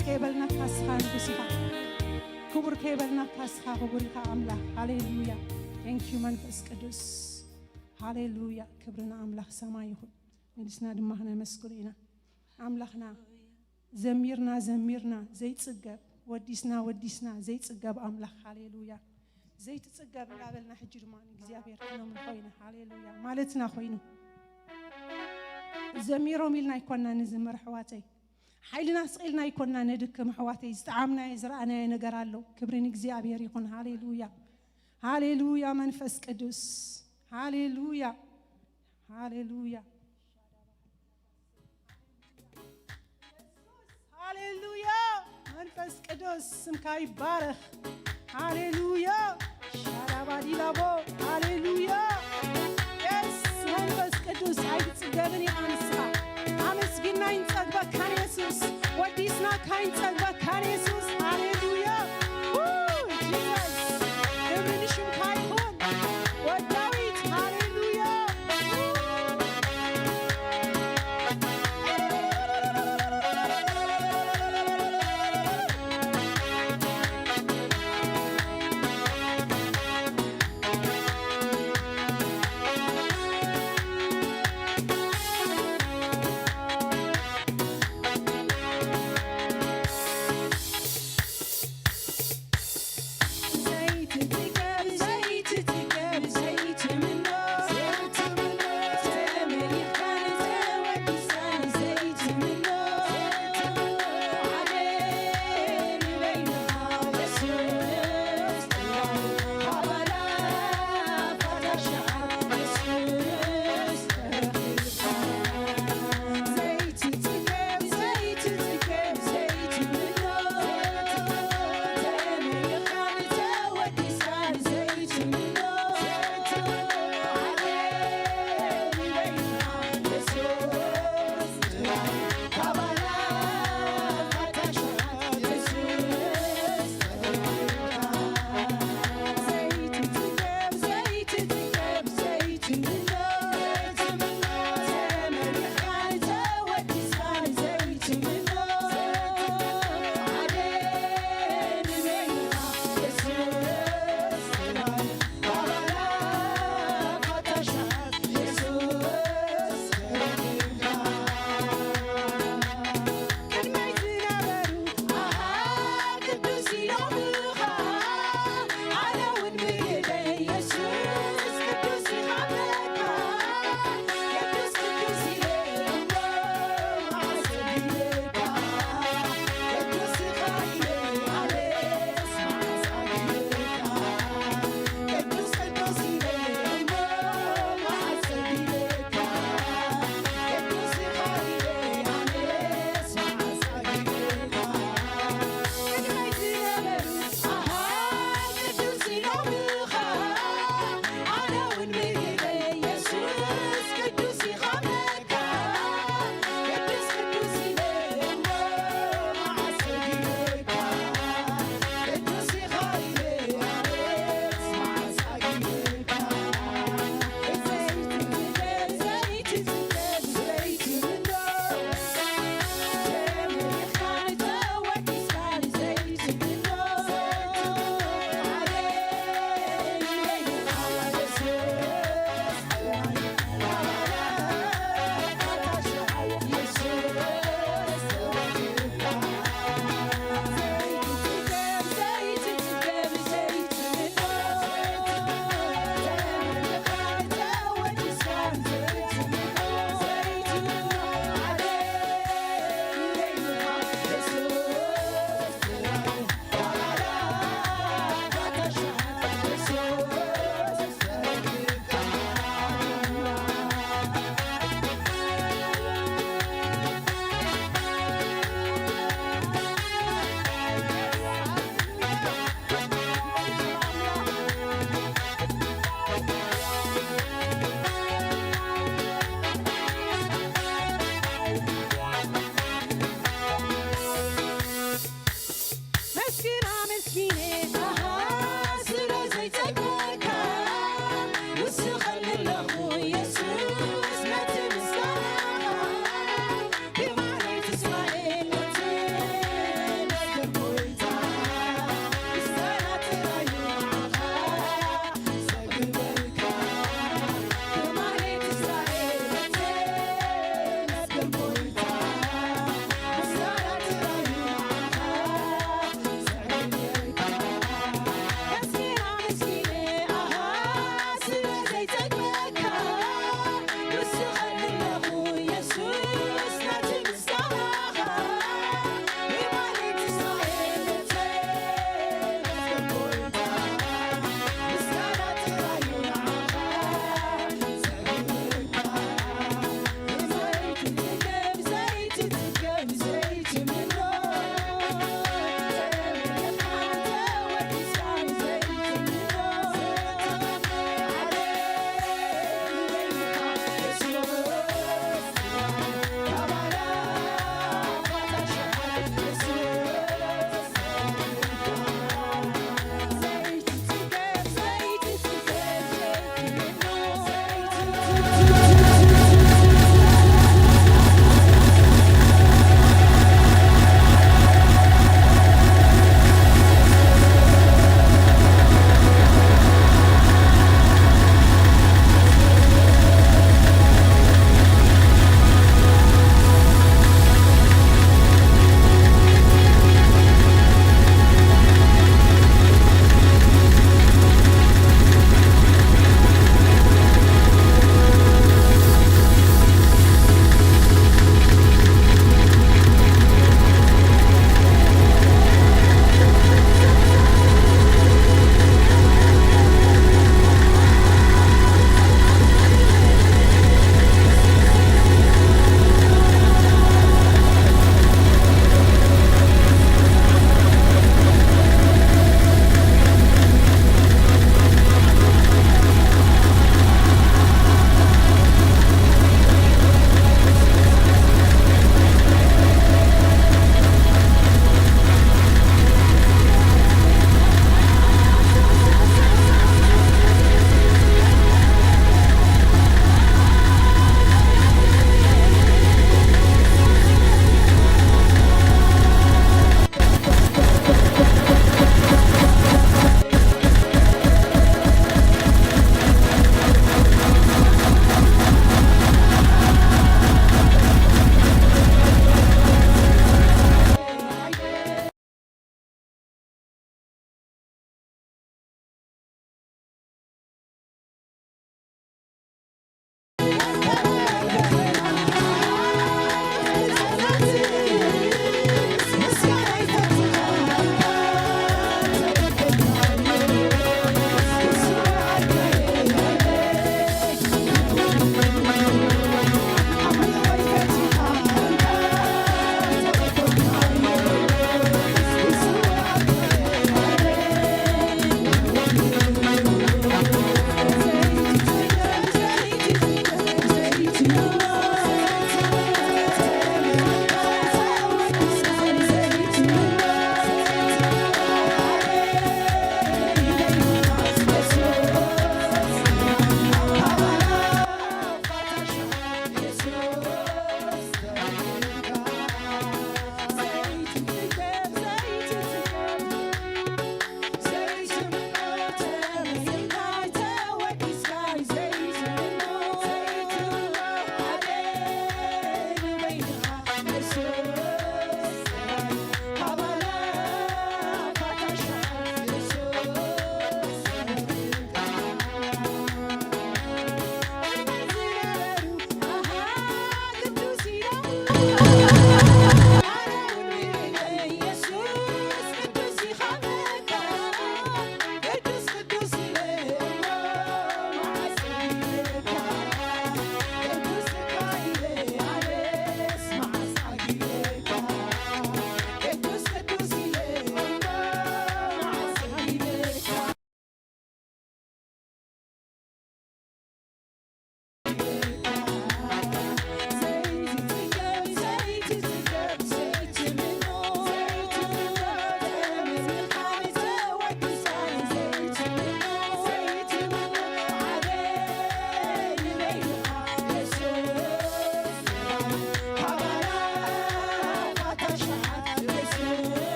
ከይበልናካ ንስኻ ንጉስ ኢኻ። ክቡር ከይበልናካ ንስኻ ክቡር ኢኻ ኣምላኽ። ሃሌሉያ። Thank you መንፈስ ቅዱስ። ሃሌሉያ። ክብሪ ንኣምላኽ ሰማይ ይኹን። ንድስና ድማ ክነመስግኖ ኢና። ኣምላኽና ዘሚርና ዘሚርና ዘይጽገብ፣ ወዲስና ወዲስና ዘይጽገብ ኣምላኽ። ሃሌሉያ። ዘይትጽገብ እንዳበልና ሕጂ ድማ ንእግዚኣብሔር ክነምልኾ ኢና። ሃሌሉያ። ማለትና ኮይኑ። ዘሚሮም ኢልና ኣይኮና ንዝምር ኣሕዋተይ። ሓይልና ስቕ ኢልና ኣይኮና ንድክም ኣሕዋተይ። ዝጠዓምናዮ ዝረኣናዮ ነገር ኣሎ። ክብሪ ንእግዚኣብሔር ይኹን። ሃሌሉያ። ሃሌሉያ መንፈስ ቅዱስ። ሃሌሉያ። ሃሌሉያ። ሃሌሉያ መንፈስ ቅዱስ ስምካ ይባረኽ። ሃሌሉያ። ሻራባዲላቦ። ሃሌሉያ። የስ መንፈስ ቅዱስ ኣይትጽገብን ኢኻ ንስኻ። ኣመስጊንና ኣይንጸግበካን የሱስ። ወዲስናካ ኣይንጸግበካን የሱስ። ሃሌሉያ። ው፣ ጂሰስ። ክብሪ ንሽምካ ይኹን። ወዳዊት። ሃሌሉያ።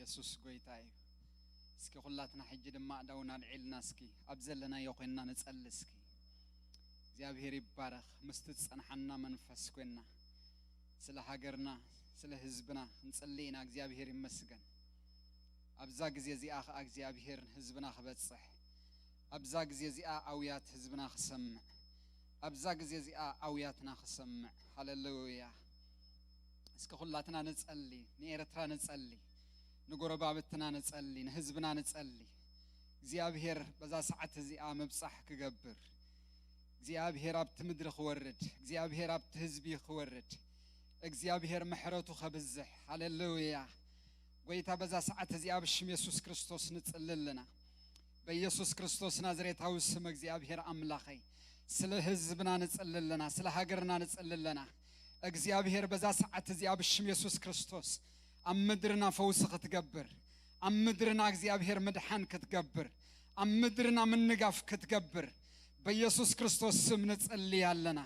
የሱስ ጎይታ እዩ። እስኪ ኩላትና ሕጂ ድማ ኣእዳውና ኣልዒልና እስኪ ኣብ ዘለናዮ ኮይንና ንጸሊ እስኪ። እግዚኣብሔር ይባረኽ። ምስቲ ዝጸንሓና መንፈስ ኮይንና ስለ ሃገርና ስለ ህዝብና ክንጸሊ ኢና። እግዚኣብሔር ይመስገን። ኣብዛ ግዜ እዚኣ ኸኣ እግዚኣብሔር ንህዝብና ክበጽሕ፣ ኣብዛ ግዜ እዚኣ ኣውያት ህዝብና ክሰምዕ፣ ኣብዛ ግዜ እዚኣ ኣውያትና ክሰምዕ። ሃሌሉያ። እስኪ ኩላትና ንጸሊ፣ ንኤርትራ ንጸሊ፣ ንጎረባብትና ንጸሊ፣ ንህዝብና ንጸሊ። እግዚኣብሔር በዛ ሰዓት እዚኣ ምብጻሕ ክገብር፣ እግዚኣብሔር ኣብቲ ምድሪ ክወርድ፣ እግዚኣብሔር ኣብቲ ህዝቢ ክወርድ፣ እግዚኣብሔር ምሕረቱ ከብዝሕ። ሃሌሉያ። ጎይታ በዛ ሰዓት እዚኣ ብሽም የሱስ ክርስቶስ ንጽሊ ኣለና። በኢየሱስ ክርስቶስ ናዝሬታዊ ስም እግዚኣብሔር ኣምላኸይ፣ ስለ ህዝብና ንጽሊ ኣለና፣ ስለ ሃገርና ንጽሊ ኣለና። እግዚኣብሔር በዛ ሰዓት እዚኣ ብሽም የሱስ ክርስቶስ ኣብ ምድርና ፈውሲ ክትገብር፣ ኣብ ምድርና እግዚኣብሔር ምድሓን ክትገብር፣ ኣብ ምድርና ምንጋፍ ክትገብር በኢየሱስ ክርስቶስ ስም ንጽሊ ኣለና።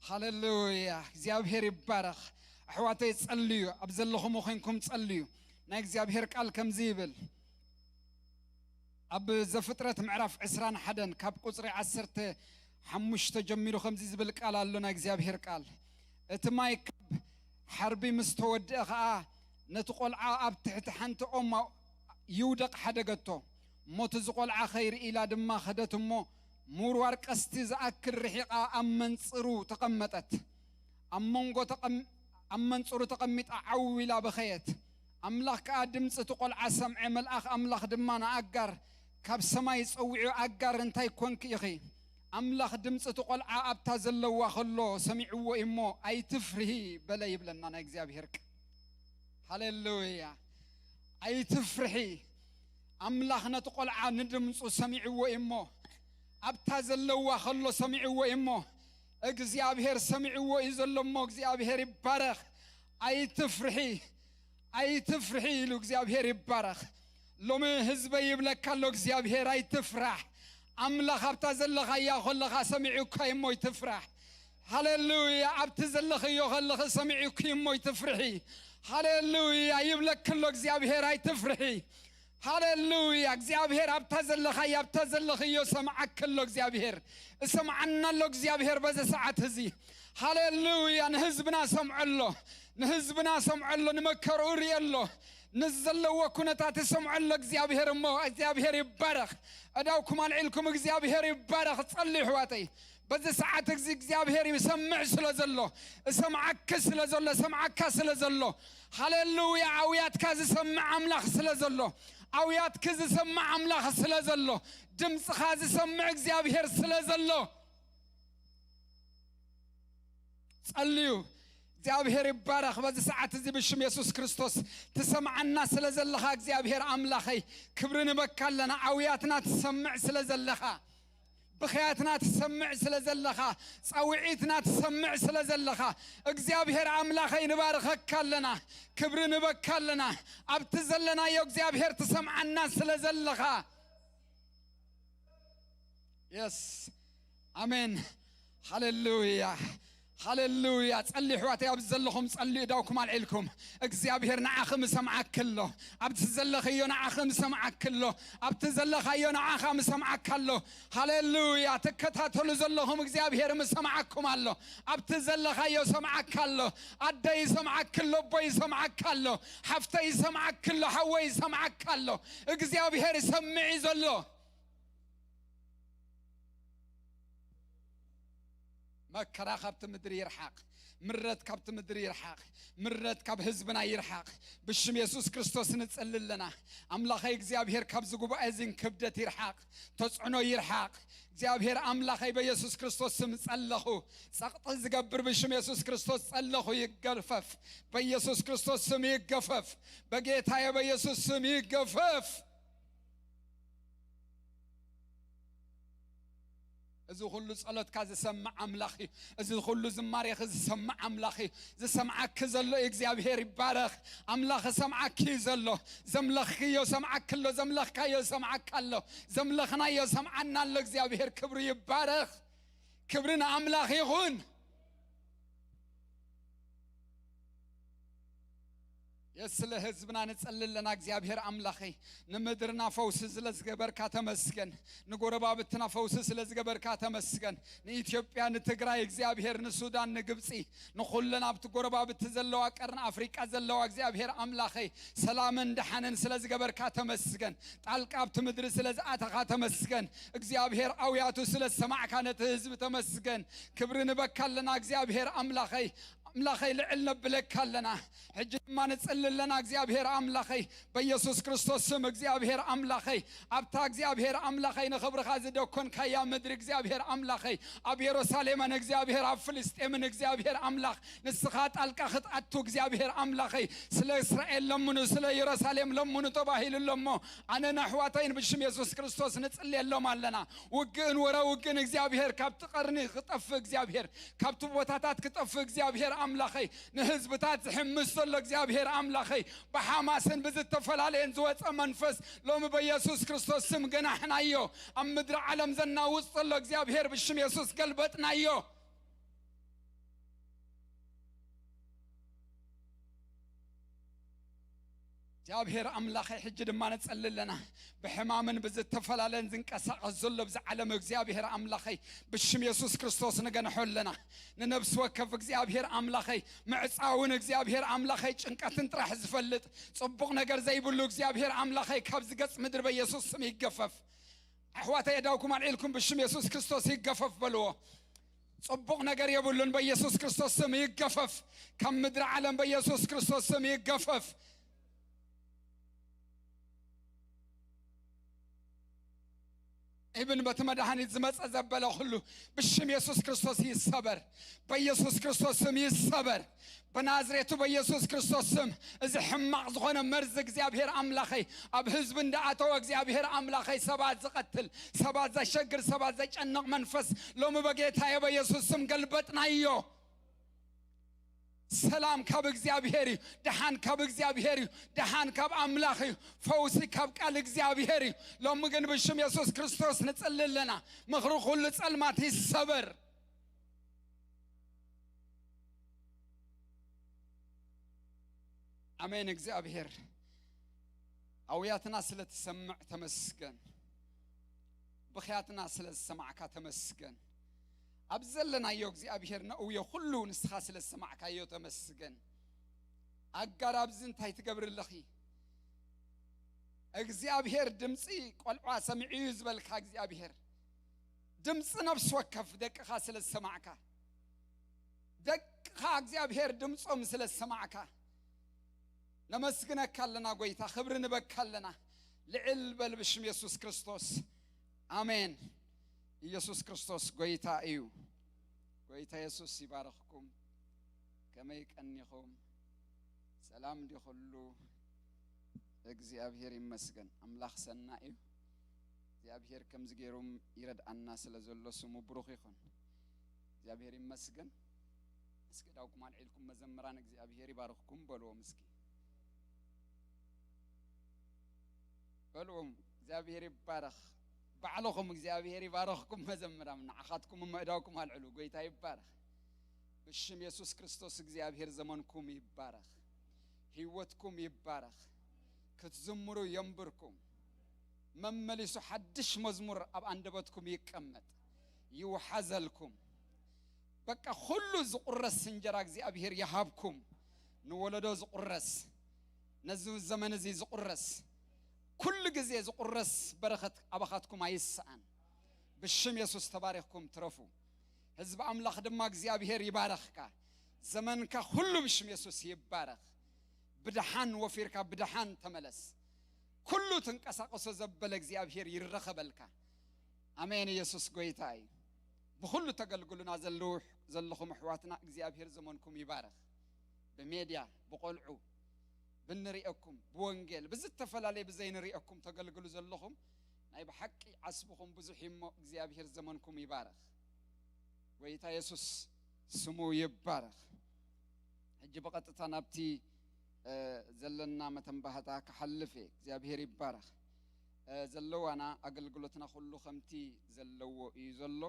ሃሌሉያ። እግዚኣብሔር ይባረኽ። ኣሕዋተይ ጸልዩ፣ ኣብ ዘለኹም ኮይንኩም ጸልዩ። ናይ እግዚኣብሔር ቃል ከምዚ ይብል፣ ኣብ ዘፍጥረት ምዕራፍ ዕስራን ሓደን ካብ ቁጽሪ ዓሰርተ ሓሙሽተ ጀሚሩ ከምዚ ዝብል ቃል ኣሎ፣ ናይ እግዚኣብሔር ቃል። እቲ ማይ ካብ ሓርቢ ምስ ተወድአ ኸኣ፣ ነቲ ቈልዓ ኣብ ትሕቲ ሓንቲ ኦም ይውደቕ ሓደገቶ። እሞ እቲ ዚቖልዓ ኸይርኢ ኢላ ድማ ኸደት እሞ፣ ምውርዋር ቀስቲ ዝኣክል ርሒቓ ኣብ መንጽሩ ተቐመጠት። ኣብ መንጎ ተቐም-፣ ኣብ መንጽሩ ተቐሚጣ ዓው ኢላ በኸየት። ኣምላኽ ከኣ ድምጺ እቲ ቈልዓ ሰምዐ። መልኣኽ ኣምላኽ ድማ ንኣጋር ካብ ሰማይ ጸዊዑ፣ "ኣጋር፣ እንታይ ኰንኪ ኢኺ? ኣምላኽ ድምጺ እቲ ቈልዓ ኣብታ ዘለዋ ኸሎ ሰሚዕዎ እዩ እሞ ኣይትፍርሂ" በለ ይብለና ናይ እግዚኣብሔር ቃል። ሃሌሉያ። ኣይትፍርሒ። ኣምላኽ ነቲ ቈልዓ ንድምጹ ሰሚዕዎ እዩ እሞ፣ ኣብታ ዘለዋ ኸሎ ሰሚዕዎ እዩ እሞ፣ እግዚኣብሔር ሰሚዕዎ እዩ ዘሎ እሞ፣ እግዚኣብሔር ይባረኽ። ኣይትፍርሒ፣ ኣይትፍርሒ ኢሉ እግዚኣብሔር ይባረኽ። ሎሚ ህዝበይ ይብለካ ኣሎ እግዚኣብሔር፣ ኣይትፍራሕ። ኣምላኽ ኣብታ ዘለኻያ ኸለኻ ሰሚዑካ እዩ እሞ ኣይትፍራሕ። ሃሌሉያ። ኣብቲ ዘለኽዮ ከለኺ ሰሚዑኪ እሞ ኣይትፍርሒ። ሃሌሉያ። ይብለኪ ኣሎ እግዚኣብሔር፣ ኣይትፍርሒ። ሃሌሉያ። እግዚኣብሔር ኣብታ ዘለኻያ፣ ኣብታ ዘለኽዮ ሰምዓኪ ኣሎ እግዚኣብሔር። እሰምዓና ኣሎ እግዚኣብሔር በዚ ሰዓት እዚ። ሃሌሉያ። ንህዝብና ሰምዖ ኣሎ፣ ንህዝብና ሰምዖ ኣሎ፣ ንመከርኡ ርእዮ ኣሎ፣ ንዘለዎ ኩነታት ይሰምዖ ኣሎ እግዚኣብሔር። እሞ እግዚኣብሔር ይባረኽ። እዳውኩም ኣልዒልኩም እግዚኣብሔር ይባረኽ። ጸልዩ ኣሕዋተይ። በዚ ሰዓት እዚ እግዚኣብሔር ይሰምዕ ስለ ዘሎ፣ እሰምዓኪ ስለ ዘሎ፣ እሰምዓካ ስለ ዘሎ፣ ሃሌሉያ፣ ኣውያትካ ዝሰምዕ ኣምላኽ ስለ ዘሎ፣ ኣውያትኪ ዝሰምዕ ኣምላኽ ስለ ዘሎ፣ ድምፅኻ ዝሰምዕ እግዚኣብሔር ስለ ዘሎ፣ ጸልዩ። እግዚኣብሔር ይባረኽ። በዚ ሰዓት እዚ ብሽም የሱስ ክርስቶስ ትሰምዓና ስለ ዘለኻ እግዚኣብሔር ኣምላኸይ ክብሪ ንበካ ኣለና። ኣውያትና ትሰምዕ ስለ ዘለኻ፣ ብኽያትና ትሰምዕ ስለ ዘለኻ፣ ጻውዒትና ትሰምዕ ስለ ዘለኻ እግዚኣብሔር ኣምላኸይ ንባርኸካ ኣለና፣ ክብሪ ንበካ ኣለና። ኣብቲ ዘለናዮ እግዚኣብሔር ትሰምዓና ስለ ዘለኻ። የስ። ኣሜን። ሃሌሉያ። ሃሌሉያ። ጸልዩ ኣሕዋተይ፣ ኣብዚ ዘለኹም ጸልዩ፣ እዳውኩም ኣልዒልኩም። እግዚኣብሔር ንዓኺ ምሰምዓኪ ኣሎ። ኣብቲ ዘለኽዮ ንዓኺ ምሰምዓኪ ኣሎ። ኣብቲ ዘለኻዮ ንዓኻ ምሰምዓካ ኣሎ። ሃሌሉያ። ትከታተሉ ዘለኹም እግዚኣብሔር ምሰምዓኩም ኣሎ። ኣብቲ ዘለኻዮ ሰምዓካ ኣሎ። ኣደይ ይሰምዓኪ ኣሎ፣ ኣቦይ ይሰምዓካ ኣሎ፣ ሓፍተይ ይሰምዓኪ ኣሎ፣ ሓወይ ይሰምዓካ ኣሎ። እግዚኣብሔር ይሰምዕ እዩ ዘሎ። መከራ ካብቲ ምድሪ ይርሓቕ። ምረት ካብቲ ምድሪ ይርሓቕ። ምረት ካብ ህዝብና ይርሓቕ። ብሽም የሱስ ክርስቶስ ንጸሊ ኣለና። ኣምላኸይ እግዚኣብሔር ካብዚ ጉባኤ እዚን ክብደት ይርሓቕ። ተጽዕኖ ይርሓቕ። እግዚኣብሔር ኣምላኸይ በየሱስ ክርስቶስ ስም ጸለኹ። ጸቕጢ ዝገብር ብሽም የሱስ ክርስቶስ ጸለኹ ይገፈፍ። በየሱስ ክርስቶስ ስም ይገፈፍ። በጌታዬ በየሱስ ስም ይገፈፍ። እዚ ኩሉ ጸሎትካ ዝሰምዕ ኣምላኽ እዩ። እዚ ኩሉ ዝማሬኺ ዝሰምዕ ኣምላኽ እዩ። ዝሰምዓኪ ዘሎ እግዚኣብሔር ይባረኽ። ኣምላኽ ሰምዓኪ እዩ ዘሎ። ዘምለኽክዮ ሰምዓኪ ኣሎ። ዘምለኽካዮ ሰምዓካ ኣሎ። ዘምለኽናዮ ሰምዓና ኣሎ። እግዚኣብሔር ክብሩ ይባረኽ። ክብሪ ንኣምላኽ ይኹን። የስ፣ ስለ ህዝብና ንጸሊ ኣለና እግዚኣብሔር ኣምላኸይ። ንምድርና ፈውሲ ስለ ዝገበርካ ተመስገን። ንጎረባብትና ፈውሲ ስለ ዝገበርካ ተመስገን። ንኢትዮጵያ፣ ንትግራይ እግዚኣብሔር፣ ንሱዳን፣ ንግብጺ፣ ንኹለን ኣብቲ ጎረባብቲ ዘለዋ ቀርኒ ኣፍሪቃ ዘለዋ እግዚኣብሔር ኣምላኸይ፣ ሰላምን ደሓንን ስለ ዝገበርካ ተመስገን። ጣልቃ ኣብቲ ምድሪ ስለ ዝኣተኻ ተመስገን። እግዚኣብሔር ኣውያቱ ስለ ዝሰማዕካ ነቲ ህዝቢ ተመስገን። ክብሪ ንበካ ኣለና እግዚኣብሔር ኣምላኸይ። ኣምላኸይ ልዕል ነብለካ ኣለና። ሕጂ ድማ ንጽሊ ኣለና እግዚኣብሔር ኣምላኸይ፣ በኢየሱስ ክርስቶስ ስም እግዚኣብሔር ኣምላኸይ፣ ኣብታ እግዚኣብሔር ኣምላኸይ ንኽብርኻ ዝደኮንካያ ምድሪ እግዚኣብሔር ኣምላኸይ፣ ኣብ የሩሳሌምን እግዚኣብሔር ኣብ ፍልስጤምን እግዚኣብሔር ኣምላኽ ንስኻ ጣልቃ ክትኣቱ እግዚኣብሔር ኣምላኸይ፣ ስለ እስራኤል ለምኑ፣ ስለ የሩሳሌም ለምኑ ተባሂሉ ኣሎ እሞ፣ ኣነ ንኣሕዋተይን ብሽም የሱስ ክርስቶስ ንጽልየሎም ኣለና። ውግእን ወረ ውግእን እግዚኣብሔር ካብቲ ቀርኒ ክጠፍእ እግዚኣብሔር ካብቲ ቦታታት ክጠፍእ እግዚኣብሔር ኣምላኸይ፣ ንህዝብታት ዝሕምስ ዘሎ እግዚኣብሔር ኣምላኸይ፣ ብሓማስን ብዝተፈላለየን ዝወፀ መንፈስ ሎሚ በኢየሱስ ክርስቶስ ስም ገናሕናዮ። ኣብ ምድሪ ዓለም ዘናውፅ ዘሎ እግዚኣብሔር ብሽም የሱስ ገልበጥናዮ። እግዚኣብሔር ኣምላኸይ፣ ሕጂ ድማ ንጸሊ ኣለና። ብሕማምን ብዝተፈላለን ዝንቀሳቐስ ዘሎ ብዚ ዓለም እግዚኣብሔር ኣምላኸይ፣ ብሽም የሱስ ክርስቶስ ንገንሖ ኣለና። ንነብሲ ወከፍ እግዚኣብሔር ኣምላኸይ፣ ምዕጻውን እግዚኣብሔር ኣምላኸይ፣ ጭንቀትን ጥራሕ ዝፈልጥ፣ ጽቡቕ ነገር ዘይብሉ እግዚኣብሔር ኣምላኸይ፣ ካብዚ ገጽ ምድሪ በየሱስ ስም ይገፈፍ። ኣሕዋተይ፣ ኣእዳውኩም ኣልዒልኩም ብሽም የሱስ ክርስቶስ ይገፈፍ በልዎ። ጽቡቕ ነገር የብሉን። በኢየሱስ ክርስቶስ ስም ይገፈፍ። ካብ ምድሪ ዓለም በኢየሱስ ክርስቶስ ስም ይገፈፍ። ኢብን በቲ መድሃኒት ዝመጸ ዘበለ ኩሉ ብሽም የሱስ ክርስቶስ ይሰበር። በኢየሱስ ክርስቶስ ስም ይሰበር። በናዝሬቱ በኢየሱስ ክርስቶስ ስም እዚ ሕማቕ ዝኾነ መርዚ እግዚኣብሔር ኣምላኸይ ኣብ ህዝቢ እንዳኣተወ እግዚኣብሔር ኣምላኸይ ሰባት ዝቐትል፣ ሰባት ዘሸግር፣ ሰባት ዘጨንቕ መንፈስ ሎሚ በጌታየ በኢየሱስ ስም ገልበጥናዮ። ሰላም ካብ እግዚኣብሔር እዩ። ደሓን ካብ እግዚኣብሔር እዩ። ደሓን ካብ ኣምላኽ እዩ። ፈውሲ ካብ ቃል እግዚኣብሔር እዩ። ሎሚ ግን ብሽም የሱስ ክርስቶስ ንጽሊ ኣለና። ምኽሪ ኩሉ ጸልማት ይሰበር። ኣሜን። እግዚኣብሔር ኣውያትና ስለ ትሰምዕ ተመስገን። ብኽያትና ስለ ዝሰማዕካ ተመስገን። ኣብ ዘለናዮ እግዚኣብሔር ነእውዮ ኩሉ ንስኻ ስለ ዝሰማዕካዮ ተመስገን። ኣጋር ኣብዚ እንታይ ትገብሪ ኣለኺ? እግዚኣብሔር ድምፂ ቆልዓ ሰሚዑ እዩ ዝበልካ እግዚኣብሔር ድምፂ ነፍሲ ወከፍ ደቅኻ ስለ ዝሰማዕካ፣ ደቅኻ እግዚኣብሔር ድምፆም ስለ ዝሰማዕካ ነመስግነካ ኣለና ጎይታ፣ ክብሪ ንበካ ኣለና። ልዕል በል ብሽም የሱስ ክርስቶስ። ኣሜን። ኢየሱስ ክርስቶስ ጎይታ እዩ። ጎይታ የሱስ ይባርኽኩም። ከመይ ቀኒኹም? ሰላም ድዩ ኩሉ? እግዚኣብሔር ይመስገን። ኣምላኽ ሰናይ እዩ። እግዚኣብሔር ከምዚ ገይሩ ይረድኣና ስለ ዘሎ ስሙ ብሩኽ ይኹን። እግዚኣብሔር ይመስገን። እስኪ እዳውኩም ኣልዒልኩም መዘምራን እግዚኣብሔር ይባርኽኩም በልዎም እስኪ። በልዎም እግዚኣብሔር ይባረኽ። ባዕልኹም እግዚኣብሔር ይባረኽኩም መዘምራን፣ ንዓኻትኩም እሞ እዳውኩም ኣልዕሉ። ጎይታ ይባረኽ። ብሽም የሱስ ክርስቶስ እግዚኣብሔር ዘመንኩም ይባረኽ። ህይወትኩም ይባረኽ። ክትዝምሩ የንብርኩም። መመሊሱ ሓድሽ መዝሙር ኣብ ኣንደበትኩም ይቀመጥ፣ ይውሓዘልኩም። በቃ ኩሉ ዝቁረስ እንጀራ እግዚኣብሔር ይሃብኩም። ንወለዶ ዝቁረስ፣ ነዚ ዘመን እዚ ዝቁረስ፣ ኩሉ ግዜ ዝቁረስ በረኸት ኣባኻትኩም ኣይስኣን። ብሽም የሱስ ተባሪኽኩም ትረፉ። ህዝቢ ኣምላኽ ድማ እግዚኣብሔር ይባረኽካ። ዘመንካ ኩሉ ብሽም የሱስ ይባረኽ። ብደሓን ወፊርካ ብደሓን ተመለስ። ኩሉ ትንቀሳቐሶ ዘበለ እግዚኣብሔር ይረኸበልካ። ኣሜን። ኢየሱስ ጎይታ እዩ። ብኹሉ ተገልግሉና ዘለዉ-፣ ዘለኹም ኣሕዋትና እግዚኣብሔር ዘመንኩም ይባረኽ። ብሜድያ፣ ብቆልዑ፣ ብንሪኦኩም፣ ብወንጌል፣ ብዝተፈላለየ ብዘይንሪኦኩም ተገልግሉ ዘለኹም ናይ ብሓቂ ዓስብኹም ብዙሕ እዩ እሞ እግዚኣብሔር ዘመንኩም ይባረኽ። ጎይታ የሱስ ስሙ ይባረኽ። ሕጂ ብቐጥታ ናብቲ፣ እ፣ ዘለና መተንባህታ ክሓልፍ እየ። እግዚኣብሔር ይባረኽ። እ፣ ዘለዋና ኣገልግሎትና ኩሉ ከምቲ ዘለዎ እዩ ዘሎ።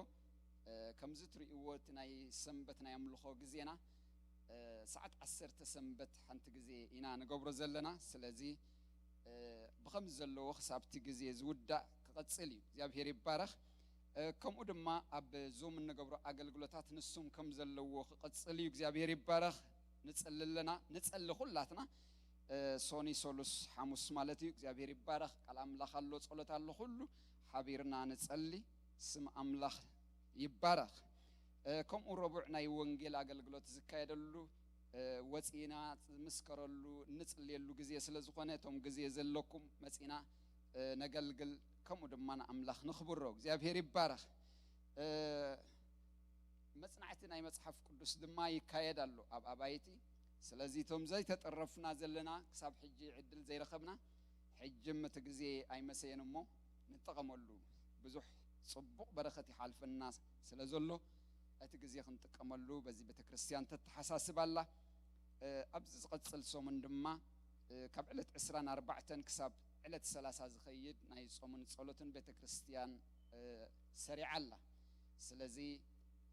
እ፣ ከምዚ ትርእይዎ እቲ ናይ ሰንበት ናይ ኣምልኾ ግዜና እ፣ ሰዓት ዓሰርተ ሰንበት ሓንቲ ግዜ ኢና ንገብሮ ዘለና። ስለዚ፣ እ፣ ብኸምዚ ዘለዎ ክሳብቲ ግዜ ዝውዳእ ክቐጽል እዩ። እግዚኣብሔር ይባረኽ። እ፣ ከምኡ ድማ ኣብ ዙም እንገብሮ ኣገልግሎታት ንሱም ከም ዘለዎ ክቐጽል እዩ። እግዚኣብሔር ይባረኽ። ንጽሊ ኣለና፣ ንጸሊ ኩላትና። እ፣ ሶኒ፣ ሰሉስ፣ ሓሙስ ማለት እዩ። እግዚኣብሔር ይባረኽ። ቃል ኣምላኽ ኣሎ፣ ጸሎት ኣሎ፣ ኩሉ ሓቢርና ንጸሊ። ስም ኣምላኽ ይባረኽ። እ፣ ከምኡ ረቡዕ ናይ ወንጌል ኣገልግሎት ዝካየደሉ፣ እ፣ ወጺና ዝምስከረሉ፣ እንጽልየሉ ግዜ ስለ ዝኾነ፣ እቶም ግዜ ዘለኩም መጺና፣ እ፣ ነገልግል፣ ከምኡ ድማ ንኣምላኽ ንኽብሮ። እግዚኣብሔር ይባረኽ። እ፣ መጽናዕቲ ናይ መጽሓፍ ቅዱስ ድማ ይካየድ ኣሎ ኣብ ኣባይቲ። ስለዚ እቶም ዘይተጠረፍና ዘለና፣ ክሳብ ሕጂ ዕድል ዘይረኸብና፣ ሕጅም እቲ ግዜ ኣይመሰየን እሞ ንጠቐመሉ። ብዙሕ ጽቡቕ በረኸት ይሓልፈና ስለ ዘሎ፣ እቲ ግዜ ክንጥቀመሉ በዚ ቤተ ክርስቲያን ተተሓሳስብ ኣላ። እ፣ ኣብዚ ዝቐጽል ሰሙን ድማ፣ እ፣ ካብ ዕለት ዕስራን ኣርባዕተን ክሳብ ዕለት ሰላሳ ዝኸይድ ናይ ጾምን ጸሎትን ቤተ ክርስቲያን፣ እ፣ ሰሪዓ ኣላ። ስለዚ፣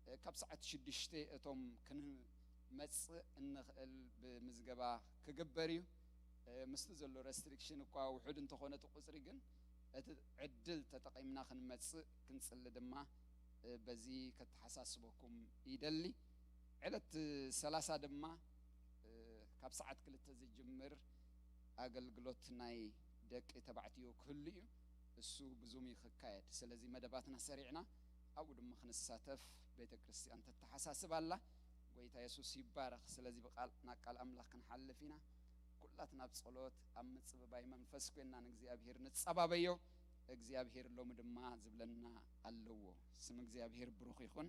እ፣ ካብ ሰዓት ሽዱሽተ እቶም ክንመጽእ እንኽእል ብምዝገባ ክግበር እዩ። እ፣ ምስቲ ዘሎ ሬስትሪክሽን እኳ ውሑድ እንተኾነ እቲ ቁጽሪ፣ ግን እቲ ዕድል ተጠቒምና ክንመጽእ ክንጽሊ ድማ፣ እ፣ በዚ ከተሓሳስበኩም ይደሊ። ዕለት ሰላሳ ድማ፣ እ፣ ካብ ሰዓት ክልተ ዝጅምር ኣገልግሎት ናይ ደቂ ተባዕትዮ ክህሉ እዩ። እሱ ብዙም እዩ ክካየድ። ስለዚ መደባትና ሰሪዕና ኣብኡ ድማ ክንሳተፍ ቤተ ክርስቲያን ተተሓሳስብ ኣላ። ጎይታ የሱስ ይባረኽ። ስለዚ ብቓል፣ ናብ ቃል ኣምላኽ ክንሓልፍ ኢና። ኩላትና ኣብ ጸሎት፣ ኣብ ምጽብባይ መንፈስ ኮይንና ንእግዚኣብሔር ንጸባበዮ። እግዚኣብሔር ሎሚ ድማ ዝብለና ኣለዎ። ስም እግዚኣብሔር ብሩኽ ይኹን።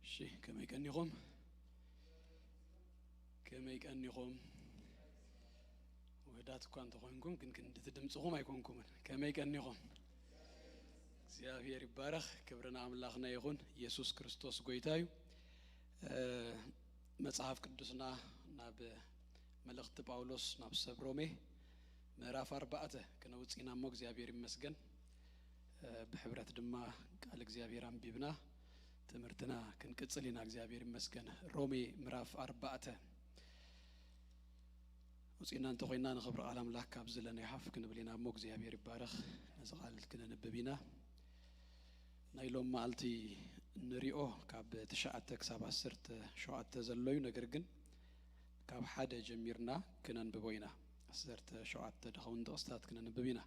እሺ፣ ከመይ ቀኒኹም? ከመይ ቀኒኹም? ውህዳት እኳ እንተኾንኩም፣ ግን ክንድቲ ድምፅኹም ኣይኮንኩምን። ከመይ ቀኒኹም? እግዚኣብሔር ይባረኽ። ክብሪ ንኣምላኽና ይኹን። ኢየሱስ ክርስቶስ ጎይታ እዩ። እ፣ መጽሓፍ ቅዱስና ናብ መልእኽቲ ጳውሎስ ናብ ሰብ ሮሜ ምዕራፍ ኣርባዕተ ክነውጽእና እሞ እግዚኣብሔር ይመስገን። እ፣ ብሕብረት ድማ ቃል እግዚኣብሔር ኣንቢብና ትምህርትና ክንቅጽል ኢና። እግዚኣብሔር ይመስገን። ሮሜ ምዕራፍ ኣርባዕተ ውጺእና እንተኾይና ንኽብሪ ቃል ኣምላኽ ካብ ዝለና ይሓፍ ክንብል ኢና እሞ እግዚኣብሔር ይባረኽ። ነዚ ቃል ክነንብብ ኢና። ናይ ሎም መዓልቲ ንሪኦ ካብ ትሽዓተ ክሳብ ዓሰርተ ሸውዓተ ዘሎ እዩ። ነገር ግን ካብ ሓደ ጀሚርና ክነንብቦ ኢና። ዓሰርተ ሸውዓተ ድኸውን ጥቕስታት ክነንብብ ኢና።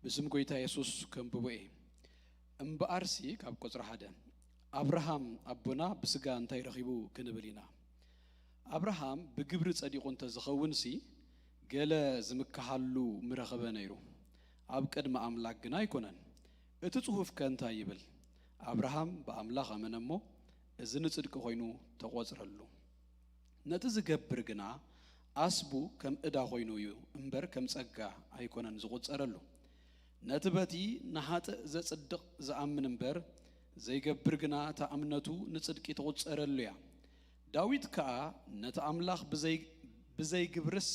ብስም ጎይታ የሱስ ከንብቦ እየ። እምበኣርሲ ካብ ቁጽሪ ሓደ፣ ኣብርሃም ኣቦና ብስጋ እንታይ ረኺቡ ክንብል ኢና? ኣብርሃም ብግብሪ ጸዲቑ እንተ ዝኸውንሲ፣ ገለ ዝምክሓሉ ምረኸበ ነይሩ። ኣብ ቅድሚ ኣምላክ ግና ኣይኮነን። እቲ ጽሑፍ ከ እንታይ ይብል? ኣብርሃም ብኣምላኽ ኣመነ እሞ፣ እዚ ንጽድቂ ኮይኑ ተቖጽረሉ። ነቲ ዝገብር ግና ኣስቡ ከም ዕዳ ኮይኑ እዩ እምበር ከም ጸጋ ኣይኮነን ዝቑጸረሉ። ነቲ በቲ ንሓጥእ ዘጽድቕ ዝኣምን እምበር፣ ዘይገብር ግና እታ እምነቱ ንጽድቂ ትቑጸረሉ እያ። ዳዊት ከኣ ነቲ ኣምላኽ ብዘይ-፣ ብዘይግብርስ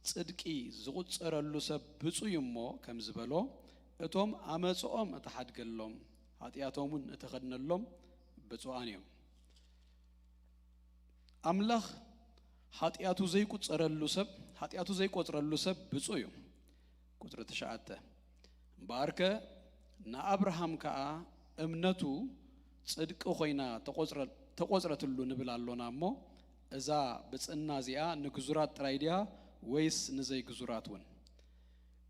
ጽድቂ ዝቑጸረሉ ሰብ ብጹይ እሞ ከም ዝበሎ፣ እቶም ኣመጽኦም እተሓድገሎም፣ ሓጢኣቶም እውን እተኸድነሎም ብፁዓን እዮም። ኣምላኽ ሓጢኣቱ ዘይቁጸረሉ ሰብ፣ ሓጢኣቱ ዘይቆጽረሉ ሰብ ብፁዕ እዩ። ቁጽሪ ትሽዓተ፣ እምበኣርከ ንኣብርሃም ከኣ እምነቱ ጽድቂ ኮይና ተቆጽረ-፣ ተቆጽረትሉ ንብል ኣሎና እሞ፣ እዛ ብጽእና እዚኣ ንግዙራት ጥራይ ድያ ወይስ ንዘይግዙራት እውን?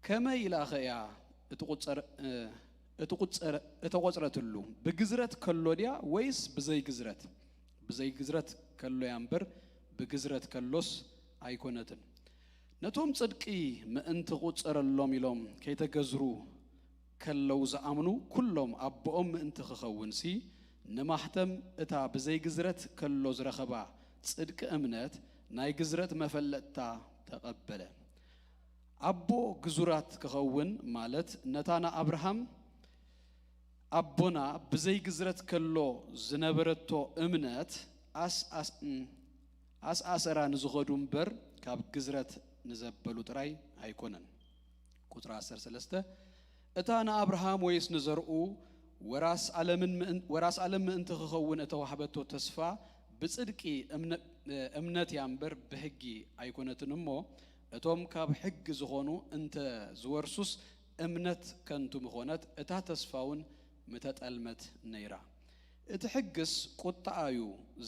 ከመይ ኢላኸ እያ እትቑጸር-፣ እ፣ እትቑጸር-፣ እተቖጽረትሉ? ብግዝረት ከሎ ድያ ወይስ ብዘይግዝረት? ብዘይግዝረት ከሎ እያ እምበር ብግዝረት ከሎስ ኣይኮነትን። ነቶም ጽድቂ ምእንቲ ክቑጸረሎም ኢሎም ከይተገዝሩ ከለዉ ዝኣምኑ ኩሎም ኣቦኦም ምእንቲ ክኸውንሲ፣ ንማሕተም እታ ብዘይግዝረት ከሎ ዝረኸባ ጽድቂ እምነት ናይ ግዝረት መፈለጥታ ተቐበለ። ኣቦ ግዙራት ክኸውን ማለት ነታ ንኣብርሃም ኣቦና ብዘይ ግዝረት ከሎ ዝነበረቶ እምነት ኣስ-፣ ኣስ-፣ እም፣ ኣስኣሰራ ንዝኸዱ እምበር ካብ ግዝረት ንዘበሉ ጥራይ ኣይኮነን። ቁጽሪ ዓሰርተ ሰለስተ፣ እታ ንኣብርሃም ወይስ ንዘርኡ ወራስ ዓለምን ምእን-፣ ወራስ ዓለም ምእንቲ ክኸውን እተዋህበቶ ተስፋ ብጽድቂ እምነ-፣ እምነት እያ እምበር ብሕጊ ኣይኮነትን እሞ፣ እቶም ካብ ሕጊ ዝኾኑ እንተ ዝወርሱስ እምነት ከንቱ ምኾነት፣ እታ ተስፋውን ምተጠልመት ነይራ። እቲ ሕግስ ቁጥዓ እዩ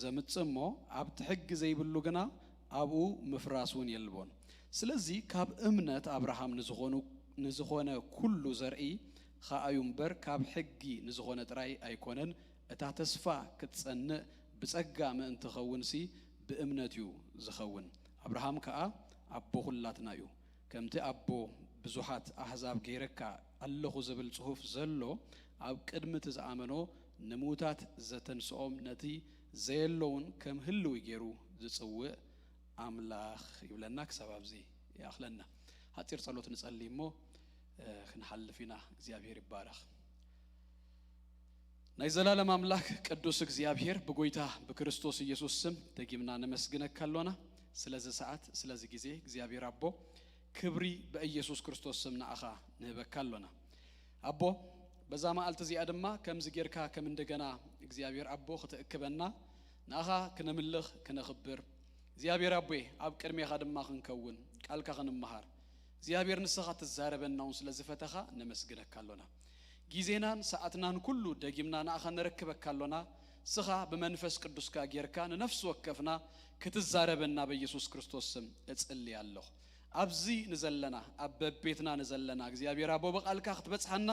ዘምጽእ እሞ፣ ኣብቲ ሕጊ ዘይብሉ ግና ኣብኡ ምፍራስ እውን የልቦን። ስለዚ ካብ እምነት ኣብርሃም ንዝኾኑ-፣ ንዝኾነ ኩሉ ዘርኢ ኸኣ እዩ እምበር፣ ካብ ሕጊ ንዝኾነ ጥራይ ኣይኮነን። እታ ተስፋ ክትጸንእ ብጸጋ ምእንቲ ኸውንሲ ብእምነት እዩ ዝኸውን። ኣብርሃም ከኣ ኣቦ ኹላትና እዩ። ከምቲ ኣቦ ብዙሓት ኣህዛብ ገይረካ ኣለኹ ዝብል ጽሑፍ ዘሎ፣ ኣብ ቅድሚ እቲ ዝኣመኖ ንምዉታት ዘተንስኦም፣ ነቲ ዘየሎ እውን ከም ህልዊ ገይሩ ዝጽውእ ኣምላኽ ይብለና። ክሳብ ኣብዚ ይኣኽለና። ሓጺር ጸሎት ንጸሊ እሞ፣ እ፣ ክንሓልፍ ኢና። እግዚኣብሔር ይባረኽ። ናይ ዘላለም ኣምላኽ ቅዱስ እግዚኣብሔር፣ ብጎይታ ብክርስቶስ ኢየሱስ ስም ደጊምና ነመስግነካ ኣሎና። ስለዚ ሰዓት፣ ስለዚ ግዜ እግዚኣብሔር ኣቦ፣ ክብሪ ብኢየሱስ ክርስቶስ ስም ንኣኻ ንህበካ ኣሎና። ኣቦ፣ በዛ መዓልቲ እዚኣ ድማ ከምዚ ጌርካ ከም እንደገና እግዚኣብሔር ኣቦ ክትእክበና፣ ንኣኻ ክነምልኽ፣ ክነኽብር፣ እግዚኣብሔር ኣቦይ፣ ኣብ ቅድሜኻ ድማ ክንከውን፣ ቃልካ ክንመሃር፣ እግዚኣብሔር ንስኻ ትዛረበና እውን ስለ ዝፈተኻ ነመስግነካ ኣሎና። ግዜናን ሰዓትናን ኩሉ ደጊምና ንኣኻ ነረክበካ ኣሎና። ንስኻ ብመንፈስ ቅዱስካ ጌርካ ንነፍሲ ወከፍና ክትዛረበና በኢየሱስ ክርስቶስ ስም እጽሊ ኣለኹ። ኣብዚ ንዘለና፣ ኣብ በቤትና ንዘለና፣ እግዚኣብሔር ኣቦ ብቓልካ ክትበጽሓና፣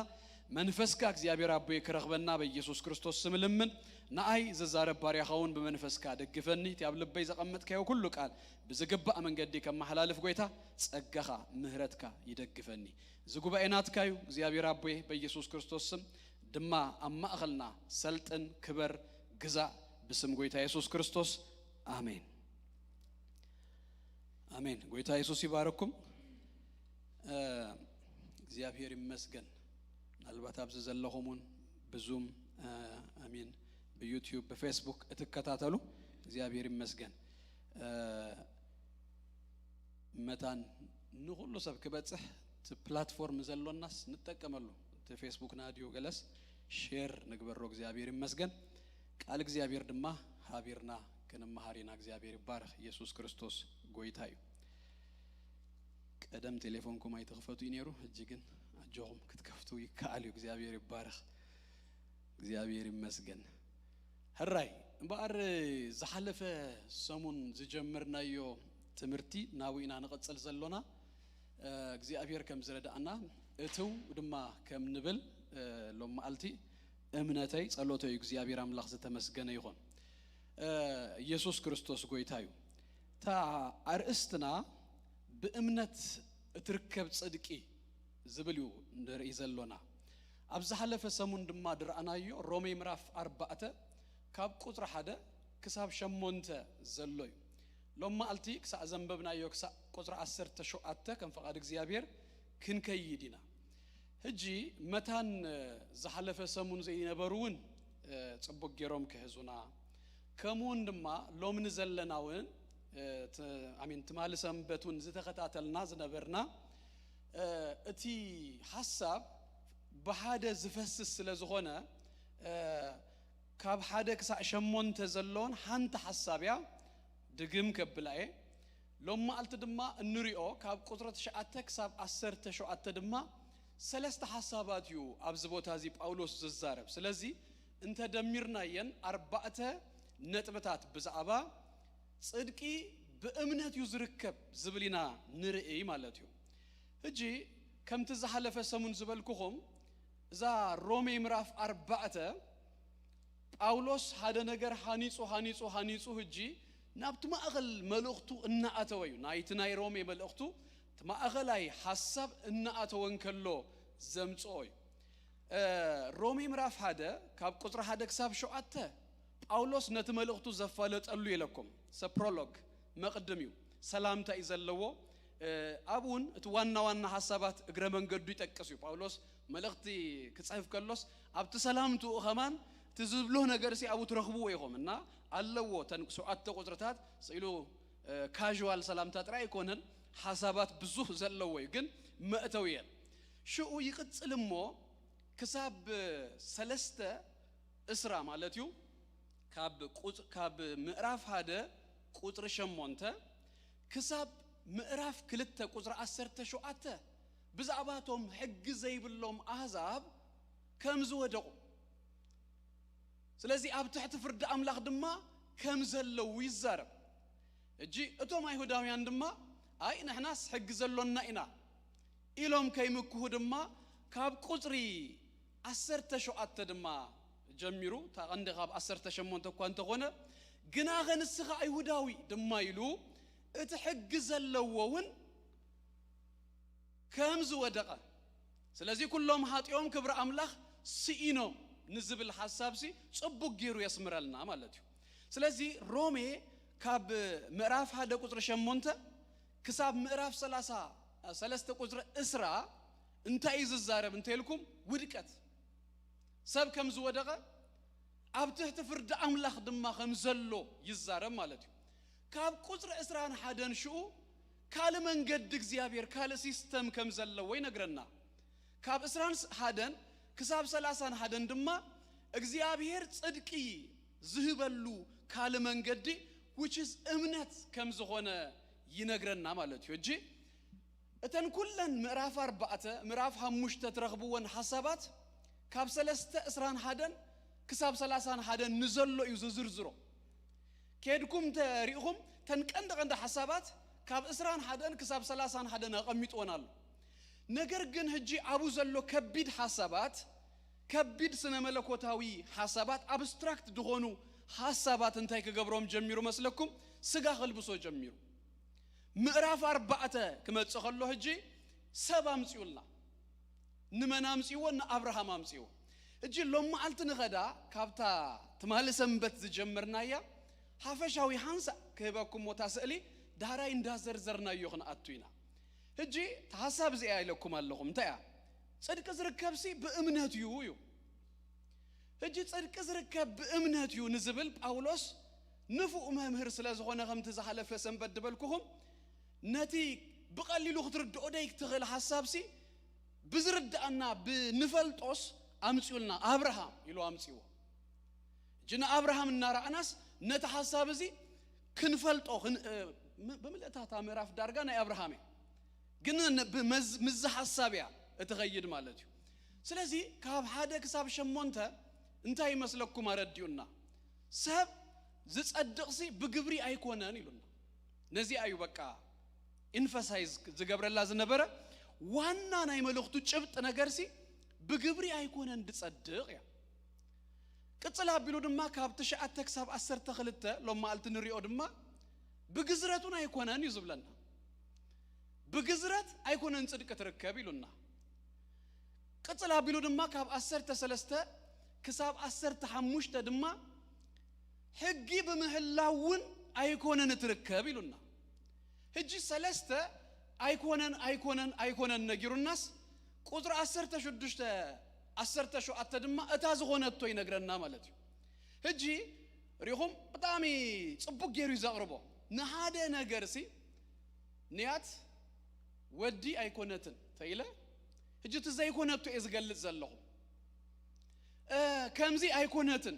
መንፈስካ እግዚኣብሔር ኣቦይ ክረኽበና በኢየሱስ ክርስቶስ ስም ልምን። ንኣይ ዝዛረብ ባርያኻ እውን ብመንፈስካ ደግፈኒ። እቲ ኣብ ልበይ ዘቐመጥካዮ ኩሉ ቃል ብዝግባእ መንገዲ ከመሓላልፍ ጎይታ ጸጋኻ ምህረትካ ይደግፈኒ። እዚ ጉባኤ ናትካ እዩ እግዚኣብሔር ኣቦይ፣ በኢየሱስ ክርስቶስ ስም ድማ ኣብ ማእኸልና ሰልጥን፣ ክበር፣ ግዛእ ብስም ጎይታ የሱስ ክርስቶስ ኣሜን። ኣሜን። ጎይታ የሱስ ይባረኩም። እ፣ እግዚኣብሔር ይመስገን። ምናልባት ኣብዚ ዘለኹም እውን ብዙም፣ እ፣ ኣሜን፣ ብዩቲዩብ፣ ብፌስቡክ እትከታተሉ እግዚኣብሔር ይመስገን። እ፣ መታን ንኹሉ ሰብ ክበጽሕ እቲ ፕላትፎርም ዘሎናስ ንጠቀመሉ። እቲ ፌስቡክና ድዩ ገለስ ሼር ንግበሮ። እግዚኣብሔር ይመስገን። ቃል እግዚኣብሔር ድማ ሃቢርና ክንመሃር ኢና። እግዚኣብሔር ይባረኽ። ኢየሱስ ክርስቶስ ጎይታ እዩ። ቀደም ቴሌፎንኩም ኣይትኽፈቱ እዩ ነይሩ፣ ሕጂ ግን ኣጆኹም ክትከፍቱ ይከኣል እዩ። እግዚኣብሔር ይባረኽ። እግዚኣብሔር ይመስገን። ሕራይ እምበኣር፣ ዝሓለፈ ሰሙን ዝጀመርናዮ ትምህርቲ ናብኡ ኢና ንቐጽል ዘሎና። እ፣ እግዚኣብሔር ከም ዝረዳእና እትው ድማ ከም ንብል፣ እ፣ ሎም መዓልቲ እምነተይ ጸሎተይ እዩ። እግዚኣብሔር ኣምላኽ ዝተመስገነ ይኹን። እ፣ ኢየሱስ ክርስቶስ ጎይታ እዩ። እታ ኣርእስትና ብእምነት እትርከብ ጽድቂ ዝብል እዩ ንርኢ ዘሎና። ኣብ ዝሓለፈ ሰሙን ድማ ዝረኣናዮ ሮሜ ምዕራፍ ኣርባዕተ ካብ ቁጽሪ ሓደ ክሳብ ሸሞንተ ዘሎ እዩ። ሎም መዓልቲ ክሳዕ ዘንበብናዮ ክሳዕ ቁጽሪ ዓሰርተ ሸውዓተ ከም ፍቓድ እግዚኣብሔር ክንከይድ ኢና። ሕጂ መታን ዝሓለፈ ሰሙን ዘይነበሩ እውን ጽቡቅ ገይሮም ክሕዙና፣ ከምኡውን ድማ ሎምኒ ዘለና እውን፣ እ፣ ት-፣ ኣሚን፣ ትማሊ ሰንበት እውን ዝተኸታተልና ዝነበርና፣ እ፣ እቲ ሓሳብ ብሓደ ዝፈስስ ስለ ዝኾነ፣ እ፣ ካብ ሓደ ክሳዕ ሸሞንተ ዘለውን ሓንቲ ሓሳብ እያ። ድግም ከብላ እየ። ሎም መዓልቲ ድማ እንሪኦ ካብ ቁጽሪ ትሽዓተ ክሳብ ዓሰርተ ሸውዓተ ድማ ሰለስተ ሓሳባት እዩ ኣብዚ ቦታ እዚ ጳውሎስ ዝዛረብ። ስለዚ እንተ ደሚርናየን ኣርባዕተ ነጥብታት ብዛዕባ ጽድቂ ብእምነት እዩ ዝርከብ ዝብል ኢና ንርኢ ማለት እዩ። ሕጂ ከምቲ ዝሓለፈ ሰሙን ዝበልኩኹም እዛ ሮሜ ምዕራፍ ኣርባዕተ ጳውሎስ ሓደ ነገር ሃኒጹ፣ ሃኒጹ፣ ሃኒጹ፣ ሕጂ ናብቲ ማእኸል መልእኽቱ እናኣተወ እዩ። ናይቲ ናይ ሮሜ መልእኽቱ እቲ ማእኸላይ ሓሳብ እናኣተወ እንከሎ ዘምጽኦ እዩ። እ፣ ሮሜ ምዕራፍ ሓደ ካብ ቁጽሪ ሓደ ክሳብ ሸውዓተ ጳውሎስ ነቲ መልእኽቱ ዘፋለጠሉ ኢለኩም። ሰብ ፕሮሎግ፣ መቕድም እዩ። ሰላምታ እዩ ዘለዎ። እ፣ ኣብኡ እውን እቲ ዋና ዋና ሓሳባት እግረ መንገዱ ይጠቅስ እዩ። ጳውሎስ መልእኽቲ ክጽሕፍ ከሎስ ኣብቲ ሰላምትኡ ኸማን እቲ ዝብሎ ነገርሲ ኣብኡ ትረኽብዎ ኢኹም እና ኣለዎ። እተን ሸውዓተ ቁጽርታት ስኢሉ፣ እ፣ ካዥዋል ሰላምታ ጥራይ ኣይኮነን፣ ሓሳባት ብዙህ ዘለዎ እዩ፣ ግን መእተዊ እየን። ሽኡ ይቕጽል እሞ ክሳብ ሰለስተ እስራ ማለት እዩ። ካብ ቁጽ-፣ ካብ ምዕራፍ ሓደ ቁጽሪ ሸሞንተ ክሳብ ምዕራፍ ክልተ ቁጽሪ ዓሰርተ ሸውዓተ ብዛዕባቶም ሕጊ ዘይብሎም ኣህዛብ ከም ዝወደቑ፣ ስለዚ ኣብ ትሕቲ ፍርዲ ኣምላኽ ድማ ከም ዘለዉ ይዛረብ። ሕጂ እቶም ኣይሁዳውያን ድማ ኣይ ንሕናስ ሕጊ ዘሎና ኢና ኢሎም ከይምክሁ ድማ ካብ ቁጽሪ ዓሰርተ ሸውዓተ ድማ ጀሚሩ፣ እታ ቀንዲ ካብ ዓሰርተ ሸሞንተ እኳ እንተኾነ፣ ግናኸ ንስኻ ኣይሁዳዊ ድማ ኢሉ እቲ ሕጊ ዘለዎ እውን ከም ዝወደቐ፣ ስለዚ ኩሎም ሃጢኦም ክብሪ ኣምላኽ ስኢኖም ንዝብል ሓሳብሲ ጽቡቅ ገይሩ የስምረልና ማለት እዩ። ስለዚ ሮሜ ካብ ምዕራፍ ሓደ ቁጽሪ ሸሞንተ ክሳብ ምዕራፍ ሰላሳ ሰለስተ ቁጽሪ ዕስራ እንታይ እዩ ዝዛረብ እንተኢልኩም፣ ውድቀት ሰብ ከም ዝወደቐ ኣብ ትሕቲ ፍርዲ ኣምላኽ ድማ ከም ዘሎ ይዛረብ ማለት እዩ። ካብ ቁጽሪ ዕስራን ሓደን ሽኡ ካልእ መንገዲ እግዚኣብሔር፣ ካልእ ሲስተም ከም ዘለዎ ይነግረና። ካብ ዕስራን ሓደን ክሳብ ሰላሳን ሓደን ድማ እግዚኣብሔር ጽድቂ ዝህበሉ ካልእ መንገዲ፣ which is እምነት ከም ዝኾነ ይነግረና ማለት እዩ። ሕጂ እተን ኩለን ምዕራፍ ኣርባዕተ፣ ምዕራፍ ሓሙሽተ ትረኽብወን ሓሳባት ካብ ሰለስተ ዕስራን ሓደን ክሳብ ሰላሳን ሓደን ንዘሎ እዩ ዝዝርዝሮ። ከድኩም እንተ ሪእኹም፣ ተን ቀንዲ ቀንዲ ሓሳባት ካብ ዕስራን ሓደን ክሳብ ሰላሳን ሓደን ኣቐሚጥወን ኣሎ። ነገር ግን ሕጂ ኣብኡ ዘሎ ከቢድ ሓሳባት፣ ከቢድ ስነ መለኮታዊ ሓሳባት፣ ኣብስትራክት ዝኾኑ ሓሳባት እንታይ ክገብሮም ጀሚሩ መስለኩም? ስጋ ከልብሶ ጀሚሩ። ምዕራፍ ኣርባዕተ ክመጽእ ከሎ ሕጂ ሰብ ኣምጺኡልና። ንመን ኣምጺእዎ? ንኣብርሃም ኣምጺእዎ። ሕጂ ሎም መዓልቲ ንኸዳ ካብታ ትማሊ ሰንበት ዝጀመርናያ ሓፈሻዊ ሓንሳእ ክህበኩም እታ ስእሊ ዳሕራይ እንዳዘርዘርናዮ ክንኣቱ ኢና። ሕጂ እቲ ሓሳብ እዚኣ ኢለኩም ኣለኹም። እንታይ እያ? ጽድቂ ዝርከብሲ ብእምነት እዩ እዩ። ሕጂ ጽድቂ ዝርከብ ብእምነት እዩ ንዝብል ጳውሎስ ንፉእ መምህር ስለ ዝኾነ፣ ከምቲ ዝሓለፈ ሰንበት ዝበልኩኹም፣ ነቲ ብቐሊሉ ክትርድኦ ደይትኽእል ሓሳብሲ ብዝርድኣና ብንፈልጦስ ኣምጺኡልና፣ ኣብርሃም ኢሉ ኣምጺዎ። ሕጂ ንኣብርሃም እናረኣናስ ነቲ ሓሳብ እዚ ክንፈልጦ ክን-፣ እ፣ ም-፣ ብምልእታ እታ ምዕራፍ ዳርጋ ናይ ኣብርሃም እያ። ግን ን-፣ ብመዝ-፣ ምዚ ሓሳብ እያ እትኸይድ ማለት እዩ። ስለዚ ካብ ሓደ ክሳብ ሸሞንተ እንታይ ይመስለኩም ኣረዲኡና? ሰብ ዝጸድቕሲ ብግብሪ ኣይኮነን ኢሉና። ነዚኣ እዩ በቃ ኢንፈሳይዝ ዝገብረላ ዝነበረ። ዋና ናይ መልእኽቱ ጭብጢ ነገርሲ ብግብሪ ኣይኮነን ድጸድቕ እያ። ቅጽል ኣቢሉ ድማ ካብ ትሽዓተ ክሳብ ዓሰርተ ክልተ ሎም መዓልቲ ንሪኦ ድማ ብግዝረት እውን ኣይኮነን እዩ ዝብለና። ብግዝረት ኣይኮነን ጽድቂ ትርከብ ኢሉና። ቅጽል ኣቢሉ ድማ ካብ ዓሰርተ ሰለስተ ክሳብ ዓሰርተ ሓሙሽተ ድማ ሕጊ ብምህላው እውን ኣይኮነን እትርከብ ኢሉና። ሕጂ ሰለስተ ኣይኮነን፣ ኣይኮነን፣ ኣይኮነን ነጊሩናስ፣ ቁጽሪ ዓሰርተ ሽዱሽተ ዓሰርተ ሸውዓተ ድማ እታ ዝኾነቶ ይነግረና ማለት እዩ። ሕጂ ሪኹም ብጣዕሚ ጽቡቅ ገይሩ እዩ ዘቕርቦ። ንሓደ ነገርሲ ንያት ወዲ ኣይኮነትን ተኢለ፣ ሕጂ እቲ ዘይኮነቶ እየ ዝገልጽ ዘለኹ። እ፣ ከምዚ ኣይኮነትን፣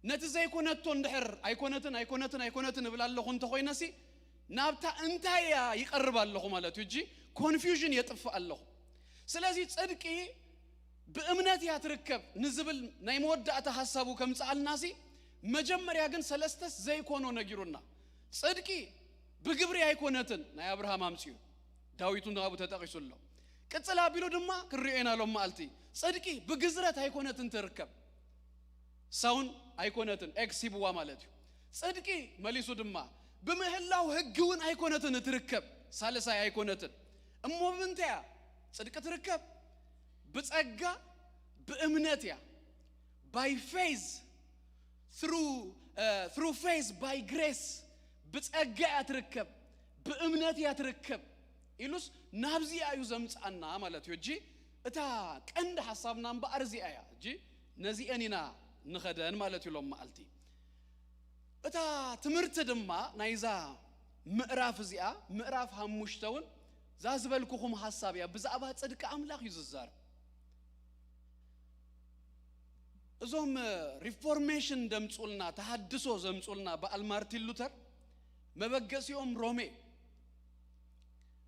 ነቲ ዘይኮነቶ እንድሕር ኣይኮነትን ኣይኮነትን ኣይኮነትን እብል ኣለኹ እንተኾይነሲ፣ ናብታ እንታይ እያ ይቐርብ ኣለኹ ማለት እዩ። ሕጂ ኮንፊውዥን የጥፍእ ኣለኹ። ስለዚ ጽድቂ ብእምነት እያ ትርከብ ንዝብል ናይ መወዳእታ ሓሳቡ ከምጽኣልናሲ፣ መጀመርያ ግን ሰለስተስ ዘይኮኖ ነጊሩና። ጽድቂ ብግብሪ ኣይኮነትን፣ ናይ ኣብርሃም ኣምጽኡ፣ ዳዊት እውን ኣብኡ ተጠቒሱ ኣሎ። ቅጽል ኣቢሉ ድማ ክንሪኦ ኢና ሎም መዓልቲ፣ ጽድቂ ብግዝረት ኣይኮነትን ትርከብ፣ ሳውን ኣይኮነትን፣ ኤክስ ሂብዋ ማለት እዩ። ጽድቂ መሊሱ ድማ ብምህላው ህጊ እውን ኣይኮነትን እትርከብ፣ ሳልሳይ ኣይኮነትን። እሞ ብምንታይ እያ ጽድቂ ትርከብ? ብጸጋ፣ ብእምነት እያ። By faith, through, uh, through faith, by grace፣ ብጸጋ እያ ትርከብ፣ ብእምነት እያ ትርከብ ኢሉስ ናብዚኣ እዩ ዘምጽኣና ማለት እዩ። እጂ እታ ቀንዲ ሓሳብና እምበኣር እዚኣ እያ። እጂ ነዚአን ኢና ንኸደን ማለት እዩ ሎም መዓልቲ። እታ ትምህርቲ ድማ ናይዛ ምዕራፍ እዚኣ፣ ምዕራፍ ሓሙሽተ እውን እዛ ዝበልኩኹም ሓሳብ እያ። ብዛዕባ ጽድቂ ኣምላኽ እዩ ዝዛረብ። እዞም ሪፎርሜሽን ደምጹልና፣ ተሃድሶ ዘምጹልና በዓል ማርቲን ሉተር መበገሲኦም ሮሜ፣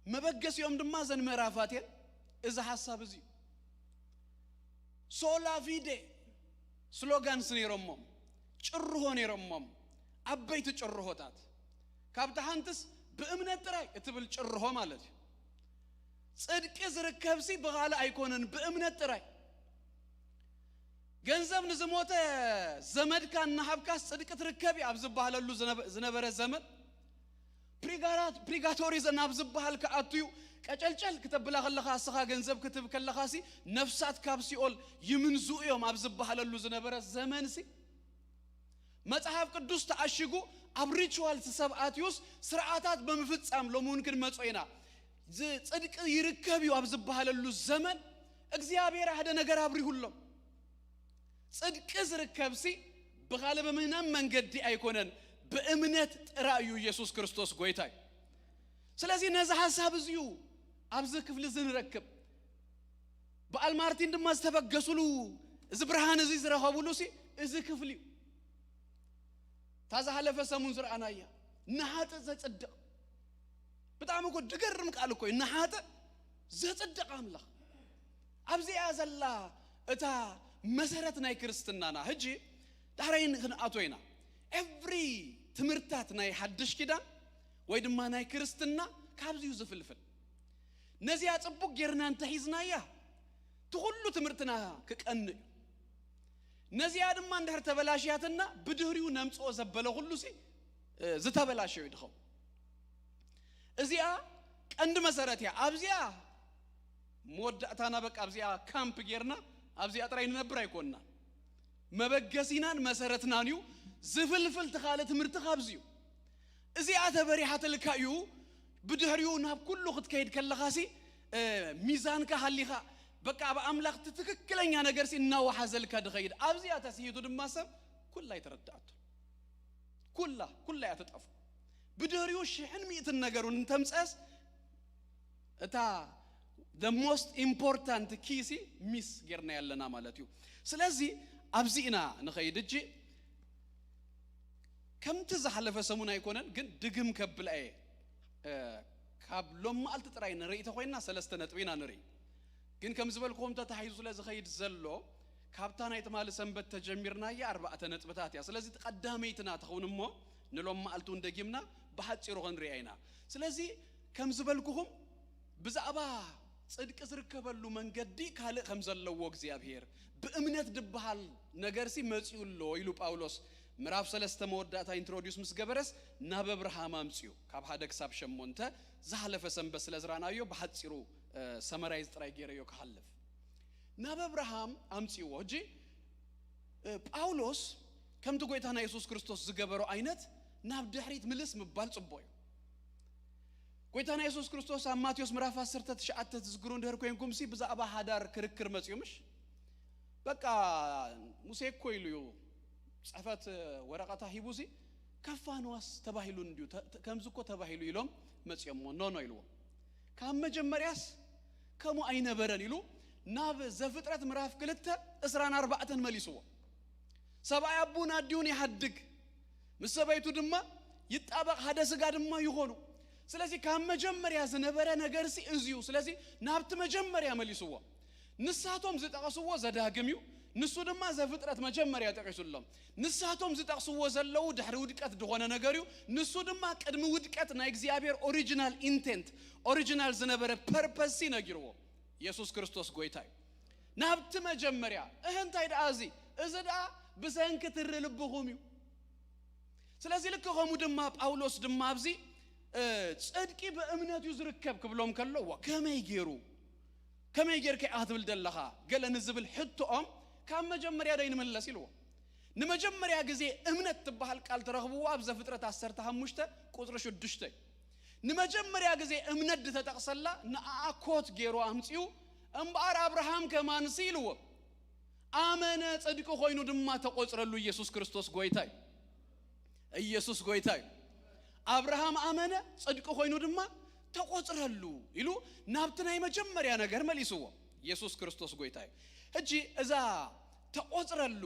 መበገሲኦም ድማ ዘን ምዕራፋት እየን። እዚ ሓሳብ እዚ ሶላ ፊዴ ስሎጋንስ ነይሮሞም፣ ጭርሆ ነይሮሞም፣ ዓበይቲ ጭርሆታት። ካብቲ ሓንትስ ብእምነት ጥራይ እትብል ጭርሆ ማለት እዩ። ጽድቂ ዝርከብሲ ብኻልእ ኣይኮነን፣ ብእምነት ጥራይ። ገንዘብ ንዝሞተ ዘመድካ እናሃብካስ ጽድቂ ትርከብ እዩ ኣብ ዝበሃለሉ ዝነበ-፣ ዝነበረ ዘመን፣ ፕሪጋራት-፣ ፕሪጋቶሪ ዘ-፣ ናብ ዝበሃል ክኣቱ እዩ። ቀጨልጨል ክተብላ ከለኻ፣ እስኻ ገንዘብ ክትህብ ከለኻሲ፣ ነፍሳት ካብ ሲኦል ይምንዝኡ እዮም ኣብ ዝበሃለሉ ዝነበረ ዘመንሲ፣ መጽሓፍ ቅዱስ ተኣሽጉ ኣብ ሪቹዋል ሰብ ኣትዩስ ስርዓታት ብምፍጻም፣ ሎሚ እውን ክንመጾ ኢና። ዝ-፣ ጽድቂ ይርከብ እዩ ኣብ ዝበሃለሉ ዘመን፣ እግዚኣብሔር ሓደ ነገር ኣብሪሁሎም። ጽድቂ ዝርከብሲ ብኻልእ ብምንም መንገዲ ኣይኮነን፣ ብእምነት ጥራይ እዩ። ኢየሱስ ክርስቶስ ጎይታ እዩ። ስለዚ ነዚ ሓሳብ እዚ እዩ ኣብዚ ክፍሊ እዚ ንረክብ። በዓል ማርቲን ድማ ዝተበገሱሉ፣ እዚ ብርሃን እዚ ዝረኸቡሉ ሲ እዚ ክፍሊ እዩ። እታ ዝሓለፈ ሰሙን ዝረኣናያ፣ ንሓጥእ ዘጽድቕ። ብጣዕሚ እኮ ድገርም ቃል እኮ እዩ፣ ንሓጥእ ዘጽድቕ ኣምላኽ። ኣብዚኣ ዘላ እታ መሰረት ናይ ክርስትናና። ሕጂ ዳሕራይ ክንኣቶ ኢና። ኤቭሪ ትምህርታት ናይ ሓድሽ ኪዳን ወይ ድማ ናይ ክርስትና ካብዚ እዩ ዝፍልፍል። ነዚኣ ጽቡቕ ጌርና እንተሒዝናያ፣ እቲ ኩሉ ትምህርትና ክቀንእ እዩ። ነዚኣ ድማ እንድሕር ተበላሽያትና፣ ብድህሪኡ ነምጽኦ ዘበለ ኩሉ ሲ፣ እ፣ ዝተበላሸ እዩ ድኸውን። እዚኣ ቀንዲ መሰረት እያ። ኣብዚኣ መወዳእታና በቃ ኣብዚኣ ካምፕ ጌርና ኣብዚኣ ጥራይ ንነብር ኣይኮንና። መበገሲናን መሰረትናን እዩ። ዝፍልፍል ትኻለ ትምህርቲ ካብዚ እዩ። እዚኣ ተበሪሓትልካ እዩ። ብድሕሪኡ ናብ ኩሉ ክትከይድ ከለኻሲ፣ እ፣ ሚዛንካ ሃሊኻ፣ በቃ ኣብ ኣምላኽ እቲ ትክክለኛ ነገርሲ እናወሓዘልካ ድኸይድ። ኣብዚኣ ተስሂቱ ድማ ሰብ ኩላ ኣይተረድኣቶ። ኩላ፣ ኩላ እያ ትጠፍኦ። ብድሕሪኡ ሽሕን ሚእትን ነገሩን እንተምጸስ፣ እታ the most important key ሲ ሚስ ጌርና ኣለና ማለት እዩ። ስለዚ ኣብዚ ኢና ንኸይድ። እጂ ከምቲ ዝሓለፈ ሰሙን ኣይኮነን፣ ግን ድግም ከብላ እየ። እ፣ ካብ ሎም መዓልቲ ጥራይ ንርኢ ተኾይንና ሰለስተ ነጥቢ ኢና ንርኢ። ግን ከም ዝበልክዎም ተታሒዙ ስለ ዝኸይድ ዘሎ፣ ካብታ ናይ ትማሊ ሰንበት ተጀሚርናያ ኣርባዕተ ነጥብታት እያ። ስለዚ እቲ ቀዳመይትና ትኸውን እሞ ንሎም መዓልቲ እውን ደጊምና ብሓጺሩ ክንሪኣ ኢና። ስለዚ ከም ዝበልክኹም ብዛዕባ ጽድቂ ዝርከበሉ መንገዲ ካልእ ከም ዘለዎ እግዚኣብሔር ብእምነት ድበሃል ነገርሲ መጺኡ ኣሎ ኢሉ ጳውሎስ ምዕራፍ ሰለስተ መወዳእታ ኢንትሮዲዩስ ምስ ገበረስ ናብ ኣብርሃም ኣምጺኡ ካብ ሓደ ክሳብ ሸሞንተ ዝሓለፈ ሰንበት ስለ ዝረኣናዮ ብሓጺሩ፣ እ፣ ሰመራይዝ ጥራይ ገይረዮ ክሓልፍ። ናብ ኣብርሃም ኣምጺእዎ። ሕጂ፣ እ፣ ጳውሎስ ከምቲ ጎይታና የሱስ ክርስቶስ ዝገበሮ ዓይነት ናብ ድሕሪት ምልስ ምባል ጽቡቕ እዩ። ጎይታና የሱስ ክርስቶስ ኣብ ማቴዎስ ምዕራፍ ዓሰርተ ትሽዓተ ትዝክሩ እንድህር ኮይንኩምሲ ብዛዕባ ሓዳር ክርክር መጺኡ ምሽ? በቃ ሙሴ እኮ ኢሉ እዩ ጽሕፈት ወረቐታ ሂቡዚ፣ ከፋንዋስ ተባሂሉ እንድዩ፣ ተ- ተ- ከምዚ እኮ ተባሂሉ ኢሎም መጺኦሞ። ኖ ኖ ኢልዎ። ካብ መጀመርያስ ከምኡ ኣይነበረን ኢሉ ናብ ዘፍጥረት ምዕራፍ ክልተ ዕስራን ኣርባዕተን መሊስዎ። ሰብኣይ ኣቡን ኣዲኡን ይሃድግ፣ ምስ ሰበይቱ ድማ ይጣበቕ፣ ሓደ ስጋ ድማ ይኾኑ። ስለዚ ካብ መጀመርያ ዝነበረ ነገርሲ እዚ እዩ። ስለዚ ናብቲ መጀመርያ መሊስዎ። ንሳቶም ዝጠቐስዎ ዘዳግም እዩ። ንሱ ድማ ዘፍጥረት መጀመርያ ጠቒሱሎም። ንሳቶም ዝጠቕስዎ ዘለዉ ድሕሪ ውድቀት ዝኾነ ነገር እዩ። ንሱ ድማ ቅድሚ ውድቀት ናይ እግዚኣብሔር ኦሪጂናል ኢንቴንት፣ ኦሪጂናል ዝነበረ ፐርፐስሲ ነጊርዎ። ኢየሱስ ክርስቶስ ጎይታ እዩ። ናብቲ መጀመርያ እህ እንታይ ደኣ እዚ እዚ ደኣ ብሰንኪ ትሪ ልብኹም እዩ። ስለዚ ልክ ከምኡ ድማ ጳውሎስ ድማ ኣብዚ ጽድቂ ብእምነት እዩ ዝርከብ ክብሎም ከሎ፣ ከመይ ገይሩ ከመይ ጌርከ ኢኻ ትብል ዘለኻ ገለ ንዝብል ሕቶኦም ካብ መጀመርያ ዶ ይንምለስ ኢልዎ። ንመጀመርያ ግዜ እምነት ትበሃል ቃል ትረኽብዎ ኣብ ዘፍጥረት ዓሰርተ ሓሙሽተ ቁፅሪ ሽዱሽተ እዩ። ንመጀመርያ ግዜ እምነት ዝተጠቕሰላ ንኣኣ ኮት ገይሩ ኣምፅኡ። እምበኣር ኣብርሃም ከማንሲ ኢልዎ ኣመነ፣ ጽድቂ ኮይኑ ድማ ተቆጽረሉ። ኢየሱስ ክርስቶስ ጎይታ እዩ። ኢየሱስ ጎይታ እዩ። ኣብርሃም ኣመነ፣ ጽድቂ ኮይኑ ድማ ተቆጽረሉ ኢሉ ናብቲ ናይ መጀመርያ ነገር መሊስዎ። ኢየሱስ ክርስቶስ ጎይታ እዩ። ሕጂ እዛ ተቆጽረሉ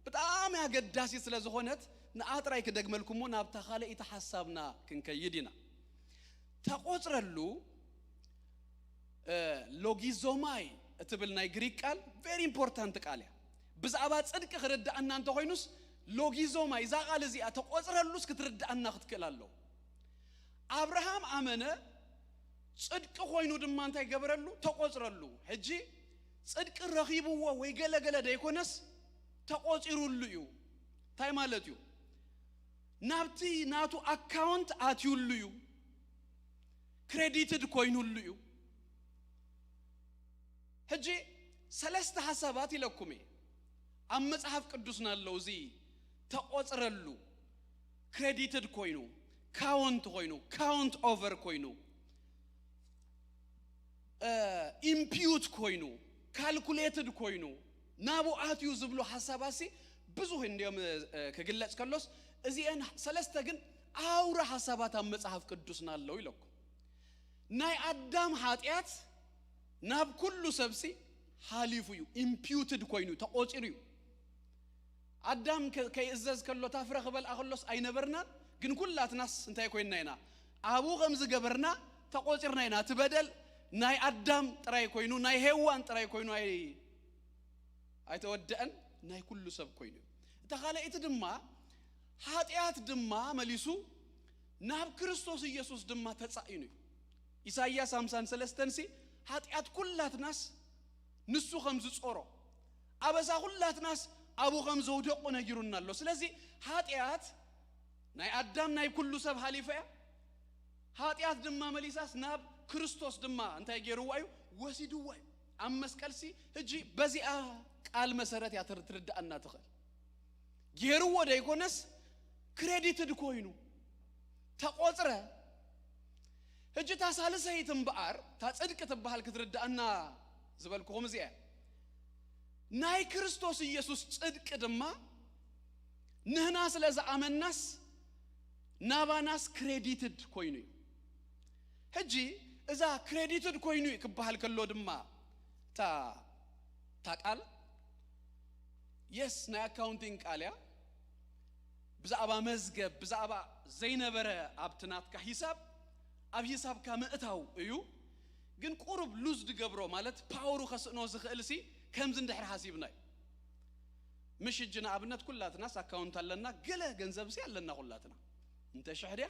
ብጣዕሚ ኣገዳሲ ስለ ዝኾነት ንኣ ጥራይ ክደግመልኩሞ ናብታ ካልኣይቲ ሓሳብና ክንከይድ ኢና። ተቆጽረሉ ሎጊዞማይ እትብል ናይ ግሪክ ቃል ቨሪ ኢምፖርታንት ቃል እያ። ብዛዕባ ጽድቂ ክርድኣና እንተኾይኑስ ሎጊዞማይ እዛ ቃል እዚኣ ተቆጽረሉስ ክትርድኣና ክትክእል ኣለዎ። ኣብርሃም ኣመነ፣ ጽድቂ ኮይኑ ድማ እንታይ ገበረሉ? ተቆጽረሉ። ሕጂ ጽድቂ ረኺብዎ ወይ ገለገለ ደይኮነስ ተቆጺሩሉ እዩ። እንታይ ማለት እዩ? ናብቲ ናቱ ኣካውንት ኣትዩሉ እዩ። ክሬዲትድ ኮይኑሉ እዩ። ሕጂ ሰለስተ ሓሳባት ኢለኩም እየ ኣብ መጽሓፍ ቅዱስና ኣለዉ። እዚ ተቆጽረሉ፣ ክሬዲትድ ኮይኑ፣ ካውንት ኮይኑ፣ ካውንት ኦቨር ኮይኑ፣ ኢምፒዩት ኮይኑ፣ ካልኩሌትድ ኮይኑ ናብኡ ኣትዩ ዝብሉ ሓሳባሲ ብዙህ እንዲዮም ክግለጽ ከሎስ፣ እዚአን ሰለስተ ግን ኣውራ ሓሳባት ኣብ መጽሓፍ ቅዱስና ኣለዉ ኢለኩም። ናይ ኣዳም ሓጢኣት ናብ ኩሉ ሰብሲ ሓሊፉ እዩ። ኢምፒዩትድ ኮይኑ ተቆጺሩ እዩ። ኣዳም ከይእዘዝ ከሎ ታፍረ ክበልዓ ከሎስ ኣይነበርናን። ግን ኩላትናስ እንታይ ኮይንና ኢና? ኣብኡ ከም ዝገበርና ተቆጺርና ኢና። እቲ በደል ናይ ኣዳም ጥራይ ኮይኑ፣ ናይ ሄዋን ጥራይ ኮይኑ ኣይተወደአን፣ ናይ ኩሉ ሰብ ኮይኑ እዩ። እታ ካልኣይቲ ድማ ሓጢኣት ድማ መሊሱ ናብ ክርስቶስ ኢየሱስ ድማ ተጻኢኑ እዩ። ኢሳይያስ ሓምሳን ሰለስተን ሲ ሓጢኣት ኩላትናስ ንሱ ከም ዝጾሮ፣ ኣበሳ ኩላትናስ ኣብኡ ከም ዘውደቁ ነጊሩና ኣሎ። ስለዚ ሓጢኣት ናይ ኣዳም ናይ ኩሉ ሰብ ሓሊፈ እያ። ሓጢኣት ድማ መሊሳስ ናብ ክርስቶስ ድማ እንታይ ገይርዋ እዩ? ወሲድዋ እዩ ኣብ መስቀልሲ። ሕጂ በዚኣ ቃል መሰረት እያ ትር- ትርድኣና ትኽእል። ገይርዎ ደይኮነስ ክሬዲትድ ኮይኑ ተቆጽረ። ሕጂ እታ ሳልሰይቲ እምበኣር እታ ጽድቂ ትበሃል ክትርድኣና ዝበልኩኹም እዚኣ እያ። ናይ ክርስቶስ ኢየሱስ ጽድቂ ድማ ንህና ስለ ዝኣመናስ ናባናስ ክሬዲትድ ኮይኑ እዩ። ሕጂ እዛ ክሬዲትድ ኮይኑ እዩ ክበሃል ከሎ ድማ እታ እታ ቃል የስ ናይ ኣካውንቲንግ ቃል እያ። ብዛዕባ መዝገብ ብዛዕባ ዘይነበረ ኣብቲ ናትካ ሂሳብ ኣብ ሂሳብካ ምእታው እዩ። ግን ቁሩብ ሉዝ ድገብሮ ማለት ፓወሩ ከስእኖ ዝኽእል ሲ ከምዚ እንድሕር ሓሲብና እዩ። ምሽ እጂ ንኣብነት ኩላትናስ ኣካውንት ኣለና፣ ገለ ገንዘብ ሲ ኣለና ኩላትና። እንተ ሽሕ ድያ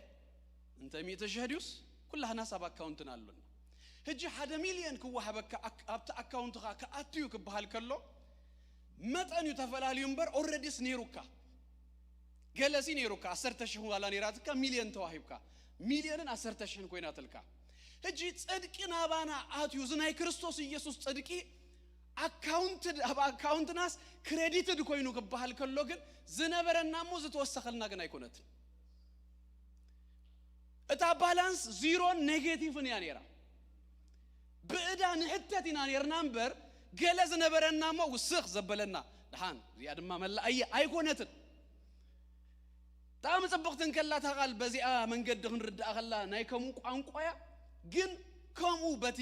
እንተ ሚእቲ ሽሕ ድዩስ ኩላህናስ ኣብ ኣካውንትና ኣሎና። ሕጂ ሓደ ሚልዮን ክወሃበካ ኣብቲ ኣካውንትኻ ክኣትዩ ክበሃል ከሎ መጠን እዩ ተፈላልዩ እምበር ኦረዲስ ነይሩካ። ገለሲ ነይሩካ ዓሰርተ ሽሕ ዋላ ነይራትካ ሚልዮን ተዋሂብካ ሚልዮንን ዓሰርተ ሽሕን ኮይናትልካ። ሕጂ ጽድቂ ናባና ኣትዩ እዚ ናይ ክርስቶስ ኢየሱስ ጽድቂ ኣካውንትድ ኣብ ኣካውንትናስ ክሬዲትድ ኮይኑ ክበሃል ከሎ ግን ዝነበረና እሞ ዝተወሰኸልና ግን ኣይኮነትን። እታ ባላንስ ዚሮን ኔጌቲቭን እያ ነይራ። ብእዳ ንሕተት ኢና ነይርና እምበር ገለ ዝነበረና እሞ ውስኽ ዘበለና። ደሓን እዚኣ ድማ መላእየ ኣይኮነትን። ብጣዕሚ ጽብቕቲ እንከላ እታ ቃል በዚኣ መንገዲ ክንርድኣ ከላ ናይ ከምኡ ቋንቋ እያ። ግን ከምኡ በቲ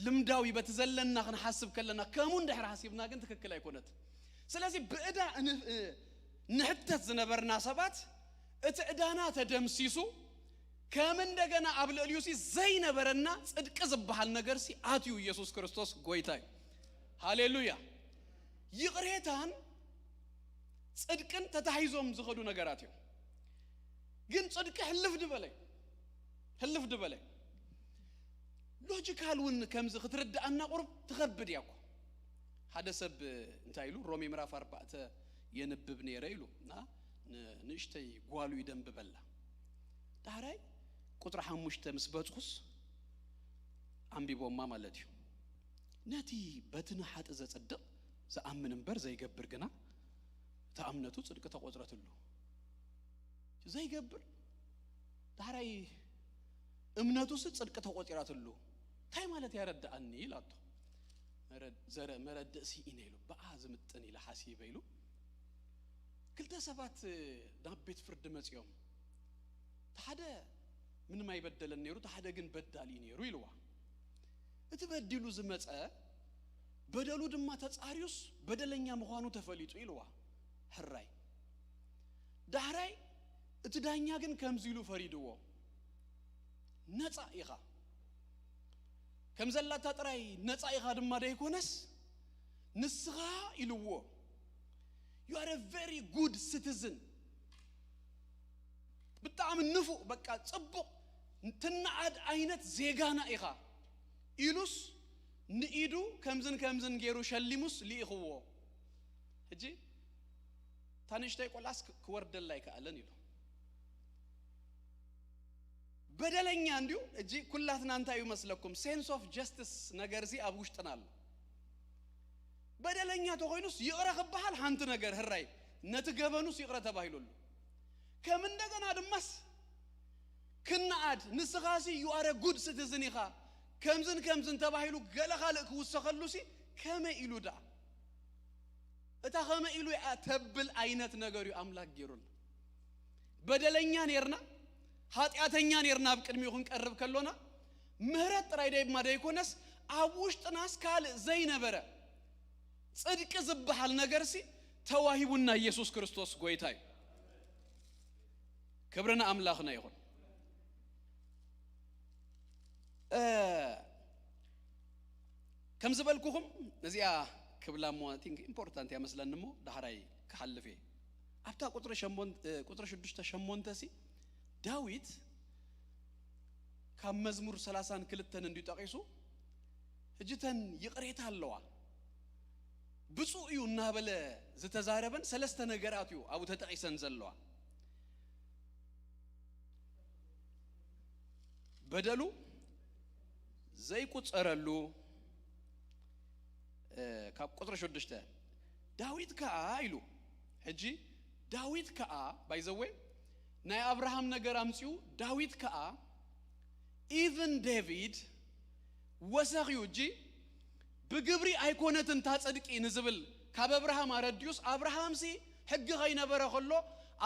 ልምዳዊ በቲ ዘለና ክንሓስብ ከለና ከምኡ እንድሕር ሓሲብና ግን ትክክል ኣይኮነትን። ስለዚ ብእዳ ን- ንሕተት ዝነበርና ሰባት እቲ ዕዳና ተደምሲሱ ከም እንደገና ኣብ ልዕሊኡ ሲ ዘይነበረና ጽድቂ ዝበሃል ነገር ሲ ኣትዩ ኢየሱስ ክርስቶስ ጎይታ እዩ። ሃሌሉያ። ይቕሬታን ጽድቅን ተታሒዞም ዝኸዱ ነገራት እዮም። ግን ጽድቂ ሕልፍ ድበለ ሕልፍ ድበለ። ሎጂካል እውን ከምዚ ክትርድኣና ቁርብ ትኸብድ እያ እኮ። ሓደ ሰብ እንታይ ኢሉ ሮሜ ምዕራፍ ኣርባዕተ የንብብ ነይረ ኢሉ እና ንእሽተይ ጓሉ ይደንብበላ። ዳሕራይ ቁጥሪ ሓሙሽተ ምስ በጽኹስ ኣንቢቦማ ማለት እዩ። ነቲ በቲ ንሓጢ ዘጸድቕ ዝኣምን እምበር ዘይገብር ግና እታ እምነቱ ጽድቂ ተቖጽረትሉ። ዘይገብር ዳሕራይ እምነቱ ሲ ጽድቂ ተቖጺራትሉ እንታይ ማለት ያረዳኣኒ ኢላቶ። መረድእ ስኢነ ኢሉ ብኣ ዝምጥን ኢለ ሓሲበ ኢሉ። ክልተ ሰባት ናብ ቤት ፍርዲ መጺኦም፣ ሓደ ምንም ኣይበደለን ነይሩ፣ ሓደ ግን በዳሊ ነይሩ ኢልዋ። እቲ በዲሉ ዝመጸ በደሉ ድማ ተጻርዩስ በደለኛ ምዃኑ ተፈሊጡ ኢልዋ። ሕራይ ዳሕራይ እቲ ዳኛ ግን ከምዚ ኢሉ ፈሪድዎ፣ ነጻ ኢኻ፣ ከም ዘላታ ጥራይ ነጻ ኢኻ ድማ ደይኮነስ ንስኻ ኢልዎ። You are a very good citizen። ብጣዕሚ ንፉእ በቃ ጽቡቕ ትነዓድ ዓይነት ዜጋና ኢኻ ኢሉስ ንኢዱ ከምዝን ከምዝን ገይሩ ሸሊሙስ ልኢኽዎ። ሕጂ እታ ንእሽተይ ቆልዓስ ክወርደላ ኣይከኣለን ኢሉ። በደለኛ እንዲሁ እጂ ኩላትና እንታይ እዩ መስለኩም? ሴንስ ኦፍ ጀስቲስ ነገር ዚ ኣብ ውሽጥና ኣሎ። በደለኛ ተኾይኑስ ይቕረ ክበሃል ሓንቲ ነገር ህራይ ነቲ ገበኑስ ይቕረ ተባሂሉሉ። ከም እንደገና ድማስ ክነኣድ ንስኻሲ you are a good citizen ኢኻ ከምዝን ከምዝን ተባሂሉ ገለ ካልእ ክውሰኸሉሲ ከመይ ኢሉ ደኣ እታ ከመይ ኢሉ እያ ተብል ዓይነት ነገር እዩ ኣምላክ ገይሩና። በደለኛ ኔርና፣ ኃጢአተኛ ኔርና ኣብ ቅድሚኡ ክንቀርብ ከሎና ምህረት ጥራይ ደይማ ደይኮነስ ኣብ ውሽጥናስ ካልእ ዘይነበረ ጽድቂ ዝበሃል ነገርሲ ተዋሂቡና ኢየሱስ ክርስቶስ ጎይታ እዩ። ክብሪ ንኣምላኽና ይኹን። እ፣ ከም ዝበልኩኹም ነዚኣ ክብላ እሞ፣ I think important እያ መስለኒ እሞ ዳሕራይ ክሓልፍ እየ። ኣብታ ቁጽሪ ሸሞን-፣ እ፣ ቁጽሪ ሽዱሽተ ሸሞንተ ሲ ዳዊት ካብ መዝሙር ሰላሳን ክልተን እንድዩ ጠቒሱ፣ ሕጂ እተን ይቕሬታ ኣለዋ። ብፁዕ እዩ እናበለ ዝተዛረበን ሰለስተ ነገራት እዩ ኣብኡ ተጠቒሰን ዘለዋ። በደሉ ዘይቁጸረሉ፣ እ፣ ካብ ቁጽሪ ሽዱሽተ ዳዊት ከኣ ኢሉ። ሕጂ ዳዊት ከኣ፣ by the way፣ ናይ ኣብርሃም ነገር ኣምጺኡ፣ ዳዊት ከኣ፣ even David ወሰኽ እዩ። እጂ ብግብሪ ኣይኮነትን እታ ጽድቂ ንዝብል ካብ ኣብርሃም ኣረድዩስ፣ ኣብርሃምሲ ሕጊ ከይነበረ ከሎ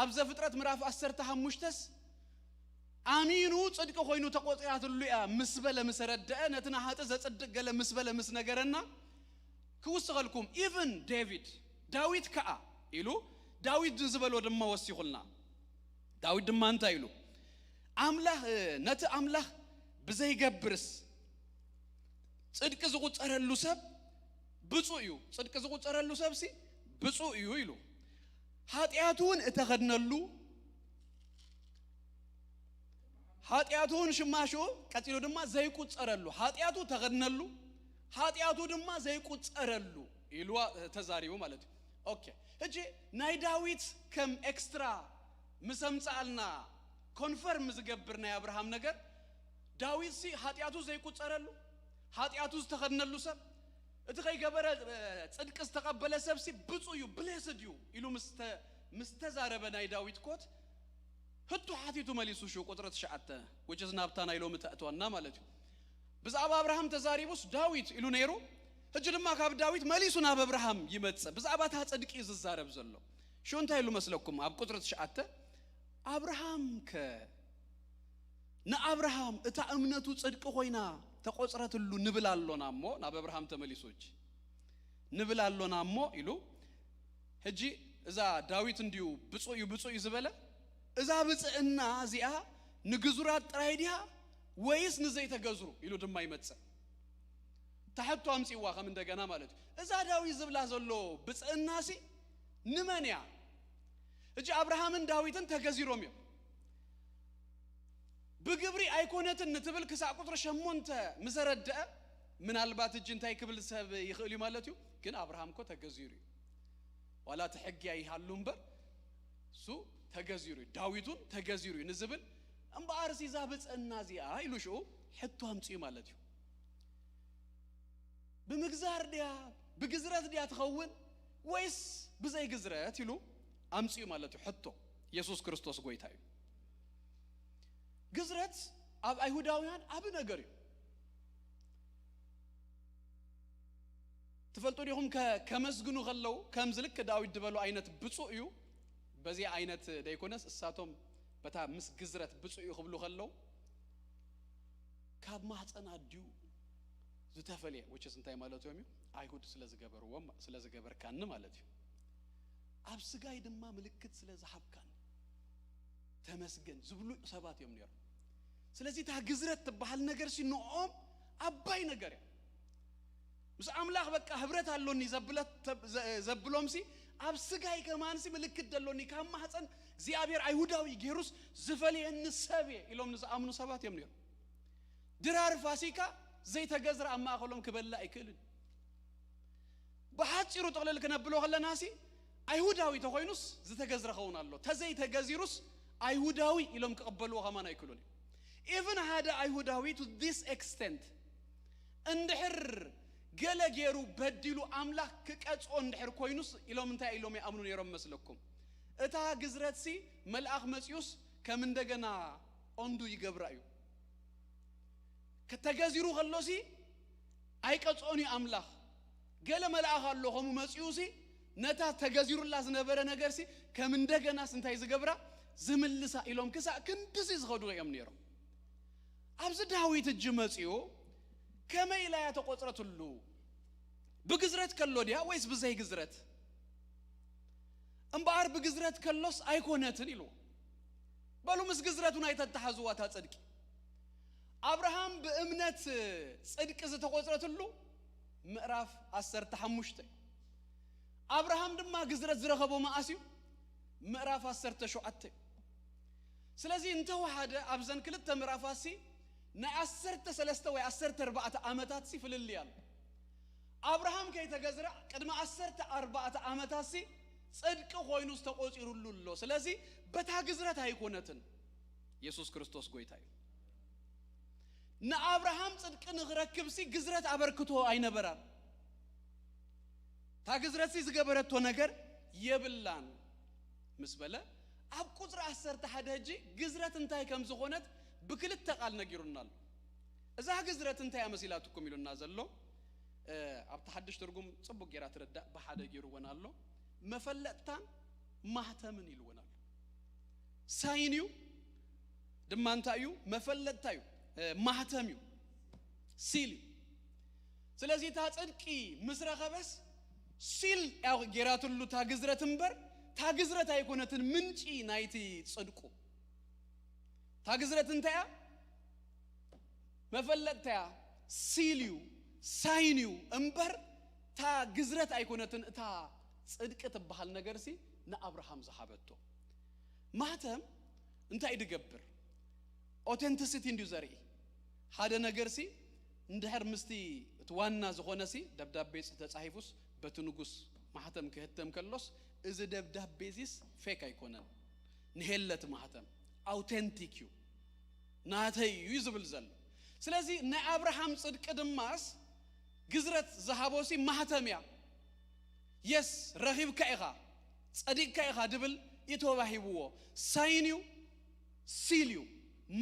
ኣብ ዘፍጥረት ምዕራፍ ዓሰርተ ሓሙሽተስ ኣሚኑ ጽድቂ ኮይኑ ተቆጺራትሉ እያ ምስ በለ ምስ ረደአ፣ ነቲ ንሓጢእ ዘጽድቅ ገለ ምስ በለ ምስ ነገረና፣ ክውስኸልኩም፣ even David፣ ዳዊት ከኣ ኢሉ፣ ዳዊት ዝበሎ ድማ ወሲኹልና። ዳዊት ድማ እንታይ ኢሉ? ኣምላኽ፣ ነቲ ኣምላኽ ብዘይገብርስ ጽድቂ ዝቑጸረሉ ሰብ ብፁዕ እዩ። ጽድቂ ዝቑጸረሉ ሰብሲ ብፁዕ እዩ ኢሉ። ኃጢኣቱ እውን እተኸድነሉ፣ ኃጢኣቱ እውን ሽማሽኡ ቀጺሉ ድማ ዘይቁጸረሉ፣ ኃጢኣቱ ተኸድነሉ፣ ኃጢኣቱ ድማ ዘይቁጸረሉ ኢልዋ ተዛሪቡ ማለት እዩ። ኦኬ፣ ሕጂ ናይ ዳዊት ከም ኤክስትራ ምስ ኣምጽኣልና ኮንፈርም ዝገብር ናይ ኣብርሃም ነገር፣ ዳዊትሲ ኃጢኣቱ ዘይቁጸረሉ፣ ኃጢኣቱ ዝተኸድነሉ ሰብ፣ እቲ ከይገበረ፣ እ፣ ጽድቂ ዝተቐበለ ሰብሲ ብፁዕ እዩ፣ ብሌስድ እዩ ኢሉ ምስ ተ-፣ ምስ ተዛረበ ናይ ዳዊት ኮት፣ ህቱ ሓቲቱ መሊሱ ሽዑ ቁጽሪ ትሽዓተ፣ which is ናብታ ናይ ሎሚ ተእትወና ማለት እዩ። ብዛዕባ ኣብርሃም ተዛሪቡስ ዳዊት ኢሉ ነይሩ፣ ሕጂ ድማ ካብ ዳዊት መሊሱ ናብ ኣብርሃም ይመጽእ። ብዛዕባ እታ ጽድቂ እዩ ዝዛረብ ዘሎ። ሽዑ እንታይ ኢሉ መስለኩም? ኣብ ቁጽሪ ትሽዓተ፣ ኣብርሃም ከ ንኣብርሃም እታ እምነቱ ጽድቂ ኮይና ተቆጽረትሉ ንብል ኣሎና እሞ፣ ናብ ኣብርሃም ተመሊሱ ሕጂ ንብል ኣሎና እሞ ኢሉ። ሕጂ እዛ ዳዊት እንድዩ ብፁዕ እዩ፣ ብፁዕ እዩ ዝበለ፣ እዛ ብፅዕና እዚኣ ንግዙራት ጥራይ ድያ ወይስ ንዘይተገዝሩ ኢሉ ድማ ይመጽእ። ታሕቶ ኣምፅዋ ከም እንደገና ማለት እዩ። እዛ ዳዊት ዝብላ ዘሎ ብፅዕና ሲ ንመን እያ? ሕጂ ኣብርሃምን ዳዊትን ተገዚሮም እዮም። ብግብሪ ኣይኮነትን ንትብል ክሳዕ ቁፅሪ ሸሞንተ ምሰረድአ፣ ምናልባት እጂ እንታይ ክብል ሰብ ይኽእል እዩ ማለት እዩ። ግን ኣብርሃም እኮ ተገዚሩ እዩ። ዋላ እቲ ሕጊ ኣይሃሉ እምበር እሱ ተገዚሩ እዩ፣ ዳዊቱን ተገዚሩ እዩ ንዝብል እምበኣር እዛ ብፅዕና እዚኣ ኢሉ ሽኡ ሕቶ ኣምፅኡ ማለት እዩ። ብምግዛር ድያ ብግዝረት ድያ ትኸውን ወይስ ብዘይ ግዝረት ኢሉ ኣምፅኡ ማለት እዩ ሕቶ። የሱስ ክርስቶስ ጎይታ እዩ። ግዝረት ኣብ ኣይሁዳውያን ዓቢ ነገር እዩ። ትፈልጡ ዲኹም? ከ- ከመስግኑ ከለዉ ከምዚ ልክ ዳዊት ዝበሎ ዓይነት ብፁዕ እዩ። በዚ ዓይነት ደይኮነስ እሳቶም በታ ምስ ግዝረት ብፁዕ እዩ ክብሉ ከለዉ ካብ ማህፀን ኣድዩ ዝተፈልየ፣ which is እንታይ ማለቶም እዩ? ኣይሁድ ስለ ዝገበርዎም፣ ስለ ዝገበርካኒ ማለት እዩ። ኣብ ስጋይ ድማ ምልክት ስለ ዝሃብካኒ ተመስገን ዝብሉ ሰባት እዮም ነይሮም። ስለዚ እታ ግዝረት ትበሃል ነገር ሲ ንኦም ዓባይ ነገር እያ። ምስ ኣምላኽ በቃ ህብረት ኣሎኒ ዘብለት- ዘ- ዘብሎም ሲ ኣብ ስጋይ ከማን ሲ ምልክት ደሎኒ፣ ካብ ማህፀን እግዚኣብሔር ኣይሁዳዊ ገይሩስ ዝፈልየኒ ሰብ እየ ኢሎም ንዝኣምኑ ሰባት እዮም ነይሮም። ድራር ፋሲካ ዘይተገዝረ ኣብ ማእኸሎም ክበልዕ ኣይክእልን። ብሓፂሩ ጥቕልል ክነብሎ ከለና ሲ ኣይሁዳዊ ተኾይኑስ ዝተገዝረ ኸውን ኣሎ፣ ተዘይተገዚሩስ ኣይሁዳዊ ኢሎም ክቕበልዎ ከማን ኣይክእሉን እዮም። ኢቭን ሓደ ኣይሁዳዊ to this extent እንድሕር ገለ ገይሩ በዲሉ ኣምላኽ ክቀፅኦ እንድሕር ኮይኑስ ኢሎም እንታይ ኢሎም ይኣምኑ ነይሮም መስለኩም? እታ ግዝረት ሲ መልኣኽ መፂኡስ ከም እንደገና ኦንዱ ይገብራ እዩ። ከተገዚሩ ከሎሲ ኣይቀጽኦን እዩ ኣምላኽ። ገለ መልኣኽ ኣሎ ከምኡ መጺኡሲ ነታ ተገዚሩላ ዝነበረ ነገርሲ ከም እንደገናስ እንታይ ዝገብራ ዝምልሳ ኢሎም ክሳዕ ክንድዚ ዝኸዱ እዮም ነይሮም። ኣብዚ ዳዊት እጂ መጺኡ ከመይ ኢላ እያ ተቖጽረትሉ? ብግዝረት ከሎ ድያ ወይስ ብዘይ ግዝረት? እምበኣር ብግዝረት ከሎስ ኣይኮነትን ኢሉ። በሉ ምስ ግዝረት እውን ኣይተተሓዝዋ እታ ጽድቂ። ኣብርሃም ብእምነት ጽድቂ ዝተቖጽረትሉ ምዕራፍ ዓሰርተ ሓሙሽተ። ኣብርሃም ድማ ግዝረት ዝረኸቦ መዓስ እዩ? ምዕራፍ ዓሰርተ ሸውዓተ። ስለዚ እንተወሓደ ኣብዘን ክልተ ምዕራፋትሲ ናይ ዓሰርተ ሰለስተ ወይ ዓሰርተ ኣርባዕተ ዓመታትሲ ፍልልይ ኣሎ። ኣብርሃም ከይተገዝረ ቅድሚ ዓሰርተ ኣርባዕተ ዓመታትሲ ጽድቂ ኮይኑ ዝተቖጺሩሉ ኣሎ። ስለዚ በታ ግዝረት ኣይኮነትን። የሱስ ክርስቶስ ጎይታ እዩ። ንኣብርሃም ጽድቂ ንኽረክብሲ ግዝረት ኣበርክቶ ኣይነበራን። እታ ግዝረትሲ ዝገበረቶ ነገር የብላን ምስ በለ ኣብ ቁጽሪ ዓሰርተ ሓደ ሕጂ ግዝረት እንታይ ከም ዝኾነት ብክልተ ቃል ነጊሩና ኣሎ። እዛ ግዝረት እንታይ እያ መሲላትኩም ኢሉና ዘሎ፣ እ፣ ኣብቲ ሓድሽ ትርጉም ጽቡቅ ጌራ ትርዳእ ብሓደ ጌርወን ኣሎ። መፈለጥታን ማህተምን ኢልወን ኣሎ። ሳይን እዩ ድማ እንታይ እዩ? መፈለጥታ እዩ፣ እ፣ ማህተም እዩ፣ ሲል እዩ። ስለዚ እታ ጽድቂ ምስ ረኸበስ ሲል እያ ጌራትሉ እታ ግዝረት እምበር እታ ግዝረት ኣይኮነትን ምንጪ ናይቲ ጽድቁ። እታ ግዝረት እንታይ እያ? መፈለጥታ እያ፣ ሲል እዩ፣ ሳይን እዩ እምበር እታ ግዝረት ኣይኮነትን። እታ ጽድቂ ትበሃል ነገርሲ ንኣብርሃም ዝሃበቶ። ማህተም እንታይ ድገብር? ኦቴንቲሲቲ እንድዩ ዘርኢ። ሓደ ነገርሲ እንድሕር ምስቲ እቲ ዋና ዝኾነሲ ደብዳቤ ፅ- ተጻሒፉስ በቲ ንጉስ ማሕተም ክህተም ከሎስ እዚ ደብዳቤ እዚስ ፌክ ኣይኮነን፣ ንሄለት ማሕተም ኣውቴንቲክ እዩ፣ ናተይ እዩ ዝብል ዘሎ። ስለዚ ናይ ኣብርሃም ጽድቂ ድማስ ግዝረት ዝሃቦሲ ማህተም እያ። የስ ረኺብካ ኢኻ፣ ጸዲቕካ ኢኻ ድብል እዩ ተዋሂብዎ። ሳይን እዩ፣ ሲል እዩ፣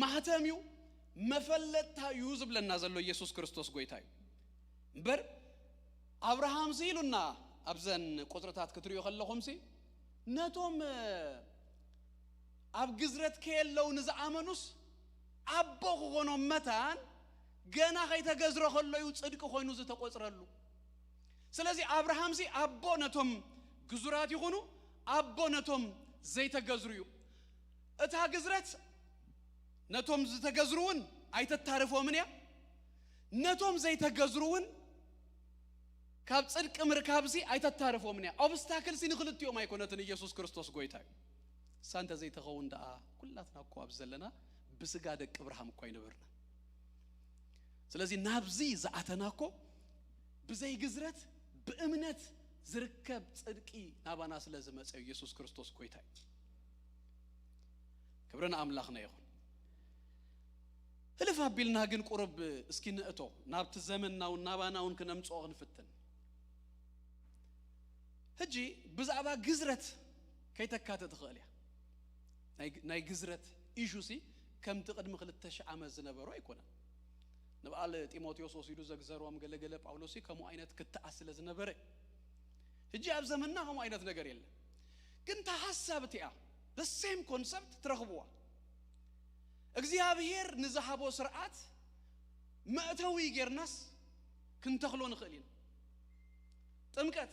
ማህተም እዩ፣ መፈለጥታ እዩ ዝብለና ዘሎ ኢየሱስ ክርስቶስ ጎይታ እዩ። እምበር ኣብርሃምሲ ኢሉና ኣብዘን ቁጽርታት ክትሪኡ ከለኹምሲ፣ ነቶም ኣብ ግዝረት ከየለዉ ንዝኣመኑስ ኣቦ ክኾኖም መታን፣ ገና ከይተገዝረ ከሎ እዩ ጽድቂ ኮይኑ ዝተቆጽረሉ። ስለዚ ኣብርሃምሲ ኣቦ ነቶም ግዙራት ይኹኑ፣ ኣቦ ነቶም ዘይተገዝሩ እዩ። እታ ግዝረት ነቶም ዝተገዝሩ እውን ኣይተታርፎምን እያ፣ ነቶም ዘይተገዝሩ እውን ካብ ጽድቂ ምርካብሲ ኣይተታርፎምን እያ። ኦብስታክልሲ ንክልቲኦም ኣይኮነትን። ኢየሱስ ክርስቶስ ጎይታ እዩ። እሳ እንተዘይተኸውን ደኣ ኩላትና እኮ ኣብዚ ዘለና ብስጋ ደቂ እብርሃም እኳ ኣይነበርና። ስለዚ ናብዚ ዝኣተና እኮ ብዘይ ግዝረት ብእምነት ዝርከብ ጽድቂ ናባና ስለ ዝመጸ እዩ። ኢየሱስ ክርስቶስ ጎይታ እዩ። ክብሪ ንኣምላኽና ይኹን። ህልፍ ኣቢልና ግን ቁሩብ እስኪ ንእቶ፣ ናብቲ ዘመንና እውን ናባና እውን ክነምጽኦ ክንፍትን። ሕጂ ብዛዕባ ግዝረት ከይተካተ ትኽእል እያ። ናይ፣ ናይ ግዝረት ኢሹሲ ከምቲ ቅድሚ ክልተ ሺሕ ዓመት ዝነበሮ ኣይኮነን። ንበዓል ጢሞቴዎስ ወሲዱ ዘግዘሮም ገለገለ ጳውሎሲ ከምኡ ዓይነት ክትኣስ ስለ ዝነበረ፣ ሕጂ ኣብ ዘመንና ከምኡ ዓይነት ነገር የለን። ግን እታ ሓሳብ እቲኣ፣ the same concept ትረኽብዋ። እግዚኣብሔር ንዝሃቦ ስርዓት መእተዊ ጌርናስ ክንተኽሎ ንኽእል ኢና። ጥምቀት፣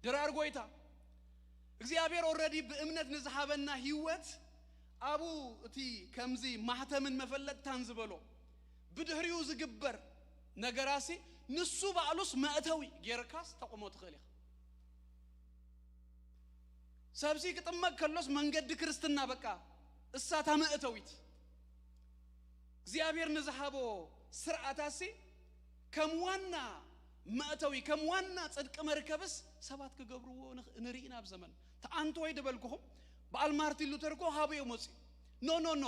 ድራር ጎይታ፣ እግዚኣብሔር ኦረዲ ብእምነት ንዝሃበና ህይወት፣ ኣብኡ እቲ ከምዚ ማህተምን መፈለጥታን ዝበሎ ብድሕሪኡ ዝግበር ነገራሲ፣ ንሱ ባዕሉስ መእተዊ ጌርካስ ተቑሞ ትኽእል ኢኻ። ሰብሲ ክጥመቅ ከሎስ መንገዲ ክርስትና በቃ እሳታ መእተዊት። እግዚኣብሔር ንዝሃቦ ስርዓታሲ ከም ዋና መእተዊ፣ ከም ዋና ጽድቂ መርከብስ ሰባት ክገብርዎ ንኽ-፣ ንርኢ ኢና ኣብ ዘመን። ተኣንቶ ወይ ድበልኩኹም፣ በዓል ማርቲን ሉተር እኮ ሃበዮ መጽዩ። ኖ፣ ኖ፣ ኖ።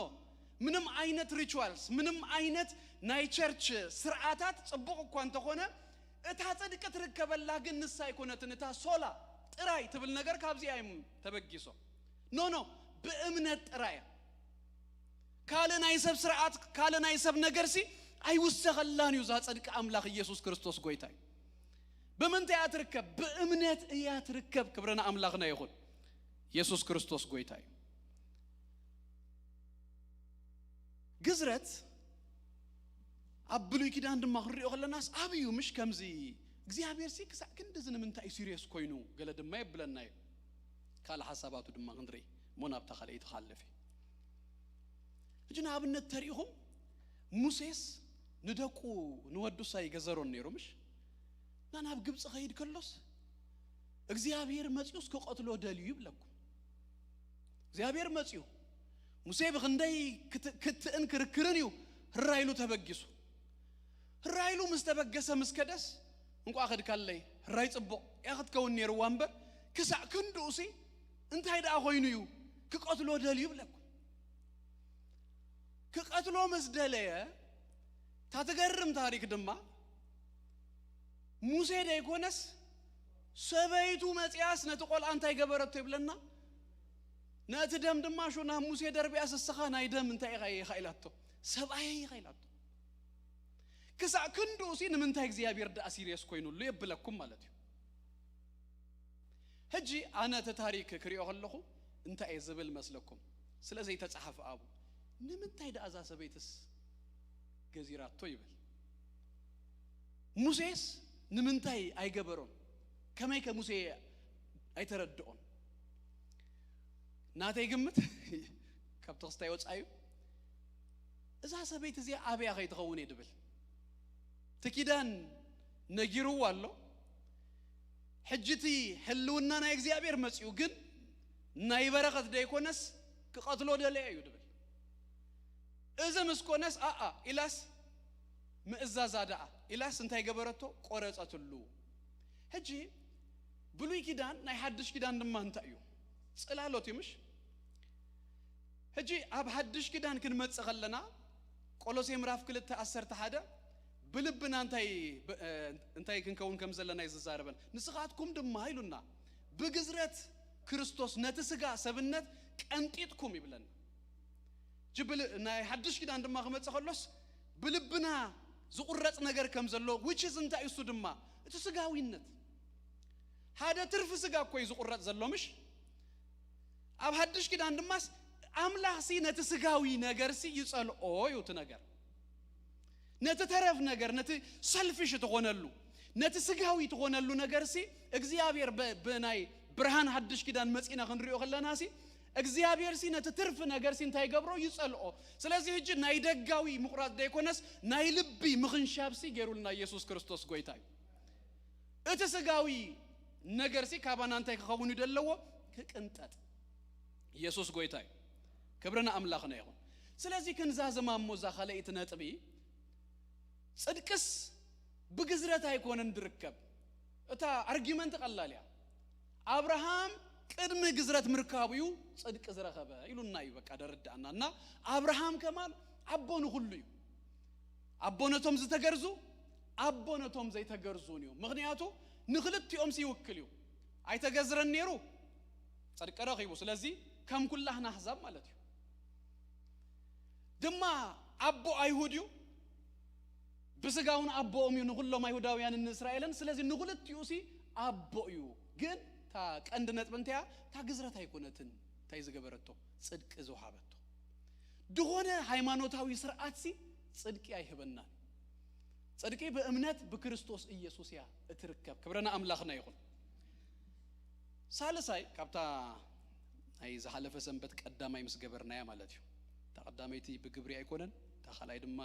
ምንም ዓይነት ሪቹዋልስ፣ ምንም ዓይነት ናይ ቸርች ስርዓታት ጽቡቕ እኳ እንተኾነ፣ እታ ጽድቂ ትርከበላ ግን ንሳ ኣይኮነትን። እታ ሶላ ጥራይ ትብል ነገር ካብዚኣ እዮም ተበጊሶም። ኖ፣ ኖ፣ ብእምነት ጥራይ እያ። ካልእ ናይ ሰብ ስርዓት፣ ካልእ ናይ ሰብ ነገርሲ ኣይውሰኸላን እዩ። እዛ ጽድቂ ኣምላኽ ኢየሱስ ክርስቶስ ጎይታ እዩ። ብምንታይ እያ ትርከብ? ብእምነት እያ ትርከብ። ክብሪ ንኣምላኽና ይኹን። ኢየሱስ ክርስቶስ ጎይታ እዩ። ግዝረት ኣብ ብሉይ ኪዳን ድማ ክንሪኦ ከለናስ ኣብዩ ምሽ ከምዚ እግዚኣብሔር ሲ ክሳዕ ክንድዚ ንምንታይ እዩ ሲሪየስ ኮይኑ ገለ ድማ የብለና እዩ። ካልእ ሓሳባቱ ድማ ክንርኢ እሞ ናብታ ካልኣይቲ ክሓልፍ እዩ። ሕጂ ንኣብነት ተሪኢኹም ሙሴስ ንደቁ ንወዱሳ ይገዘሮን ነይሩ ምሽ? እና ናብ ግብፂ ኸይድ ከሎስ እግዚኣብሔር መፅዩስ ክቐትሎ ደልዩ ይብለኩም። እግዚኣብሔር መፅዩ ሙሴ ብኽንደይ ክት-፣ ክትእን ክርክርን እዩ ህራይሉ ተበጊሱ። ህራይሉ ምስ ተበገሰ ምስ ከደስ እንቋ ኸድካለይ ህራይ ጽቡቕ እያ ክትከውን ነይርዋ እምበር ክሳዕ ክንድኡሲ እንታይ ደኣ ኮይኑ እዩ ክቐትሎ ደልዩ ይብለኩም። ክቐትሎ ምስ ደለየ እታ ትገርም ታሪክ ድማ ሙሴ ደይኮነስ ሰበይቱ መጽያስ ነቲ ቆልዓ እንታይ ገበረቶ ይብለና። ነቲ ደም ድማ ሹ ናብ ሙሴ ደርቢያስ እስኻ ናይ ደም እንታይ ኢኻ ኢኻ ኢላቶ። ሰብኣየ ኢኻ ኢላቶ። ክሳዕ ክንድኡሲ ንምንታይ እግዚኣብሔር ደኣ ሲሪየስ ኮይኑሉ የብለኩም ማለት እዩ። ሕጂ ኣነ እቲ ታሪክ ክሪኦ ከለኹ እንታይ እየ ዝብል መስለኩም? ስለ ዘይተጻሓፈ ኣብኡ ንምንታይ ደኣ እዛ ሰበይትስ ገዚራቶ ይብል። ሙሴስ ንምንታይ ኣይገበሮን? ከመይ ከ ሙሴ ኣይተረድኦን? ናተይ ግምት ካብ ተኽስታይ ወጻዩ እዛ ሰበይቲ እዚኣ ኣብያ ከይትኸውን እየ ድብል። እቲ ኪዳን ነጊርዎ ኣሎ። ሕጂ እቲ ህልውና ናይ እግዚኣብሔር መጺኡ ግን ናይ በረኸት ደይኮነስ ክቐትሎ ደለየ እዩ ድብል። እዚ ምስ ኮነስ ኣኣ ኢላስ ምእዛዛ ደኣ ኢላስ እንታይ ገበረቶ? ቆረጸትሉ። ሕጂ ብሉይ ኪዳን ናይ ሓድሽ ኪዳን ድማ እንታይ እዩ? ጽላሎት እዩ ምሽ? ሕጂ ኣብ ሓድሽ ኪዳን ክንመጽእ ከለና ቆሎሴ ምዕራፍ ክልተ ዓሰርተ ሓደ ብልብና እንታይ ብ-፣ እ፣ እንታይ ክንከውን ከም ዘለና እዩ ዝዛረበን። ንስኻትኩም ድማ ኢሉና ብግዝረት ክርስቶስ ነቲ ስጋ ሰብነት ቀንጢጥኩም ይብለና። ሕጂ ብል-፣ ናይ ሓድሽ ኪዳን ድማ ክመጽእ ከሎስ ብልብና ዝቁረጽ ነገር ከም ዘሎ which is እንታይ እሱ ድማ እቲ ስጋዊነት ሓደ ትርፊ ስጋ እኮ እዩ ዝቑረጽ ዘሎ ምሽ? ኣብ ሓድሽ ኪዳን ድማስ ኣምላኽሲ ነቲ ስጋዊ ነገርሲ ይጸልኦ እዩ። እቲ ነገር ነቲ ተረፍ ነገር ነቲ ሰልፊሽ ትኾነሉ ነቲ ስጋዊ ትኾነሉ ነገርሲ እግዚኣብሔር ብ- ብናይ ብርሃን ሓድሽ ኪዳን መጺና ክንሪኦ ከለናሲ እግዚኣብሔርሲ ነቲ ትርፊ ነገርሲ እንታይ ይገብሮ? ይጸልኦ። ስለዚ ሕጂ ናይ ደጋዊ ምቑራጽ ዘይኮነስ ናይ ልቢ ምኽንሻብሲ ገይሩልና ኢየሱስ ክርስቶስ ጎይታ እዩ። እቲ ስጋዊ ነገርሲ ካባና እንታይ ክኸውን እዩ ዘለዎ? ክቅንጠጥ። ኢየሱስ ጎይታ እዩ። ክብሪ ንኣምላኽና ይኹን። ስለዚ ክንዛዝማ እሞ እዛ ካልኣይቲ ነጥቢ ጽድቅስ ብግዝረት ኣይኮነን ድርከብ። እታ ኣርጊመንት ቀላል እያ። ኣብርሃም ቅድሚ ግዝረት ምርካቡ እዩ ጽድቂ ዝረኸበ ኢሉና እዩ በቃ ደረዳእና። እና ኣብርሃም ከማን ኣቦ ንኹሉ እዩ። ኣቦ ነቶም ዝተገርዙ ኣቦ ነቶም ዘይተገርዙን እዩ። ምኽንያቱ ንክልቲኦም ይውክል እዩ። ኣይተገዝረን ነይሩ ጽድቂ ረኺቡ። ስለዚ ከም ኩላህና ኣሕዛብ ማለት እዩ። ድማ ኣቦ ኣይሁድ እዩ። ብስጋ እውን ኣቦኦም እዩ ንኹሎም ኣይሁዳውያንን ንእስራኤልን። ስለዚ ንኹልቲኡ ሲ ኣቦ እዩ። ግን እታ ቀንዲ ነጥቢ እንታይ እያ? እታ ግዝረት ኣይኮነትን እንታይ ዝገበረቶ? ጽድቂ ዝወሃበቶ። ዝኾነ ሃይማኖታዊ ስርዓት ሲ ጽድቂ ኣይህበናን። ጽድቂ ብእምነት ብክርስቶስ ኢየሱስ እያ እትርከብ። ክብሪ ንኣምላኽና ይኹን። ሳልሳይ ካብታ ናይ ዝሓለፈ ሰንበት ቀዳማይ ምስ ገበርናያ ማለት እዩ። እታ ቀዳመይቲ ብግብሪ ኣይኮነን፣ እታ ካልኣይ ድማ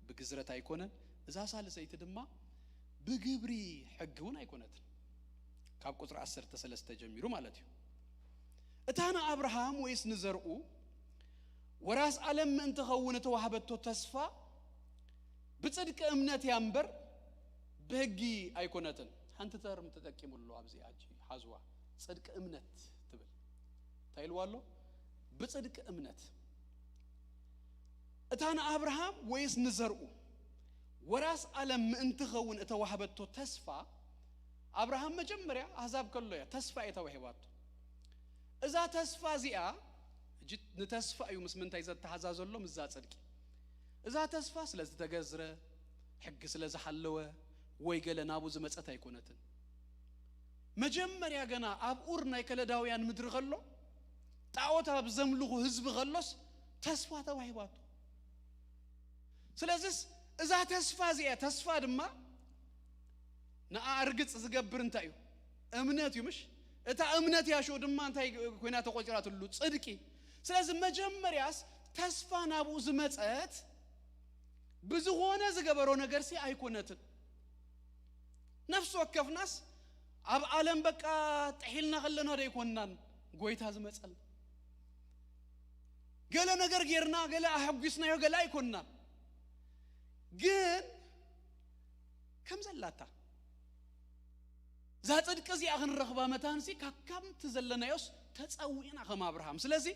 ብግዝረት ኣይኮነን። እዛ ሳልሰይቲ ድማ ብግብሪ ሕጊ እውን ኣይኮነትን። ካብ ቁጽሪ ዓሰርተ ሰለስተ ጀሚሩ ማለት እዩ። እታ ንኣብርሃም ወይስ ንዘርኡ ወራስ ዓለም ምእንቲ ኸውን እተዋህበቶ ተስፋ ብጽድቂ እምነት እያ እምበር ብሕጊ ኣይኮነትን። ሓንቲ ተርም ተጠቂሙ ኣሎ ኣብዚ ሕጂ ሓዝዋ። ጽድቂ እምነት ትብል እንታይ ኢልዋ ኣሎ? ብጽድቂ እምነት እታ ንኣብርሃም ወይስ ንዘርኡ ወራስ ዓለም ምእንቲ ኸውን እተዋህበቶ ተስፋ ኣብርሃም መጀመርያ ኣህዛብ ከሎ እያ ተስፋ እየ ተዋሂባቶ። እዛ ተስፋ እዚኣ ሕጂ ንተስፋ እዩ ምስ ምንታይ ዘተሓዛዘሎ? ምስዛ ጽድቂ። እዛ ተስፋ ስለ ዝተገዝረ ሕጊ ስለ ዝሓለወ ወይ ገለ ናብኡ ዝመጸት ኣይኮነትን። መጀመርያ ገና ኣብ ኡር ናይ ከለዳውያን ምድሪ ከሎ ጣዖት ኣብ ዘምልኹ ህዝቢ ከሎስ ተስፋ ተዋሂባቶ። ስለዚስ እዛ ተስፋ እዚኣ ተስፋ ድማ ንኣ ርግጽ ዝገብር እንታይ እዩ? እምነት እዩ ምሽ? እታ እምነት እያ ሽኡ ድማ እንታይ ኮይና ተቆጺራትሉ? ጽድቂ። ስለዚ መጀመርያስ ተስፋ ናብኡ ዝመጸት ብዝኾነ ዝገበሮ ነገርሲ ኣይኮነትን። ነፍሲ ወከፍናስ ኣብ ዓለም በቃ ጥሒልና ከለና ዶ ኣይኮንናን ጎይታ ዝመጸልና? ገለ ነገር ጌርና ገለ ኣሐጒስናዮ ገለ ኣይኮንናን። ግን ከም ዘላታ እዛ ጽድቂ እዚኣ ክንረኽባ መታንሲ ካብ ከምቲ ዘለናዮስ ተጸዊዕና ከም ኣብርሃም። ስለዚ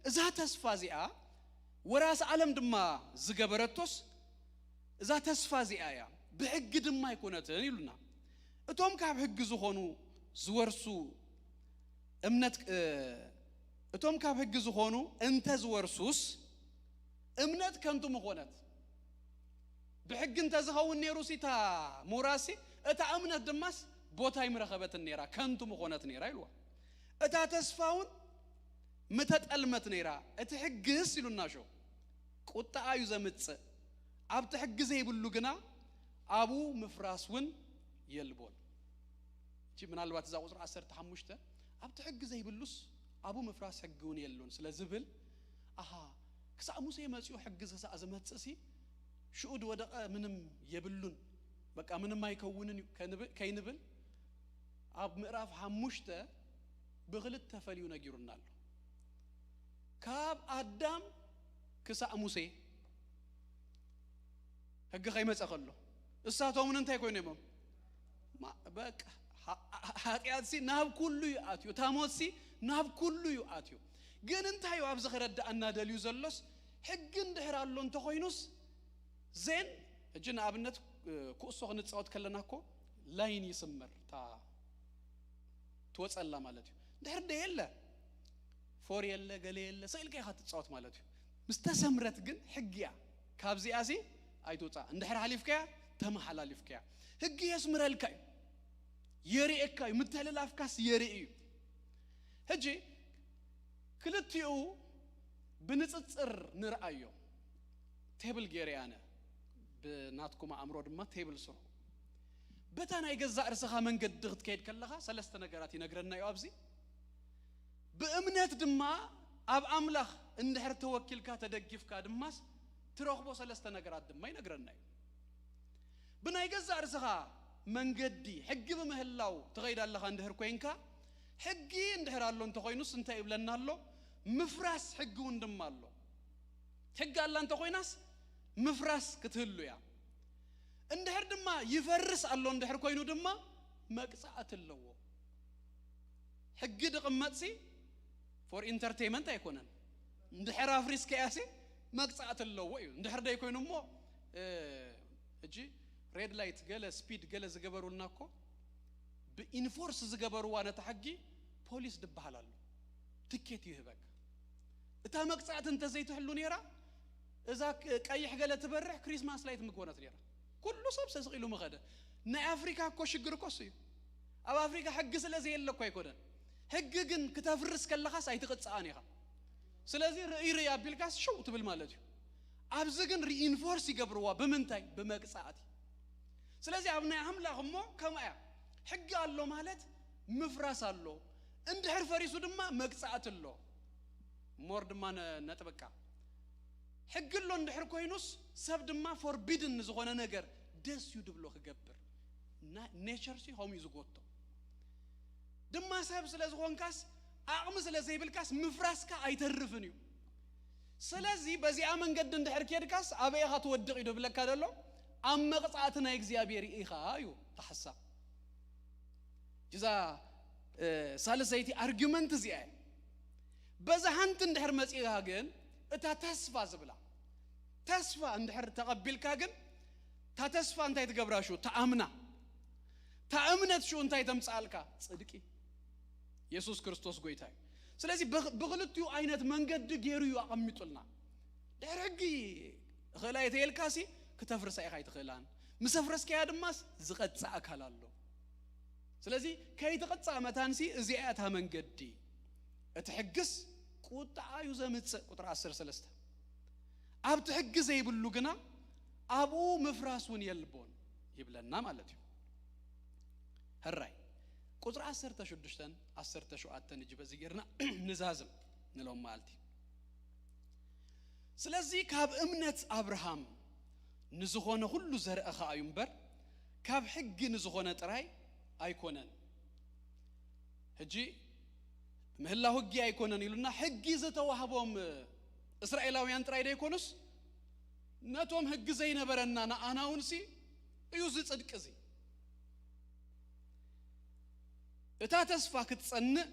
እዛ ተስፋ እዚኣ ወራስ ዓለም ድማ ዝገበረቶስ እዛ ተስፋ እዚኣ እያ፣ ብሕጊ ድማ ኣይኮነትን ኢሉና። እቶም ካብ ሕጊ ዝኾኑ ዝወርሱ እምነት እቶም ካብ ሕጊ ዝኾኑ እንተ ዝወርሱስ እምነት ከንቱ ምኾነት። ብሕጊ እንተ ዝኸውን ነይሩ ሲ እታ ምውራሲ እታ እምነት ድማስ ቦታ ኣይምረኸበትን ነይራ፣ ከንቱ ምኾነት ነይራ ኢልዋ። እታ ተስፋ እውን ምተጠልመት ነይራ። እቲ ሕግስ ኢሉና ሾ ቁጣ እዩ ዘምጽእ። ኣብቲ ሕጊ ዘይብሉ ግና ኣብኡ ምፍራስ እውን የልቦን። እቺ ምናልባት እዛ ቁጽሪ ዓሰርተ ሓሙሽተ ኣብቲ ሕጊ ዘይብሉስ ኣብኡ ምፍራስ ሕጊ እውን የሎን ስለ ዝብል ኣሃ ክሳዕ ሙሴ መጺኡ ሕጊ ዝሳእ ዝመጽእ ሲ ሽኡ ድወደቐ ምንም የብሉን በቃ ምንም ኣይከውንን እዩ ከይንብል ኣብ ምዕራፍ ሓሙሽተ ብኽልተ ፈልዩ ነጊሩና ኣሎ። ካብ ኣዳም ክሳእ ሙሴ ሕጊ ከይመፀ ከሎ እሳቶም እንታይ ኮይኖም በቃ ሓጢኣትሲ ናብ ኩሉ እዩ ኣትዩ፣ እታ ሞትሲ ናብ ኩሉ እዩ ኣትዩ። ግን እንታይ እዩ ኣብዚ ክረዳእና ደልዩ ዘሎስ ሕጊ እንድሕር ኣሎ እንተኮይኑስ ዜን ሕጂ ንኣብነት ኩእሶ ክንፃወት ከለና እኮ ላይን ይስመር እታ ትወፀላ ማለት እዩ። ድሕር ደ የለ ፎር የለ ገለ የለ ሰኢልካ ኢኻ ትፃወት ማለት እዩ። ምስ ተሰምረት ግን ሕጊ እያ። ካብዚኣ ሲ ኣይትውፃእ። እንድሕር ሓሊፍካያ ተመሓላሊፍካያ። ሕጊ የስምረልካ እዩ። የርእየካ እዩ፣ ምትሕልላፍካስ የርኢ እዩ። ሕጂ ክልቲኡ ብንጽጽር ንርኣዮ። ቴብል ገይረ ኣነ፣ ብናትኩም ኣእምሮ ድማ ቴብል ስርሑ። በታ ናይ ገዛእ ርእስኻ መንገዲ ክትከይድ ከለኻ ሰለስተ ነገራት ይነግረና እዩ ኣብዚ። ብእምነት ድማ ኣብ ኣምላኽ እንድሕር ተወኪልካ ተደጊፍካ ድማስ ትረኽቦ ሰለስተ ነገራት ድማ ይነግረና እዩ። ብናይ ገዛእ ርእስኻ መንገዲ ሕጊ ብምህላው ትኸይድ ኣለኻ እንድሕር ኮይንካ፣ ሕጊ እንድሕር ኣሎ እንተኾይኑስ እንታይ ይብለና ኣሎ? ምፍራስ ሕጊ እውን ድማ ኣሎ። ሕጊ ኣላ እንተኾይናስ ምፍራስ ክትህሉ እያ። እንድሕር ድማ ይፈርስ ኣሎ እንድሕር ኮይኑ ድማ መቅጻዕቲ ኣለዎ። ሕጊ ድቕመጥሲ for entertainment ኣይኮነን። እንድሕር ኣፍሪስካያሲ መቅጻዕቲ ኣለዎ እዩ። እንድሕር ደይኮይኑ እሞ፣ እ፣ ሕጂ ሬድ ላይት ገለ ስፒድ ገለ ዝገበሩልና እኮ ብኢንፎርስ ዝገበርዋ ነታ ሕጊ ፖሊስ ድበሃል ኣሎ። ትኬት ይህበካ። እታ መቅጻዕቲ እንተዘይትሕሉ ነይራ፣ እዛ ክ-፣ ቀይሕ ገለ ትበርሕ ክሪስማስ ላይት ምኮነት ነይራ። ኩሉ ሰብ ሰስቕ ኢሉ ምኸደ። ናይ ኣፍሪካ እኮ ሽግር እኮ እሱ እዩ። ኣብ ኣፍሪካ ሕጊ ስለ ዘየለ እኮ ኣይኮነን። ሕጊ ግን ክተፍርስ ከለኻስ ኣይትቕጽኣን ኢኻ። ስለዚ ርእይ ርእይ ኣቢልካስ ሽው ትብል ማለት እዩ። ኣብዚ ግን ሪኢንፎርስ ይገብርዋ። ብምንታይ? ብመቅጻዕቲ። ስለዚ ኣብ ናይ ኣምላኽ እሞ ከምኣ እያ። ሕጊ ኣሎ ማለት ምፍራስ ኣሎ። እንድሕር ፈሪሱ ድማ መቅጻዕቲ ኣሎ። ሞር ድማ ነ-፣ ነጥብቃ። ሕጊ ኣሎ እንድሕር ኮይኑስ ሰብ ድማ ፎርቢድን ንዝኾነ ነገር ደስ እዩ ድብሎ ክገብር። ና-፣ ኔቸር ሲ ከምኡ እዩ ዝጎቶ። ድማ ሰብ ስለ ዝኾንካስ ዓቕሚ ስለ ዘይብልካስ ምፍራስካ ኣይተርፍን እዩ። ስለዚ በዚኣ መንገዲ እንድሕር ኬድካስ ኣበይ ኢኻ ትወድቕ እዩ ድብለካ ዘሎ? ኣብ መቕጻዕቲ ናይ እግዚኣብሔር ኢኻ እዩ እቲ ሓሳብ። እዛ፣ እ፣ ሳልሰይቲ ኣርጊመንት እዚኣ እያ። በዛ ሓንቲ እንድሕር መጺኻ ግን እታ ተስፋ ዝብላ ተስፋ እንድሕር ተቐቢልካ ግን እታ ተስፋ እንታይ ትገብራ ሽኡ? ተኣምና። እታ እምነት ሽኡ እንታይ ተምጽኣልካ? ጽድቂ። የሱስ ክርስቶስ ጎይታ እዩ። ስለዚ ብኽ-፣ ብኽልቲኡ ዓይነት መንገዲ ገይሩ እዩ ኣቐሚጡልና። ድሕሪ ሕጊ እኽእላ እየ ተየልካሲ ክተፍርሳ ኢኻ ኣይትኽእላን። ምስ ኣፍረስካያ ድማስ ዝቐጽእ ኣካል ኣሎ። ስለዚ ከይትቕጻእ መታንሲ እዚኣ እታ መንገዲ። እቲ ሕግስ ቁጥዓ እዩ ዘምጽእ። ቁጥሪ ዓሰርተ ሰለስተ ኣብቲ ሕጊ ዘይብሉ ግና ኣብኡ ምፍራስ እውን የልቦን ይብለና ማለት እዩ። ሕራይ ቁፅሪ ዓሰርተ ሽዱሽተን ዓሰርተ ሸውዓተን እጅ በዚ ጌርና ንዛዝም ንሎም መዓልቲ። ስለዚ ካብ እምነት ኣብርሃም ንዝኾነ ኩሉ ዘርእ ኸዓ እዩ እምበር ካብ ሕጊ ንዝኾነ ጥራይ ኣይኮነን። ሕጂ ምህላው ሕጊ ኣይኮነን ኢሉና። ሕጊ ዝተዋህቦም እስራኤላውያን ጥራይ ደይኮኑስ ነቶም ሕጊ ዘይነበረና ንኣና እውን ሲ እዩ እዚ ጽድቂ እዚ። እታ ተስፋ ክትጸንእ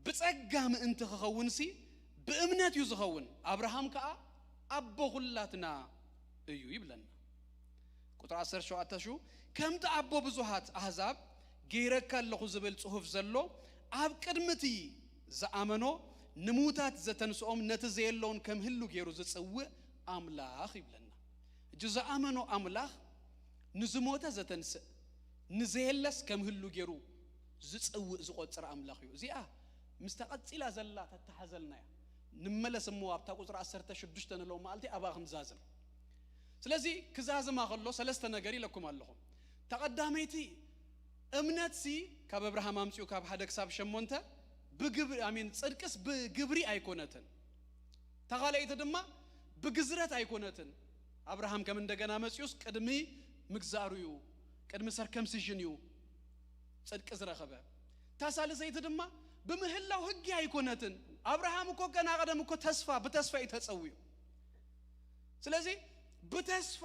ብጸጋ ምእንቲ ክኸውንሲ ብእምነት እዩ ዝኸውን። ኣብርሃም ከኣ ኣቦ ኹላትና እዩ ይብለና። ቁጥሪ ዓሰርተ ሸውዓተ ሽው ከምቲ ኣቦ ብዙሃት ኣህዛብ ገይረካ ኣለኹ ዝብል ጽሑፍ ዘሎ ኣብ ቅድሚ እቲ ዝኣመኖ ንምዉታት ዘተንስኦም ነቲ ዘየለውን ከም ህሉ ገይሩ ዝጽውእ ኣምላኽ ይብለና። እጂ ዝኣመኖ ኣምላኽ ንዝሞተ ዘተንስእ ንዘየለስ ከም ህሉ ገይሩ ዝጽውእ ዝቆጽር ኣምላኽ እዩ። እዚኣ ምስታ ቀጺላ ዘላ ተተሓዘልና እያ። ንመለስ እሞ ኣብታ ቁጽሪ ዓሰርተ ሽዱሽተ ንለው መዓልቲ ኣብኣ ክንዛዝም። ስለዚ ክዛዝማ ከሎ ሰለስተ ነገር ኢለኩም ኣለኹ። ተቐዳመይቲ እምነትሲ ካብ እብርሃም ኣምጺኡ ካብ ሓደ ክሳብ ሸሞንተ ብግብሪ ኣሚን ጽድቅስ ብግብሪ ኣይኮነትን። ተኻለይቲ ድማ ብግዝረት ኣይኮነትን። ኣብርሃም ከም እንደገና መጺኡስ ቅድሚ ምግዛሩ እዩ፣ ቅድሚ ሰርከምሲዥን እዩ ጽድቂ ዝረኸበ። እታ ሳልሰይቲ ድማ ብምህላው ህጊ ኣይኮነትን። ኣብርሃም እኮ ገና ቀደም እኮ ተስፋ ብተስፋ እዩ ተጸውዩ። ስለዚ ብተስፋ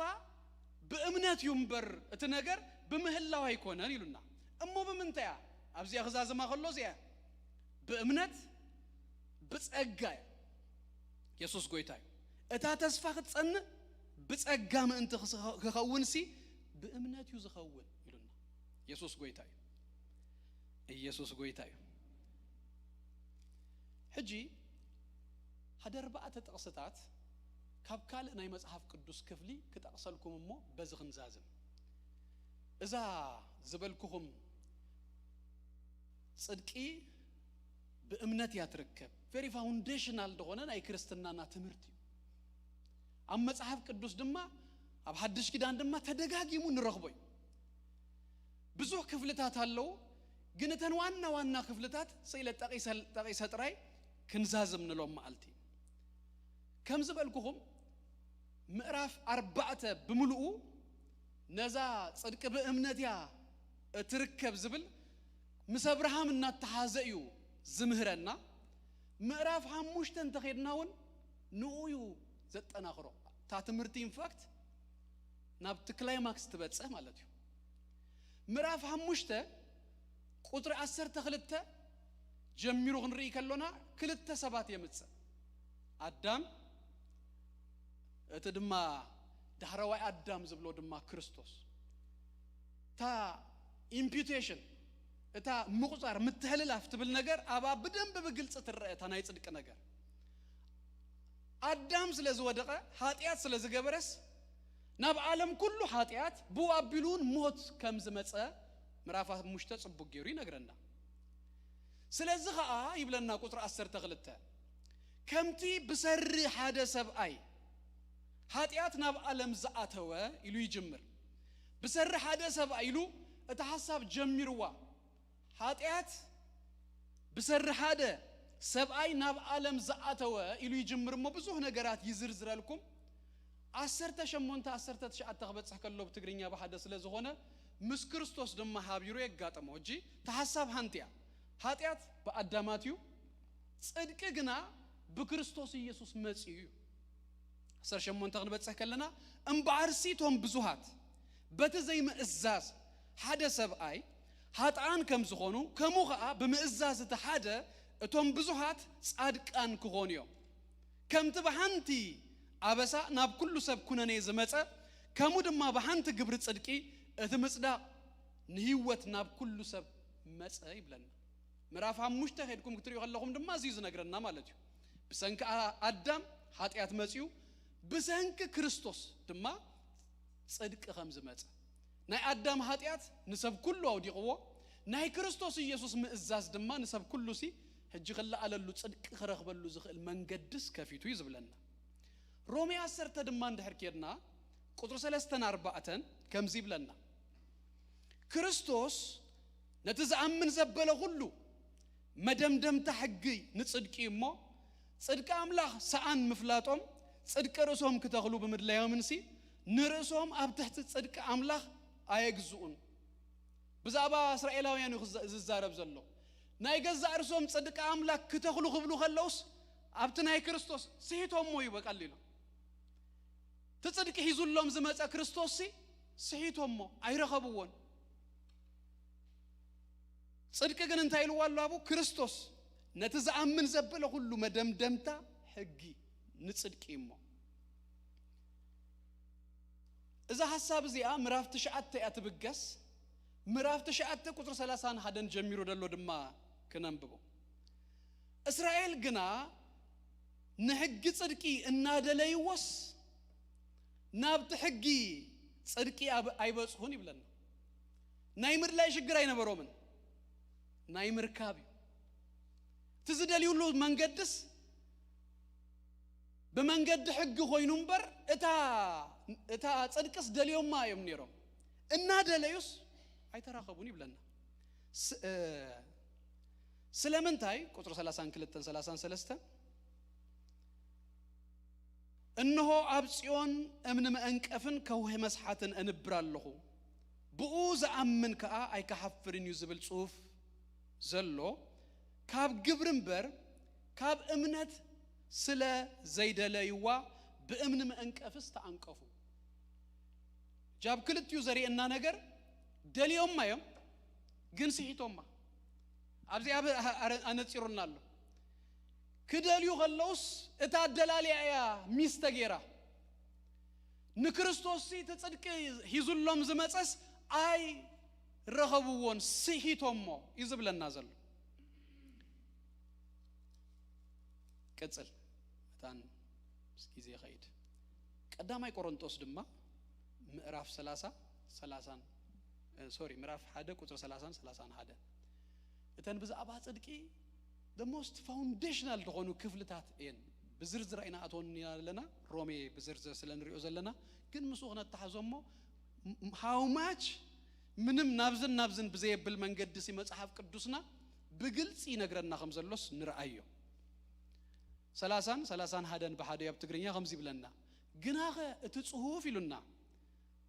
ብእምነት እዩ እምበር እቲ ነገር ብምህላው ኣይኮነን ኢሉና። እሞ ብምንታይ እያ? ኣብዚኣ ክዛዝማ ከሎ እዚኣ ብእምነት ብጸጋ እያ። የሱስ ጎይታ እዩ። እታ ተስፋ ክትጸንእ ብጸጋ ምእንቲ ክኸውንሲ ብእምነት እዩ ዝኸውን ኢሉና። የሱስ ጎይታ እዩ። ኢየሱስ ጎይታ እዩ። ሕጂ ሓደ ኣርባዕተ ጥቕስታት ካብ ካልእ ናይ መጽሓፍ ቅዱስ ክፍሊ ክጠቕሰልኩም እሞ በዚ ክንዛዝም። እዛ ዝበልኩኹም ጽድቂ ብእምነት እያ ትርከብ። Very foundational ዝኾነ ናይ ክርስትናና ትምህርቲ እዩ። ኣብ መጽሓፍ ቅዱስ ድማ ኣብ ሓድሽ ኪዳን ድማ ተደጋጊሙ ንረኽቦ እዩ። ብዙሕ ክፍልታት ኣለዉ፣ ግን እተን ዋና ዋና ክፍልታት ስኢለ ጠቒሰ ጥራይ ክንዛዝም ንሎም መዓልቲ። ከም ዝበልኩኹም ምዕራፍ ኣርባዕተ ብምልኡ ነዛ ጽድቂ ብእምነት እያ እትርከብ ዝብል ምስ ኣብርሃም እናተሓዘ እዩ ዝምህረና። ምዕራፍ ሓሙሽተ እንተኸድና እውን ንኡ እዩ ዘጠናኽሮ። እታ ትምህርቲ ኢንፋክት ናብቲ ክላይማክስ ትበጽሕ ማለት እዩ። ምዕራፍ ሓሙሽተ ቁጥሪ ዓሰርተ ክልተ ጀሚሩ ክንርኢ ከሎና ክልተ ሰባት የምጽእ። ኣዳም፣ እቲ ድማ ዳሕረዋይ ኣዳም ዝብሎ ድማ ክርስቶስ። እታ ኢምፒቴሽን፣ እታ ምቑጻር፣ ምትሕልላፍ ትብል ነገር ኣብኣ ብደንብ ብግልጺ ትረአ፣ እታ ናይ ጽድቂ ነገር። ኣዳም ስለ ዝወደቐ፣ ሓጢኣት ስለ ዝገበረስ፣ ናብ ዓለም ኩሉ ሓጢኣት ብኡ ኣቢሉ እውን ሞት ከም ዝመጸ ምዕራፍ ሓሙሽተ ጽቡቅ ገይሩ ይነግረና። ስለዚ ኸኣ ይብለና ቁጽሪ ዓሰርተ ክልተ፣ ከምቲ ብሰሪ ሓደ ሰብኣይ ሓጢኣት ናብ ዓለም ዝኣተወ ኢሉ ይጅምር። ብሰሪ ሓደ ሰብኣይ ኢሉ እቲ ሓሳብ ጀሚርዋ። ሓጢኣት ብሰሪ ሓደ ሰብኣይ ናብ ዓለም ዝኣተወ ኢሉ ይጅምር እሞ ብዙሕ ነገራት ይዝርዝረልኩም። ዓሰርተ ሸሞንተ ዓሰርተ ትሽዓተ ክበጽሕ ከሎ ብትግርኛ ብሓደ ስለ ዝኾነ ምስ ክርስቶስ ድማ ሃቢሩ የጋጠሞ። ሕጂ እቲ ሓሳብ ሓንቲ እያ። ሓጢኣት ብኣዳማት እዩ፣ ጽድቂ ግና ብክርስቶስ ኢየሱስ መጺኡ እዩ። ዓሰርተ ሸሞንተ ክንበጽሕ ከለና፣ እምበኣርሲ እቶም ብዙሃት በቲ ዘይምእዛዝ ሓደ ሰብኣይ ሃጥኣን ከም ዝኾኑ፣ ከምኡ ኸኣ ብምእዛዝ እቲ ሓደ እቶም ብዙሃት ጻድቃን ክኾኑ እዮም። ከምቲ ብሓንቲ ኣበሳ ናብ ኩሉ ሰብ ኩነኔ ዝመጸ፣ ከምኡ ድማ ብሓንቲ ግብሪ ጽድቂ እቲ ምጽዳቕ ንህይወት ናብ ኩሉ ሰብ መጸ ይብለና። ምዕራፍ ሓሙሽተ ኸድኩም ክትሪኡ ከለኹም ድማ እዚ እዩ ዝነግረና ማለት እዩ። ብሰንኪ ኣ-፣ ኣዳም ሓጢኣት መጺኡ፣ ብሰንኪ ክርስቶስ ድማ ጽድቂ ከም ዝመጸ። ናይ ኣዳም ሓጢኣት ንሰብ ኩሉ ኣውዲቕዎ፣ ናይ ክርስቶስ ኢየሱስ ምእዛዝ ድማ ንሰብ ኩሉ ሲ ሕጂ ክለኣለሉ፣ ጽድቂ ክረኽበሉ ዝኽእል መንገድስ ከፊቱ እዩ ዝብለና። ሮሜ ዓሰርተ ድማ እንድሕር ኬድና፣ ቁጽሪ ሰለስተን ኣርባዕተን ከምዚ ይብለና፣ ክርስቶስ ነቲ ዝኣምን ዘበለ ኩሉ መደምደምታ ሕጊ ንጽድቂ እዩ እሞ፣ ጽድቂ ኣምላኽ ሰኣን ምፍላጦም፣ ጽድቂ ርእሶም ክተኽሉ ብምድላዮምንሲ፣ ንርእሶም ኣብ ትሕቲ ጽድቂ ኣምላኽ ኣየግዝኡን። ብዛዕባ እስራኤላውያን እዩ ክዘ-፣ ዝዛረብ ዘሎ። ናይ ገዛእ ርእሶም ጽድቂ ኣምላኽ ክተኽሉ ክብሉ ከለውስ፣ ኣብቲ ናይ ክርስቶስ ስሒቶሞ እዩ በቀሊሉ። እቲ ጽድቂ ሒዙሎም ዝመጸ ክርስቶስሲ ስሒቶሞ፣ ኣይረኸብዎን። ጽድቂ ግን እንታይ ኢልዎ ኣሎ ኣብኡ? ክርስቶስ ነቲ ዝኣምን ዘበለ ኩሉ መደምደምታ ሕጊ ንጽድቂ እዩ እሞ። እዛ ሓሳብ እዚኣ ምዕራፍ ትሽዓተ እያ ትብገስ። ምዕራፍ ትሽዓተ ቁጽሪ ሰላሳን ሓደን ጀሚሩ ዘሎ ድማ ክነንብቦ። እስራኤል ግና ንሕጊ ጽድቂ እናደለይዎስ ናብቲ ሕጊ ጽድቂ ኣብ-፣ ኣይበጽሑን ይብለና። ናይ ምድላይ ሽግር ኣይነበሮምን፣ ናይ ምርካብ እዩ። እቲ ዝደልዩሉ መንገድስ ብመንገዲ ሕጊ ኮይኑ እምበር እታ፣ እታ ጽድቅስ ደልዮማ እዮም ነይሮም። እናደለዩስ ኣይተራኸቡን ይብለና። ስ-፣ እ፣ ስለምንታይ? ቁጽሪ ሰላሳን ክልተን ሰላሳን ሰለስተን፣ "እንሆ ኣብ ጽዮን እምኒ መዐንቀፍን ከውሒ መስሓትን እንብር ኣለኹ፣ ብኡ ዝኣምን ከኣ ኣይከሓፍርን እዩ" ዝብል ጽሑፍ ዘሎ፣ ካብ ግብሪ እምበር ካብ እምነት ስለ ዘይደለይዋ ብእምኒ መዐንቀፍስ ተዓንቀፉ። ጃብ ክልቲኡ ዘርእየና ነገር፣ ደልዮማ እዮም ግን ስሒቶማ። ኣብዚ ኣብ ኣረ-፣ ኣነጺሩና ኣሎ። ክደልዩ ከለውስ እታ ኣደላልያ እያ ሚስ ተጌራ። ንክርስቶስሲ እቲ ጽድቂ ሂዙሎም ዝመጸስ ኣይረኸብዎን፣ ስሒቶሞ እዩ ዝብለና ዘሎ። ቅጽል መታን ምስ ግዜ ይኸይድ። ቀዳማይ ቆሮንጦስ ድማ ምዕራፍ ሰላሳ፣ ሰላሳን፣ እ፣ ሶሪ፣ ምዕራፍ ሓደ ቁጽሪ ሰላሳን ሰላሳን ሓደ። እተን ብዛዕባ ጽድቂ the most foundational ዝኾኑ ክፍልታት እየን። ብዝርዝር ኣይንኣትወን ኢና ኣለና፣ ሮሜ ብዝርዝር ስለ ንሪኦ ዘለና። ግን ምስኡ ክነተሓዞ እሞ፣ how much ምንም ናብዝን ናብዝን ብዘየብል መንገዲ ሲ መጽሓፍ ቅዱስና ብግልጺ ይነግረና ከም ዘሎስ ንርኣዮ። ሰላሳን ሰላሳን ሓደን ብሓደ ኣብ ትግርኛ ከምዚ ይብለና፣ ግናኸ እቲ ጽሑፍ ኢሉና፣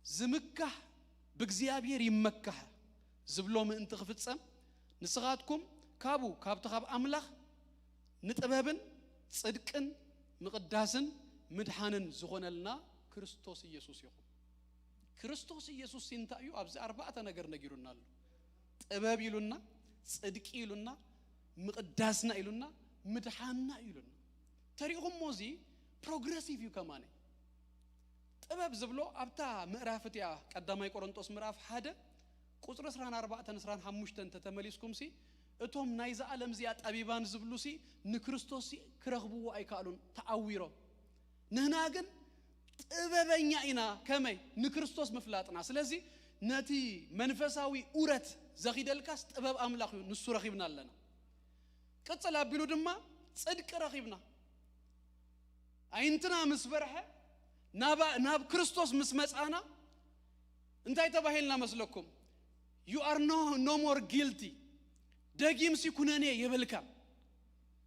ዝምካሕ ብእግዚኣብሔር ይመካሕ ዝብሎ ምእንቲ ክፍጸም፣ ንስኻትኩም ካብኡ፣ ካብቲ ካብ ኣምላኽ ንጥበብን ጽድቅን ምቕዳስን ምድሓንን ዝኾነልና ክርስቶስ ኢየሱስ ኢኹም። ክርስቶስ ኢየሱስ እንታይ እዩ? ኣብዚ ኣርባዕተ ነገር ነጊሩና ኣሎ። ጥበብ ኢሉና፣ ጽድቂ ኢሉና፣ ምቕዳስና ኢሉና፣ ምድሓንና ኢሉና። ተሪእኹሞ፣ እዚ ፕሮግረሲቭ እዩ ከማነ። ጥበብ ዝብሎ ኣብታ ምዕራፍ እቲኣ፣ ቀዳማይ ቆሮንጦስ ምዕራፍ ሓደ ቁጽሪ ዕስራን ኣርባዕተን ዕስራን ሓሙሽተን እንተ ተመሊስኩም ሲ፣ እቶም ናይዛ ዓለም እዚኣ ጠቢባን ዝብሉ ሲ ንክርስቶስ ሲ ክረኽብዎ ኣይከኣሉን፣ ተዓዊሮም። ንህና ግን ጥበበኛ ኢና፣ ከመይ? ንክርስቶስ ምፍላጥና። ስለዚ ነቲ መንፈሳዊ ኡረት ዘኺደልካስ ጥበብ ኣምላኽ እዩ፣ ንሱ ረኺብና ኣለና። ቅጽል ኣቢሉ ድማ ጽድቂ ረኺብና። ኣይንትና ምስ በርሐ፣ ናብ፣ ናብ ክርስቶስ ምስ መጻና፣ እንታይ ተባሂልና መስለኩም? You are no, no more guilty። ደጊምሲ ኩነኔ የብልካን።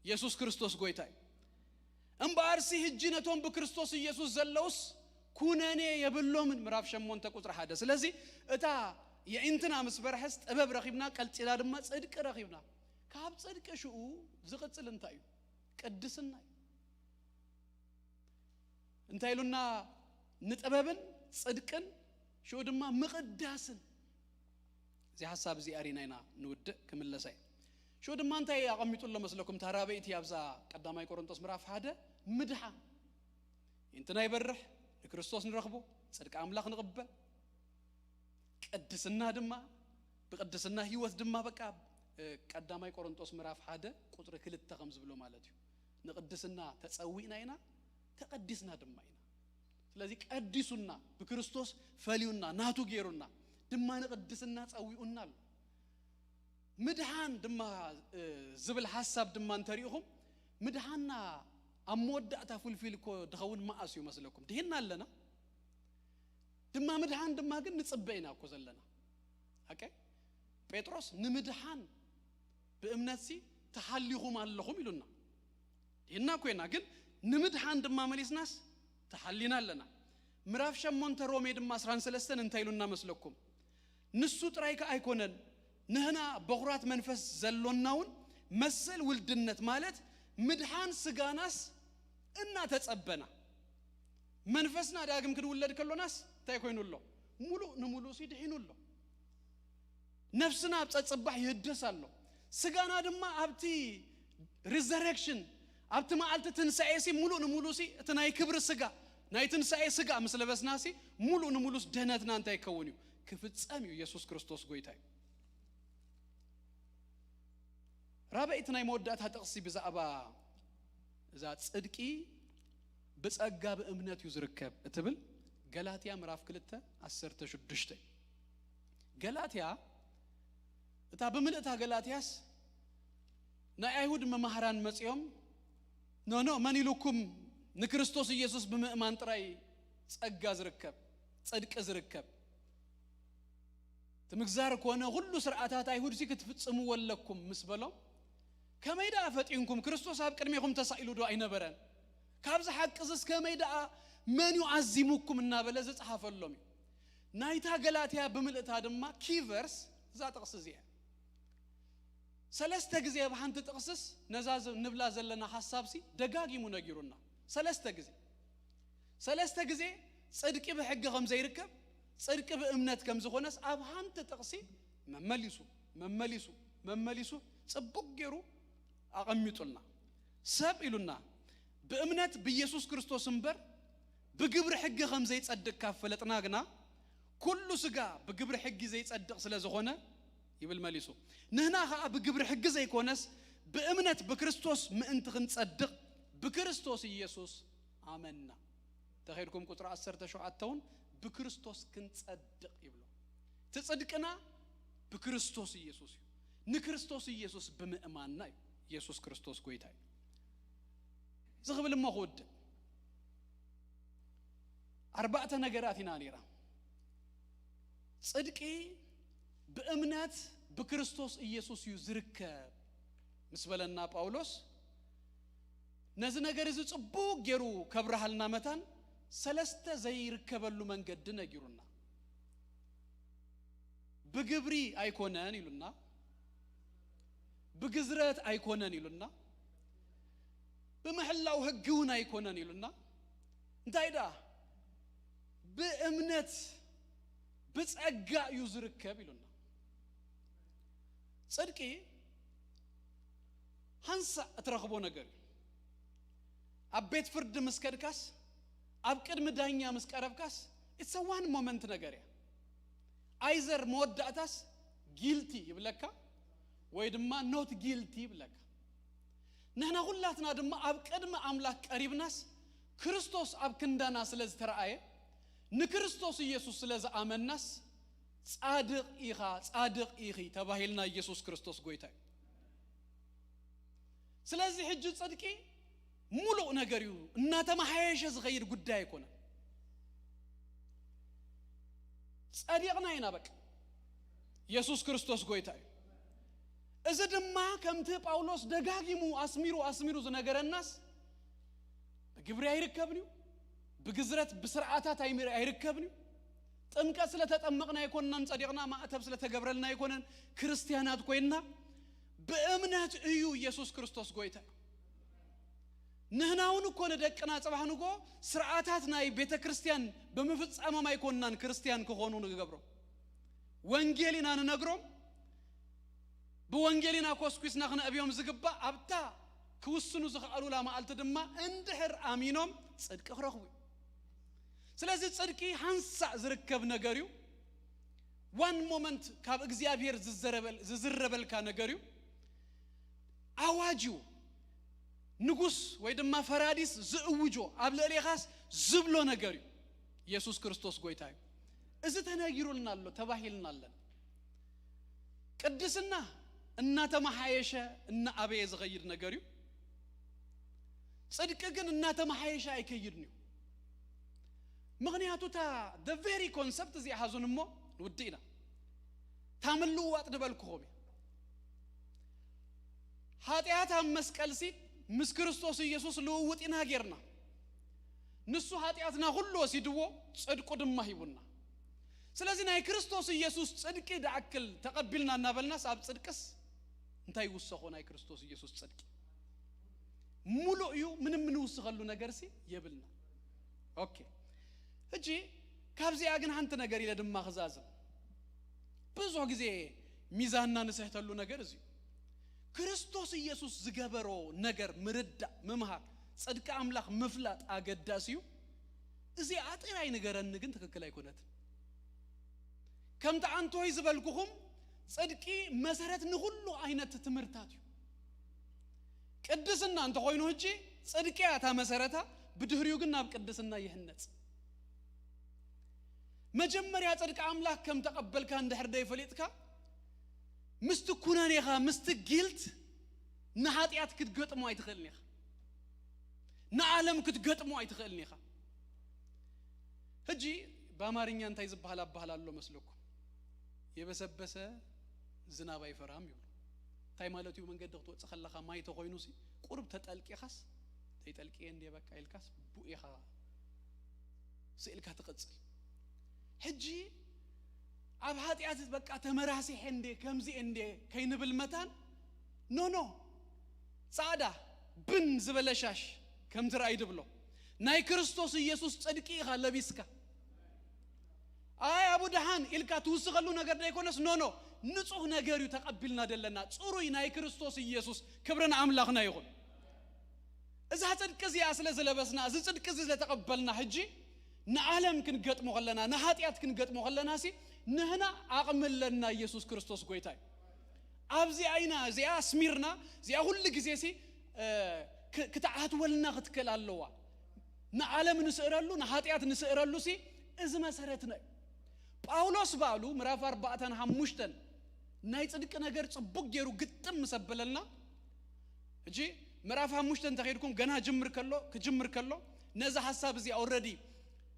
የሱስ ክርስቶስ ጎይታ እዩ። እምበኣርሲ ሕጂ ነቶም ብክርስቶስ ኢየሱስ ዘለውስ ኩነኔ የብሎምን። ምዕራፍ ሸሞንተ ቁጽሪ ሓደ። ስለዚ እታ የዒንትና ምስ በርሐስ ጥበብ ረኺብና፣ ቀልጢላ ድማ ጽድቂ ረኺብና። ካብ ጽድቂ ሽኡ ዝቕጽል እንታይ እዩ? ቅድስና እዩ። እንታይ ኢሉና? ንጥበብን ጽድቅን ሽኡ ድማ ምቕዳስን። እዚ ሓሳብ እዚ ኣሪና ኢና ንውድእ፣ ክምለሰ እየ። ሽኡ ድማ እንታይ ኣቐሚጡ ኣሎ መስለኩም? እታ ራበይቲ ኣብዛ ቀዳማይ ቆሮንቶስ ምዕራፍ ሓደ፣ ምድሓን። እንትና ይበርሕ፣ ንክርስቶስ ንረኽቦ፣ ጽድቂ ኣምላኽ ንቕበል። ቅድስና ድማ፣ ብቅድስና ህይወት ድማ በቃ፣ እ፣ ቀዳማይ ቆሮንቶስ ምዕራፍ ሓደ ቁጽሪ ክልተ ከም ዝብሎ ማለት እዩ። ንቅድስና ተጸዊእና ኢና፣ ተቀዲስና ድማ ኢና። ስለዚ ቀዲሱና፣ ብክርስቶስ ፈልዩና፣ ናቱ ገይሩና፣ ድማ ንቅድስና ጸዊኡና ኣሎ። ምድሓን ድማ፣ እ፣ ዝብል ሓሳብ ድማ እንተሪእኹም፣ ምድሓንና ኣብ መወዳእታ ፍልፍል እኮ ድኸውን መዓስ እዩ መስለኩም? ድሂንና ኣለና። ድማ ምድሓን ድማ ግን ንጽበ ኢና እኮ ዘለና። ኦኬ? ጴጥሮስ ንምድሓን ብእምነትሲ ተሓሊኹም ኣለኹም ኢሉና። ድሂንና እኮ ኢና፣ ግን ንምድሓን ድማ መሊስናስ ተሓሊና ኣለና። ምዕራፍ ሸሞንተ ሮሜ ድማ ዕስራን ሰለስተን እንታይ ኢሉና መስለኩም? ንሱ ጥራይ ከኣ ኣይኮነን፣ ንህና በኹራት መንፈስ ዘሎና እውን መሰል ውልድነት ማለት ምድሓን ስጋናስ እናተጸበና፣ መንፈስና ዳግም ክንውለድ ከሎናስ እንታይ ኮይኑ ኣሎ? ሙሉእ ንሙሉእ ሲ ድሒኑ ኣሎ። ነፍስና ኣብ ጸጽባሕ ይህደስ ኣሎ። ስጋና ድማ ኣብቲ ሪዘረክሽን፣ ኣብቲ መዓልቲ ትንሳኤ ሲ ሙሉእ ንሙሉእ ሲ እቲ ናይ ክብሪ ስጋ፣ ናይ ትንሳኤ ስጋ ምስ ለበስና ሲ ሙሉእ ንሙሉስ ድህነትና እንታይ ይከውን እዩ? ክፍጸም እዩ። የሱስ ክርስቶስ ጎይታ እዩ። ራበይቲ ናይ መወዳእታ ጥቕሲ ብዛዕባ እዛ ጽድቂ ብጸጋ ብእምነት እዩ ዝርከብ እትብል ገላትያ ምዕራፍ ክልተ ዓሰርተ ሽዱሽተ። ገላትያ፣ እታ ብምልእታ ገላትያስ ናይ ኣይሁድ መማህራን መጺኦም፣ "ኖ፣ ኖ፣ መን ኢሉኩም ንክርስቶስ ኢየሱስ ብምእማን ጥራይ ጸጋ ዝርከብ፣ ጽድቂ ዝርከብ? እቲ ምግዛር ኮነ ኩሉ ስርዓታት ኣይሁድ ሲ ክትፍጽምዎ ኣለኩም" ምስ በሎም፣ "ከመይ ደኣ ፈጢንኩም? ክርስቶስ ኣብ ቅድሜኹም ተሳኢሉ ዶ ኣይነበረን? ካብዚ ሓቂ እዝስ ከመይ ደኣ፣ መን እዩ ኣዚሙኩም?" እናበለ ዝጸሓፈሎም እዩ። ናይታ ገላትያ ብምልእታ ድማ ኪ ቨርስ እዛ ጥቕሲ እዚኣ። ሰለስተ ግዜ ኣብ ሓንቲ ጥቕስስ ነዛ ዝ-፣ ንብላ ዘለና ሓሳብሲ ደጋጊሙ ነጊሩና። ሰለስተ ግዜ። ሰለስተ ግዜ ጽድቂ ብሕጊ ከም ዘይርከብ፣ ጽድቂ ብእምነት ከም ዝኾነስ ኣብ ሓንቲ ጥቕሲ መመሊሱ፣ መመሊሱ፣ መመሊሱ ጽቡቕ ገይሩ ኣቐሚጡልና። ሰብ ኢሉና፣ ብእምነት ብኢየሱስ ክርስቶስ እምበር ብግብሪ ሕጊ ከም ዘይጸድቅ ካብ ፈለጥና ግና፣ ኩሉ ስጋ ብግብሪ ሕጊ ዘይጸድቕ ስለ ዝኾነ፣ ይብል መሊሱ፣ ንህና ኸኣ ብግብሪ ሕጊ ዘይኮነስ ብእምነት ብክርስቶስ ምእንቲ ክንጸድቕ ብክርስቶስ ኢየሱስ ኣመንና። ተኸድኩም ቁጽሪ ዓሰርተ ሸውዓተ እውን ብክርስቶስ ክንጸድቕ ይብሎ። እቲ ጽድቅና ብክርስቶስ ኢየሱስ እዩ። ንክርስቶስ ኢየሱስ ብምእማንና እዩ። ኢየሱስ ክርስቶስ ጎይታ እዩ። እዚ ክብል እሞ ክውድእ፣ ኣርባዕተ ነገራት ኢና ነይራ። ጽድቂ ብእምነት ብክርስቶስ ኢየሱስ እዩ ዝርከብ ምስ በለና ጳውሎስ፣ ነዚ ነገር እዚ ጽቡቕ ገይሩ ከብርሃልና መታን ሰለስተ ዘይርከበሉ መንገዲ ነጊሩና። ብግብሪ ኣይኮነን ኢሉና፣ ብግዝረት ኣይኮነን ኢሉና፣ ብምሕላው ሕጊ እውን ኣይኮነን ኢሉና። እንታይ ደኣ? ብእምነት ብጸጋ እዩ ዝርከብ ኢሉና። ጽድቂ ሓንሳእ እትረኽቦ ነገር እዩ። ኣብ ቤት ፍርዲ ምስ ከድካስ፣ ኣብ ቅድሚ ዳኛ ምስ ቀረብካስ፣ it's a one moment ነገር እያ። ኣይዘር መወዳእታስ ጊልቲ ይብለካ ወይ ድማ ኖት ጊልቲ ይብለካ። ንሕና ኩላትና ድማ ኣብ ቅድሚ ኣምላኽ ቀሪብናስ፣ ክርስቶስ ኣብ ክንዳና ስለ ዝተረኣየ፣ ንክርስቶስ ኢየሱስ ስለ ዝኣመናስ፣ ጻድቕ ኢኻ፣ ጻድቕ ኢኺ ተባሂልና። ኢየሱስ ክርስቶስ ጎይታ እዩ። ስለዚ ሕጂ ጽድቂ ሙሉእ ነገር እዩ፣ እናተመሓየሸ ዝኸይድ ጉዳይ ኣይኮነን። ጸዲቕና ኢና በቃ። ኢየሱስ ክርስቶስ ጎይታ እዩ። እዚ ድማ ከምቲ ጳውሎስ ደጋጊሙ ኣስሚሩ ኣስሚሩ ዝነገረናስ፣ ብግብሪ ኣይርከብን እዩ፣ ብግዝረት ብስርዓታት ኣይምር-፣ ኣይርከብን እዩ። ጥምቀት ስለተጠመቕና ኣይኮንናን ጸዲቕና፣ ማዕተብ ስለተገብረልና ኣይኮነን ክርስትያናት ኮይንና። ብእምነት እዩ ኢየሱስ ክርስቶስ ጎይታ እዩ። ንሕና እውን እኮ ንደቅና ጽባሕ ንግሆ ስርዓታት ናይ ቤተ ክርስቲያን ብምፍጻሞም ኣይኮንናን ክርስትያን ክኾኑ ንገብሮም። ወንጌል ኢና ንነግሮም። ብወንጌል ኢና ኮስኩስና ክነእብዮም ዝግባእ። ኣብታ ክውስኑ ዝኸኣሉላ መዓልቲ ድማ እንድሕር ኣሚኖም ጽድቂ ክረኽቡ እዩ። ስለዚ ጽድቂ ሓንሳእ ዝርከብ ነገር እዩ። ዋን ሞመንት ካብ እግዚኣብሔር ዝዘረበል-፣ ዝዝረበልካ ነገር እዩ። ኣዋጅ እዩ። ንጉስ ወይ ድማ ፈራዲስ ዝእውጆ፣ ኣብ ልዕሌኻስ ዝብሎ ነገር እዩ። ኢየሱስ ክርስቶስ ጎይታ እዩ። እዚ ተነጊሩልና ኣሎ፣ ተባሂልና ኣለና። ቅድስና እናተመሓየሸ እናኣበየ ዝኸይድ ነገር እዩ። ጽድቂ ግን እናተመሓየሸ ኣይከይድን እዩ። ምኽንያቱ እታ the very concept እዚኣ ሓዙን እሞ ንውድእ ኢና። እታ ምልውዋጥ ድበልኩኹም እየ። ሓጢኣት ኣብ መስቀልሲ ምስ ክርስቶስ ኢየሱስ ልውውጥ ኢና ጌርና። ንሱ ሓጢኣትና ኩሉ ወሲድዎ፣ ጽድቁ ድማ ሂቡና። ስለዚ ናይ ክርስቶስ ኢየሱስ ጽድቂ ደኣክል ተቐቢልና እናበልናስ ኣብ ጽድቅስ እንታይ ይውሰኾ? ናይ ክርስቶስ ኢየሱስ ጽድቂ ሙሉእ እዩ። ምንም እንውስኸሉ ነገርሲ የብልና። ኦኬ፣ ሕጂ ካብዚኣ ግን ሓንቲ ነገር ኢለ ድማ ክዛዝም። ብዙሕ ግዜ ሚዛንና ንስሕተሉ ነገር እዚ እዩ። ክርስቶስ ኢየሱስ ዝገበሮ ነገር ምርዳእ፣ ምምሃር፣ ጽድቂ ኣምላኽ ምፍላጥ ኣገዳሲ እዩ። እዚኣ ጥራይ ንገረኒ ግን ትክክል ኣይኮነትን። ከምቲ ኣንቶይ ዝበልኩኹም፣ ጽድቂ መሰረት ንኹሉ ዓይነት ትምህርታት እዩ። ቅድስና እንተኾይኑ፣ ሕጂ ጽድቂ እያ እታ መሰረታ፣ ብድህሪኡ ግን ናብ ቅድስና ይህነጽ። መጀመርያ ጽድቂ ኣምላኽ ከም ተቐበልካ እንድሕር ደይፈሊጥካ፣ ምስቲ ኩነኔኻ፣ ምስቲ ጊልት ንሓጢኣት ክትገጥሞ ኣይትኽእልን ኢኻ። ንዓለም ክትገጥሞ ኣይትኽእልን ኢኻ። ሕጂ ብኣማርኛ እንታይ ዝበሃል ኣበሃል ኣሎ መስለኩም? የበሰበሰ ዝናብ ኣይፈራም ይብሉ። እንታይ ማለት እዩ? መንገዲ ክትወጽእ ከለኻ ማይ ተኾይኑሲ፣ ቁሩብ ተጠልቂኻስ፣ "ተይጠልቅየ እንድየ በቃ" ኢልካስ፣ ቡእ ኢኻ ስኢልካ ትቕጽል። ሕጂ ኣብ ሓጢኣት በቃ ተመራሲሐ እንድየ፣ ከምዚ እንድየ ከይንብል መታን፣ ኖ፣ ኖ፣ ጻዕዳ ብን ዝበለ ሻሽ ከም ትረኣይ ድብሎ፣ ናይ ክርስቶስ ኢየሱስ ጽድቂ ኢኻ ለቢስካ። ኣይ፣ ኣብኡ ደሓን ኢልካ ትውስኸሉ ነገር ደይኮነስ፣ ኖ፣ ኖ፣ ንጹህ ነገር እዩ ተቐቢልና ደለና፣ ጽሩይ ናይ ክርስቶስ ኢየሱስ። ክብሪ ንኣምላኽና ይኹን። እዛ ጽድቂ እዚኣ ስለ ዝለበስና፣ እዚ ጽድቂ እዚ ስለ ተቐበልና፣ ሕጂ ንዓለም ክንገጥሞ ከለና፣ ንሓጢኣት ክንገጥሞ ከለናሲ፣ ንህና ዓቕሚ ኣለና። ኢየሱስ ክርስቶስ ጎይታ እዩ። ኣብዚኣ ኢና፣ እዚኣ ኣስሚርና፣ እዚኣ ኩሉ ግዜሲ፣ እ፣ ክ-፣ ክትዓትወልና ክትክእል ኣለዋ። ንዓለም ንስእረሉ፣ ንሓጢኣት ንስእረሉሲ፣ እዚ መሰረትና እዩ። ጳውሎስ ባዕሉ ምዕራፍ ኣርባዕተን ሓሙሽተን ናይ ጽድቂ ነገር ጽቡቅ ገይሩ ግጥም ምስ ኣበለልና፣ ሕጂ ምዕራፍ ሓሙሽተ እንተኸይድኩም፣ ገና ጅምር ከሎ፣ ክጅምር ከሎ፣ ነዚ ሓሳብ እዚ ኦልረዲ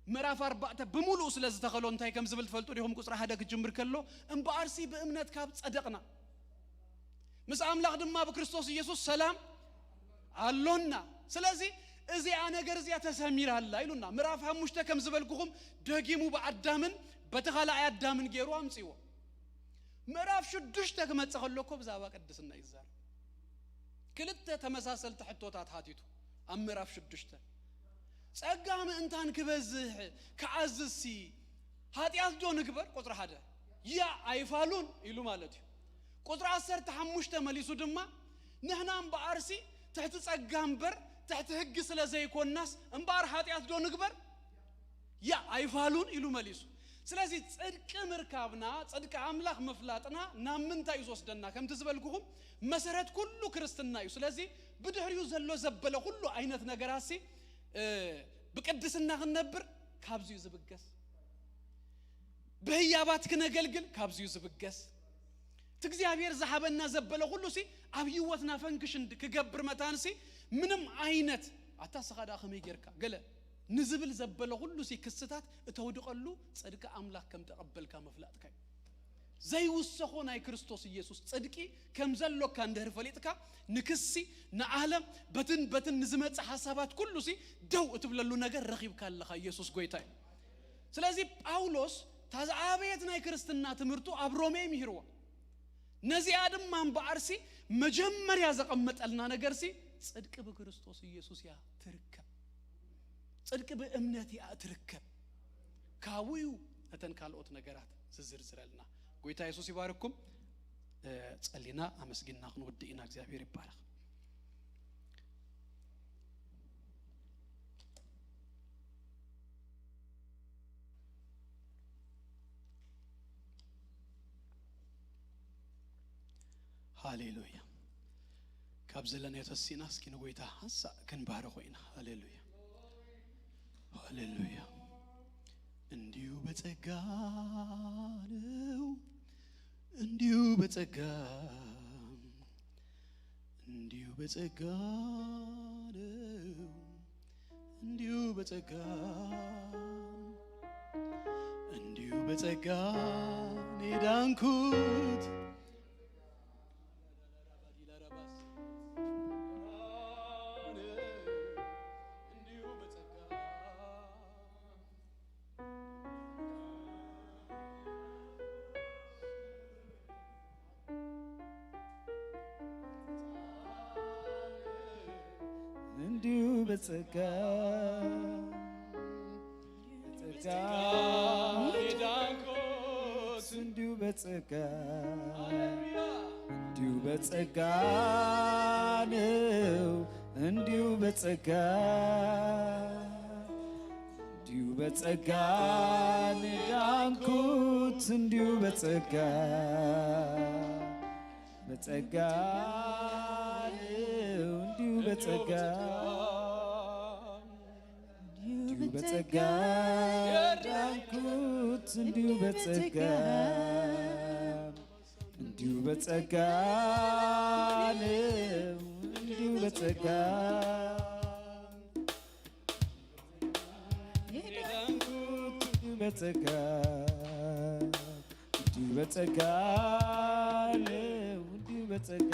ምዕራፍ ኣርባዕተ ብምሉኡ ስለ ዝተኸሎ እንታይ ከም ዝብል ትፈልጡ ዲኹም? ቁጽሪ ሓደ ክጅምር ከሎ፣ "እምበኣርሲ ብእምነት ካብ ጸደቕና፣ ምስ ኣምላኽ ድማ ብክርስቶስ ኢየሱስ ሰላም ኣሎና። ስለዚ እዚኣ ነገር እዚኣ ተሰሚራ ኣላ" ኢሉና። ምዕራፍ ሓሙሽተ ከም ዝበልኩኹም፣ ደጊሙ ብኣዳምን በቲ ካልኣይ ኣዳምን ገይሩ ኣምጺዎ። ምዕራፍ ሽዱሽተ ክመጽእ ከሎ እኮ ብዛዕባ ቅድስና ይዛረብ። ክልተ ተመሳሰልቲ ሕቶታት ሓቲቱ ኣብ ምዕራፍ ሽዱሽተ። "ጸጋ ምእንታን ክበዝሕ ክዓዝዝሲ፣ ሓጢኣት ዶ ንግበር?" ቁጽሪ ሓደ፣ "ያ ኣይፋሉን" ኢሉ ማለት እዩ። ቁጽሪ ዓሰርተ ሓሙሽተ መሊሱ ድማ፣ "ንሕና እምበኣርሲ ትሕቲ ጸጋ እምበር ትሕቲ ሕጊ ስለ ዘይኮንናስ፣ እምበኣር ሓጢኣት ዶ ንግበር?" ያ ኣይፋሉን ኢሉ መሊሱ። ስለዚ ጽድቂ ምርካብና፣ ጽድቂ ኣምላኽ ምፍላጥና ናብ ምንታይ እዩ ዝወስደና? ከምቲ ዝበልኩኹም፣ መሰረት ኩሉ ክርስትና እዩ። ስለዚ ብድሕሪኡ ዘሎ ዘበለ ኩሉ ዓይነት ነገራሲ፣ እ፣ ብቅድስና ክንነብር ካብዚ እዩ ዝብገስ። ብህያባት ክነገልግል ካብዚ እዩ ዝብገስ። እቲ እግዚኣብሔር ዝሃበና ዘበለ ኩሉ ሲ ኣብ ህይወትና ፈንክሽን ክገብር መታን ሲ ምንም ዓይነት፣ "ኣታ ስኻ ደኣ ከመይ ጌርካ?" ገለ ንዝብል ዘበለ ኩሉ ሲ ክስታት እተውድቐሉ ጽድቂ ኣምላኽ ከም ተቐበልካ ምፍላጥካ እዩ። ዘይውሰኾ ናይ ክርስቶስ ኢየሱስ ጽድቂ ከም ዘሎካ እንድሕር ፈሊጥካ፣ ንክሲ፣ ንዓለም፣ በትን በትን ንዝመጽእ ሓሳባት ኩሉ ሲ ደው እትብለሉ ነገር ረኺብካ ኣለኻ። ኢየሱስ ጎይታ እዩ። ስለዚ ጳውሎስ እታ ዝዓበየት ናይ ክርስትና ትምህርቱ ኣብ ሮሜ ምሂርዋ። ነዚኣ ድማ እምበኣርሲ መጀመርያ ዘቐመጠልና ነገርሲ ጽድቂ ብክርስቶስ ኢየሱስ እያ ትርከብ። ጽድቂ ብእምነት እያ ትርከብ። ካብኡ እዩ ነተን ካልኦት ነገራት ዝዝርዝረልና። ጎይታ የሱስ ይባርኩም። እ፣ ጸሊና ኣመስጊንና ክንውድእ ኢና። እግዚኣብሔር ይባረኽ። ሃሌሉያ። ካብ ዘለናዮ ተሲእና እስኪ ንጎይታ ሓንሳእ ክንባርኾ ኢና። ሃሌሉያ፣ ሃሌሉያ። እንዲሁ በጸጋ ነው፣ እንዲሁ በጸጋ፣ እንዲሁ በጸጋ ነው፣ እንዲሁ በጸጋ፣ እንዲሁ በጸጋ ነው የዳንኩት። እንዲሁ በጸጋ፣ በጸጋ የዳንኩት እንዲሁ በጸጋ፣ እንዲሁ በጸጋ ነው፣ እንዲሁ በጸጋ፣ እንዲሁ በጸጋ ነው የዳንኩት፣ እንዲሁ በጸጋ፣ በጸጋ ነው፣ እንዲሁ በጸጋ፣ እንዲሁ በጸጋ የዳንኩት፣ እንዲሁ በጸጋ፣ እንዲሁ በጸጋ ነው፣ እንዲሁ በጸጋ የዳንኩት፣ እንዲሁ በጸጋ፣ እንዲሁ በጸጋ ነው፣ እንዲሁ በጸጋ።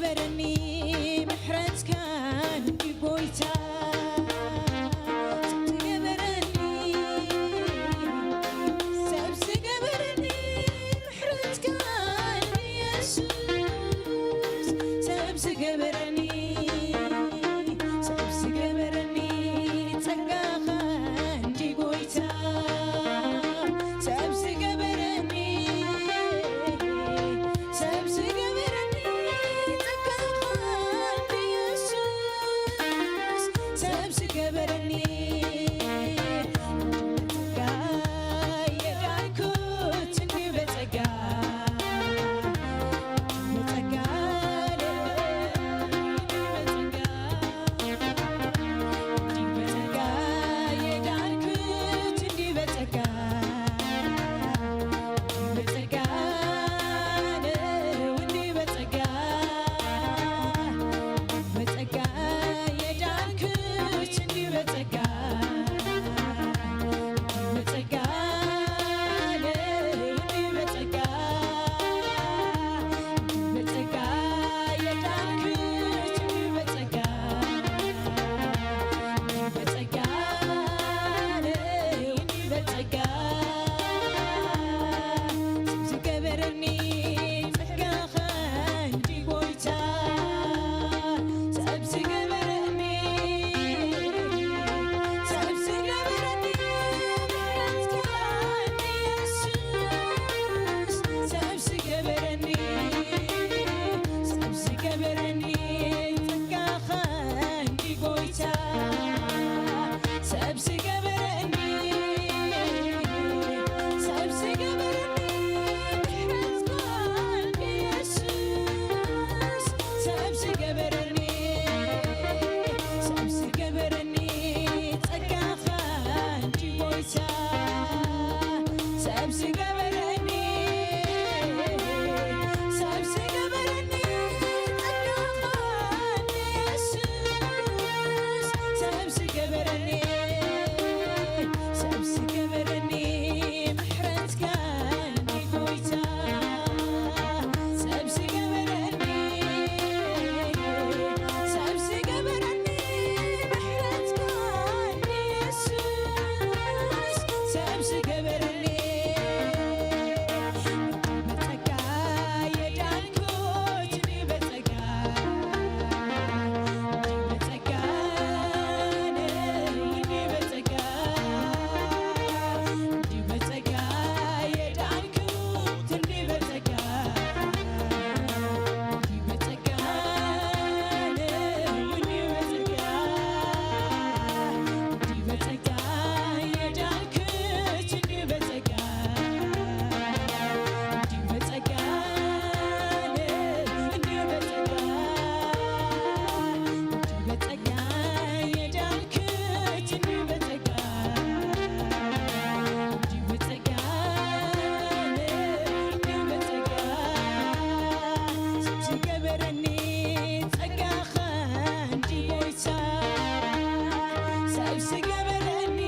ገበረኒ ምሕረትካ እንዲ ጎይታ፣ ሰብ ዝገበረኒ፣ ሰብ ዝገበረኒ ምሕረትካ እንዲ የሱስ፣ ሰብ ዝገበረኒ፣ ሰብ ዝገበረኒ ጸጋኻ እንዲ ጎይታ፣ ሰብ ዝገበረኒ፣ ሰብ ዝገበረኒ ጸጋኻ እንዲ የሱስ፣ ሰብ ዝገበረኒ ጸጋ የዳንኩት እንዲ በጸጋ፣ በጸጋ፣ በጸጋ፣ እንዲ በጸጋ የዳንኩት እንዲ በጸጋ፣ በጸጋ ነው እንዲ በጸጋ፣ በጸጋ የዳንኩት እንዲ በጸጋ፣ በጸጋ ነው እንዲ በጸጋ፣ በጸጋ የዳንኩት እንዲ በጸጋ፣ በጸጋ ነው እንዲ በጸጋ፣ ሰብ ዝገበረኒ ጸጋኻ እንዲ ጎይታ፣ ሰብ ዝገበረኒ፣ ሰብ ዝገበረኒ ምሕረትካ እንዲ የሱስ፣ ሰብ ዝገበረኒ፣ ሰብ ዝገበረኒ ጸጋኻ እንዲ ጎይታ፣ ሰብ ዝገበረኒ፣ ሰብ ዝገበረኒ ምሕረትካ እንዲ የሱስ፣ ሰብ ዝገበረኒ፣ ሰብ ዝገበረኒ ጸጋኻ እንዲ ጎይታ፣ ሰብ ዝገበረኒ፣ ሰብ ዝገበረኒ ጸጋኻ እንዲ የሱስ፣ ሰብ ዝገበረኒ፣ ሰብ ዝገበረኒ ምሕረትካ እንዲ ጎይታ፣ ሰብ ዝገበረኒ፣ ሰብ ዝገበረኒ ምሕረትካ እንዲ የሱስ፣ ሰብ ዝገበረኒ በጸጋ የዳንኩት እንዲ በጸጋ፣ እንዲ በጸጋ ነው እንዲ በጸጋ፣ እንዲ በጸጋ የዳንኩት እንዲ በጸጋ፣ እንዲ በጸጋ ነው እንዲ በጸጋ፣ እንዲ በጸጋ የዳንኩት እንዲ በጸጋ፣ እንዲ በጸጋ ነው እንዲ በጸጋ፣ እንዲ በጸጋ የዳንኩት እንዲ በጸጋ፣ እንዲ በጸጋ ነው እንዲ በጸጋ፣ ሰብ ዝገበረኒ ጸጋኻ እንዲ ጎይታ፣ ሰብ ዝገበረኒ፣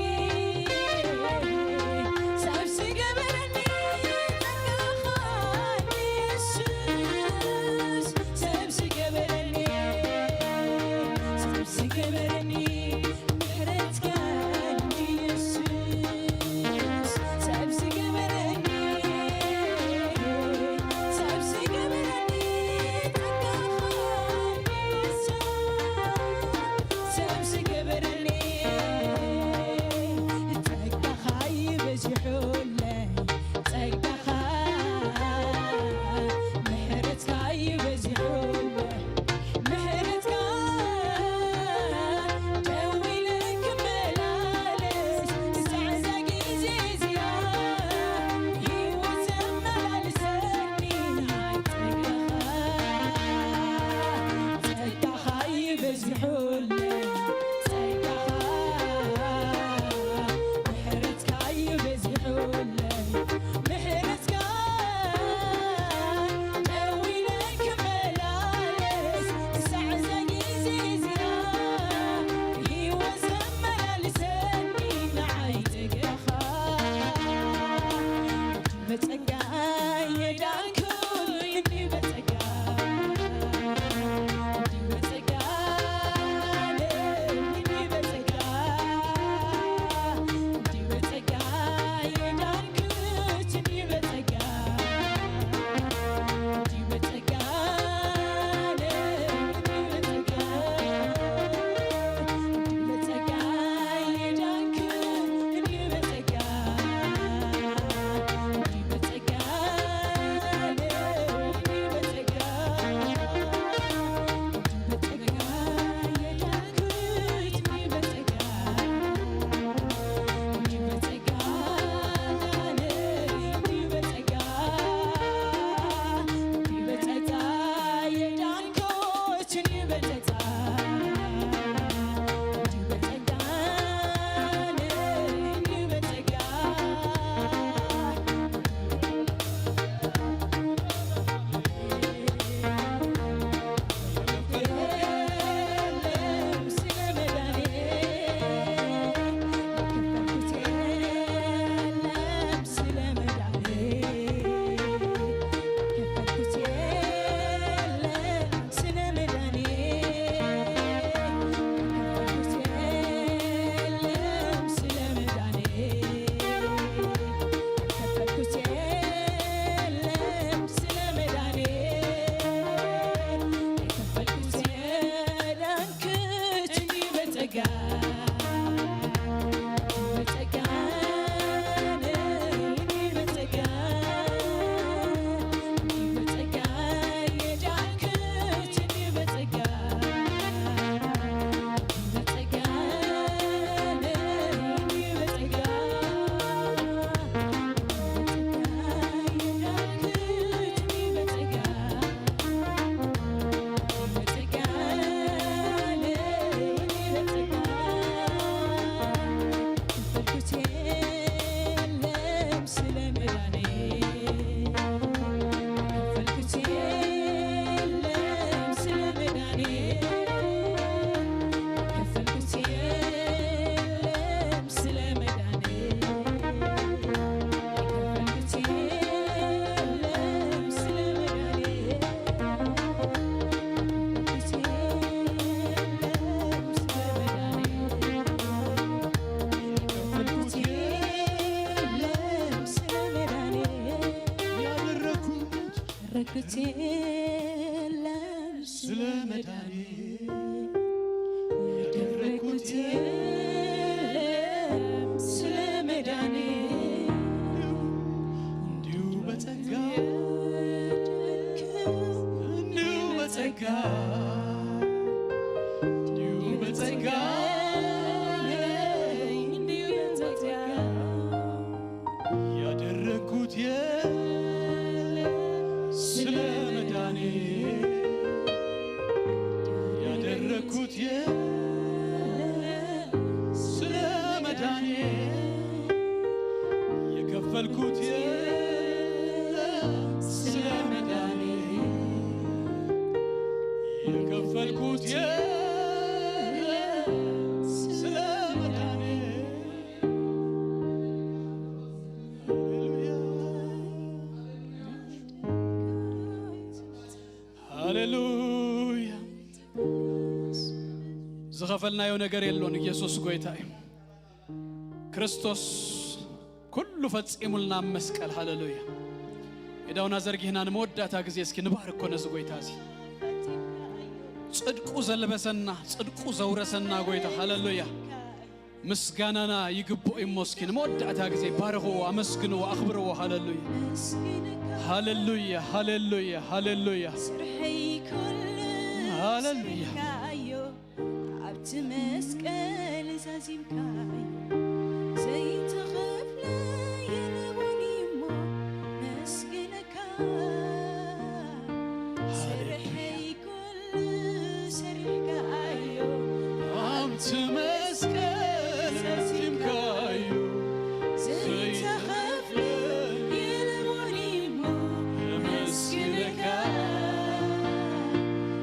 ሰብ ዝገበረኒ ጸጋኻ እንዲ የሱስ፣ ሰብ ዝገበረኒ፣ ሰብ ዝገበረኒ ምሕረትካ እንዲ የሱስ፣ ሰብ ዝገበረኒ፣ ሰብ ዝገበረኒ ጸጋኻ እንዲ የሱስ፣ ሰብ ዝገበረኒ ጸጋኻ ይበዝሑለይ፣ ጸጋኻ ምሕረትካ ይበዝሑለይ፣ ምሕረትካ ደው ኢለ ክመ ያደረኩት የለም ስለ መዳኔ፣ ያደረኩት የለም ስለ መዳኔ፣ እንዲሁ በጸጋ፣ እንዲሁ በጸጋ፣ እንዲሁ በጸጋ፣ እንዲሁ በጸጋ። ያደረኩት የለም ስለ መዳኔ፣ ያደረኩት የለም ስለ መዳኔ፣ የከፈልኩት የለም ስለ መዳኔ፣ የከፈልኩት የለም ስለ መዳኔ። ሃሌሉያ፣ ሃሌሉያ። ዝኸፈልናዮ ነገር የሎን። ኢየሱስ ጎይታ እዩ። ክርስቶስ ኩሉ ፈጺሙልና ኣብ መስቀል። ሃሌሉያ። ኢዳውና ዘርጊህና ንመወዳእታ ግዜ እስኪ ንባርኮ ነዚ ጎይታ እዚ። ጽድቁ ዘልበሰና፣ ጽድቁ ዘውረሰና ጎይታ። ሃሌሉያ። ምስጋናና ይግብኦ እሞ እስኪ ንመወዳእታ ግዜ ባርኽዎ፣ ኣመስግንዎ፣ ኣኽብርዎ። ሃሌሉያ፣ ሃሌሉያ፣ ሃሌሉያ፣ ሃሌሉያ። ስርሐይ ኩሉ ሃሌሉያ። ሰርካዮ፣ ኣብቲ መስቀል ዛዚምካዮ፣ ዘይትኸፍሎ የለቦን እሞ መስግነካ። ስርሐይ ኩሉ ሰሪሕካዮ፣ ኣብቲ መስቀል ዛዚምካዮ፣ ዘይተኸፍለ የለቦን እሞ መስግነካ።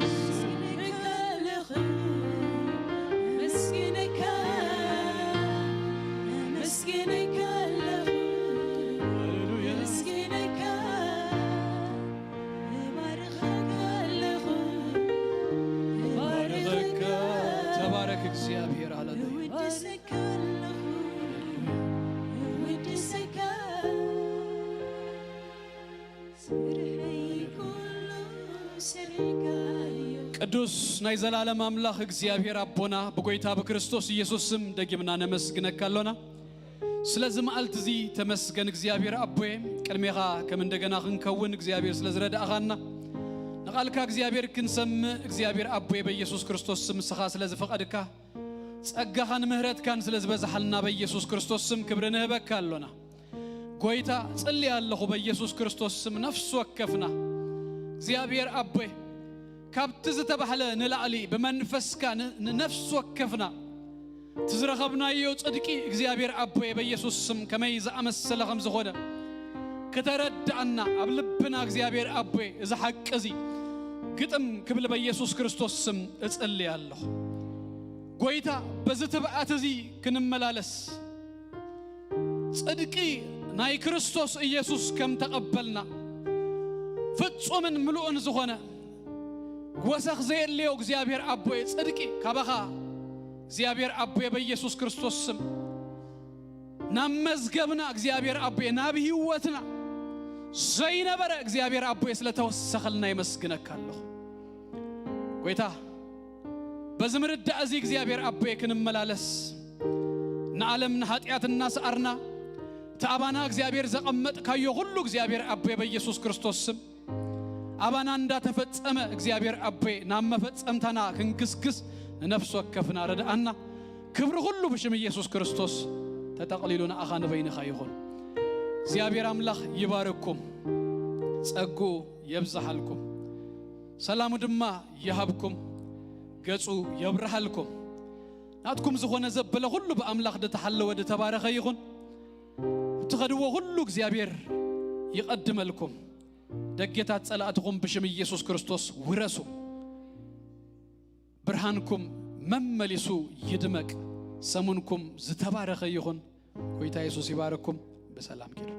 መስግነካ ኣለኹ፣ መስግነካ፣ መስግነካ ኣለኹ፣ ሃሌሉያ። መስግነካ። እባርኸካ ኣለኹ፣ እባርኸካ። ተባረክ እግዚኣብሔር፣ ሃሌሉያ። እውድሰካ ኣለኹ፣ እውድሰካ። ስርሐይ ኩሉ ሰሪሕካዮ። ቅዱስ ናይ ዘላለም ኣምላኽ እግዚኣብሔር ኣቦና፣ ብጎይታ ብክርስቶስ ኢየሱስ ስም ደጊምና ነመስግነካ ኣሎና። ስለዚ መዓልቲ እዚ ተመስገን እግዚኣብሔር ኣቦየ፣ ቅድሜኻ ከም እንደገና ክንከውን እግዚኣብሔር ስለ ዝረዳእኻና፣ ንቓልካ እግዚኣብሔር ክንሰምዕ እግዚኣብሔር ኣቦየ በኢየሱስ ክርስቶስ ስም ንስኻ ስለ ዝፈቐድካ፣ ጸጋኻን ምህረትካን ስለ ዝበዝሓልና በኢየሱስ ክርስቶስ ስም ክብሪ ንህበካ ኣሎና። ጎይታ፣ ጽሊ ኣለኹ በኢየሱስ ክርስቶስ ስም ነፍሲ ወከፍና እግዚኣብሔር ኣቦየ፣ ካብቲ ዝተባህለ ንላዕሊ ብመንፈስካ ን-፣ ንነፍሲ ወከፍና እቲ ዝረኸብናዮ ጽድቂ እግዚኣብሔር ኣቦየ በኢየሱስ ስም ከመይ ዝኣመሰለ ከም ዝኾነ ክተረድኣና ኣብ ልብና እግዚኣብሔር ኣቦየ እዚ ሓቂ እዚ ግጥም ክብል በኢየሱስ ክርስቶስ ስም እጽሊ ኣለኹ። ጎይታ፣ በዚ ትብኣት እዚ ክንመላለስ ጽድቂ ናይ ክርስቶስ ኢየሱስ ከም ተቐበልና ፍጹምን ምሉእን ዝኾነ ወሰኽ ዘየድልዮ እግዚኣብሔር ኣቦየ ጽድቂ ካባኻ እግዚኣብሔር ኣቦየ በኢየሱስ ክርስቶስ ስም ናብ መዝገብና እግዚኣብሔር ኣቦየ ናብ ህይወትና ዘይነበረ እግዚኣብሔር ኣቦየ ስለ ተወሰኸልና የመስግነካ ኣለኹ። ጎይታ፣ በዚ ምርዳእ እዚ እግዚኣብሔር ኣቦየ ክንመላለስ ንዓለም ንኃጢኣት እናሰኣርና እቲ ኣባና እግዚኣብሔር ዘቐመጥካዮ ኩሉ እግዚኣብሔር ኣቦየ በኢየሱስ ክርስቶስ ስም ኣባና እንዳተፈጸመ እግዚኣብሔር ኣቦየ ናብ መፈጸምታና ክንግስግስ ንነፍሲ ወከፍና ርድኣና። ክብሪ ኩሉ ብሽም ኢየሱስ ክርስቶስ ተጠቕሊሉ ንኣኻ ንበይንኻ ይኹን። እግዚኣብሔር ኣምላኽ ይባርኩም፣ ጸጉ የብዝሓልኩም፣ ሰላሙ ድማ ይሃብኩም፣ ገጹ የብርሃልኩም። ናትኩም ዝኾነ ዘበለ ኩሉ ብኣምላኽ ዝተሓለወ ዝተባረኸ ይኹን። እትኸድዎ ኩሉ እግዚኣብሔር ይቐድመልኩም። ደጌታት ጸላእትኹም ብሽም ኢየሱስ ክርስቶስ ውረሱ። ብርሃንኩም መመሊሱ ይድመቅ። ሰሙንኩም ዝተባረኸ ይኹን። ጎይታ የሱስ ይባርኩም። ብሰላም ኪዱ።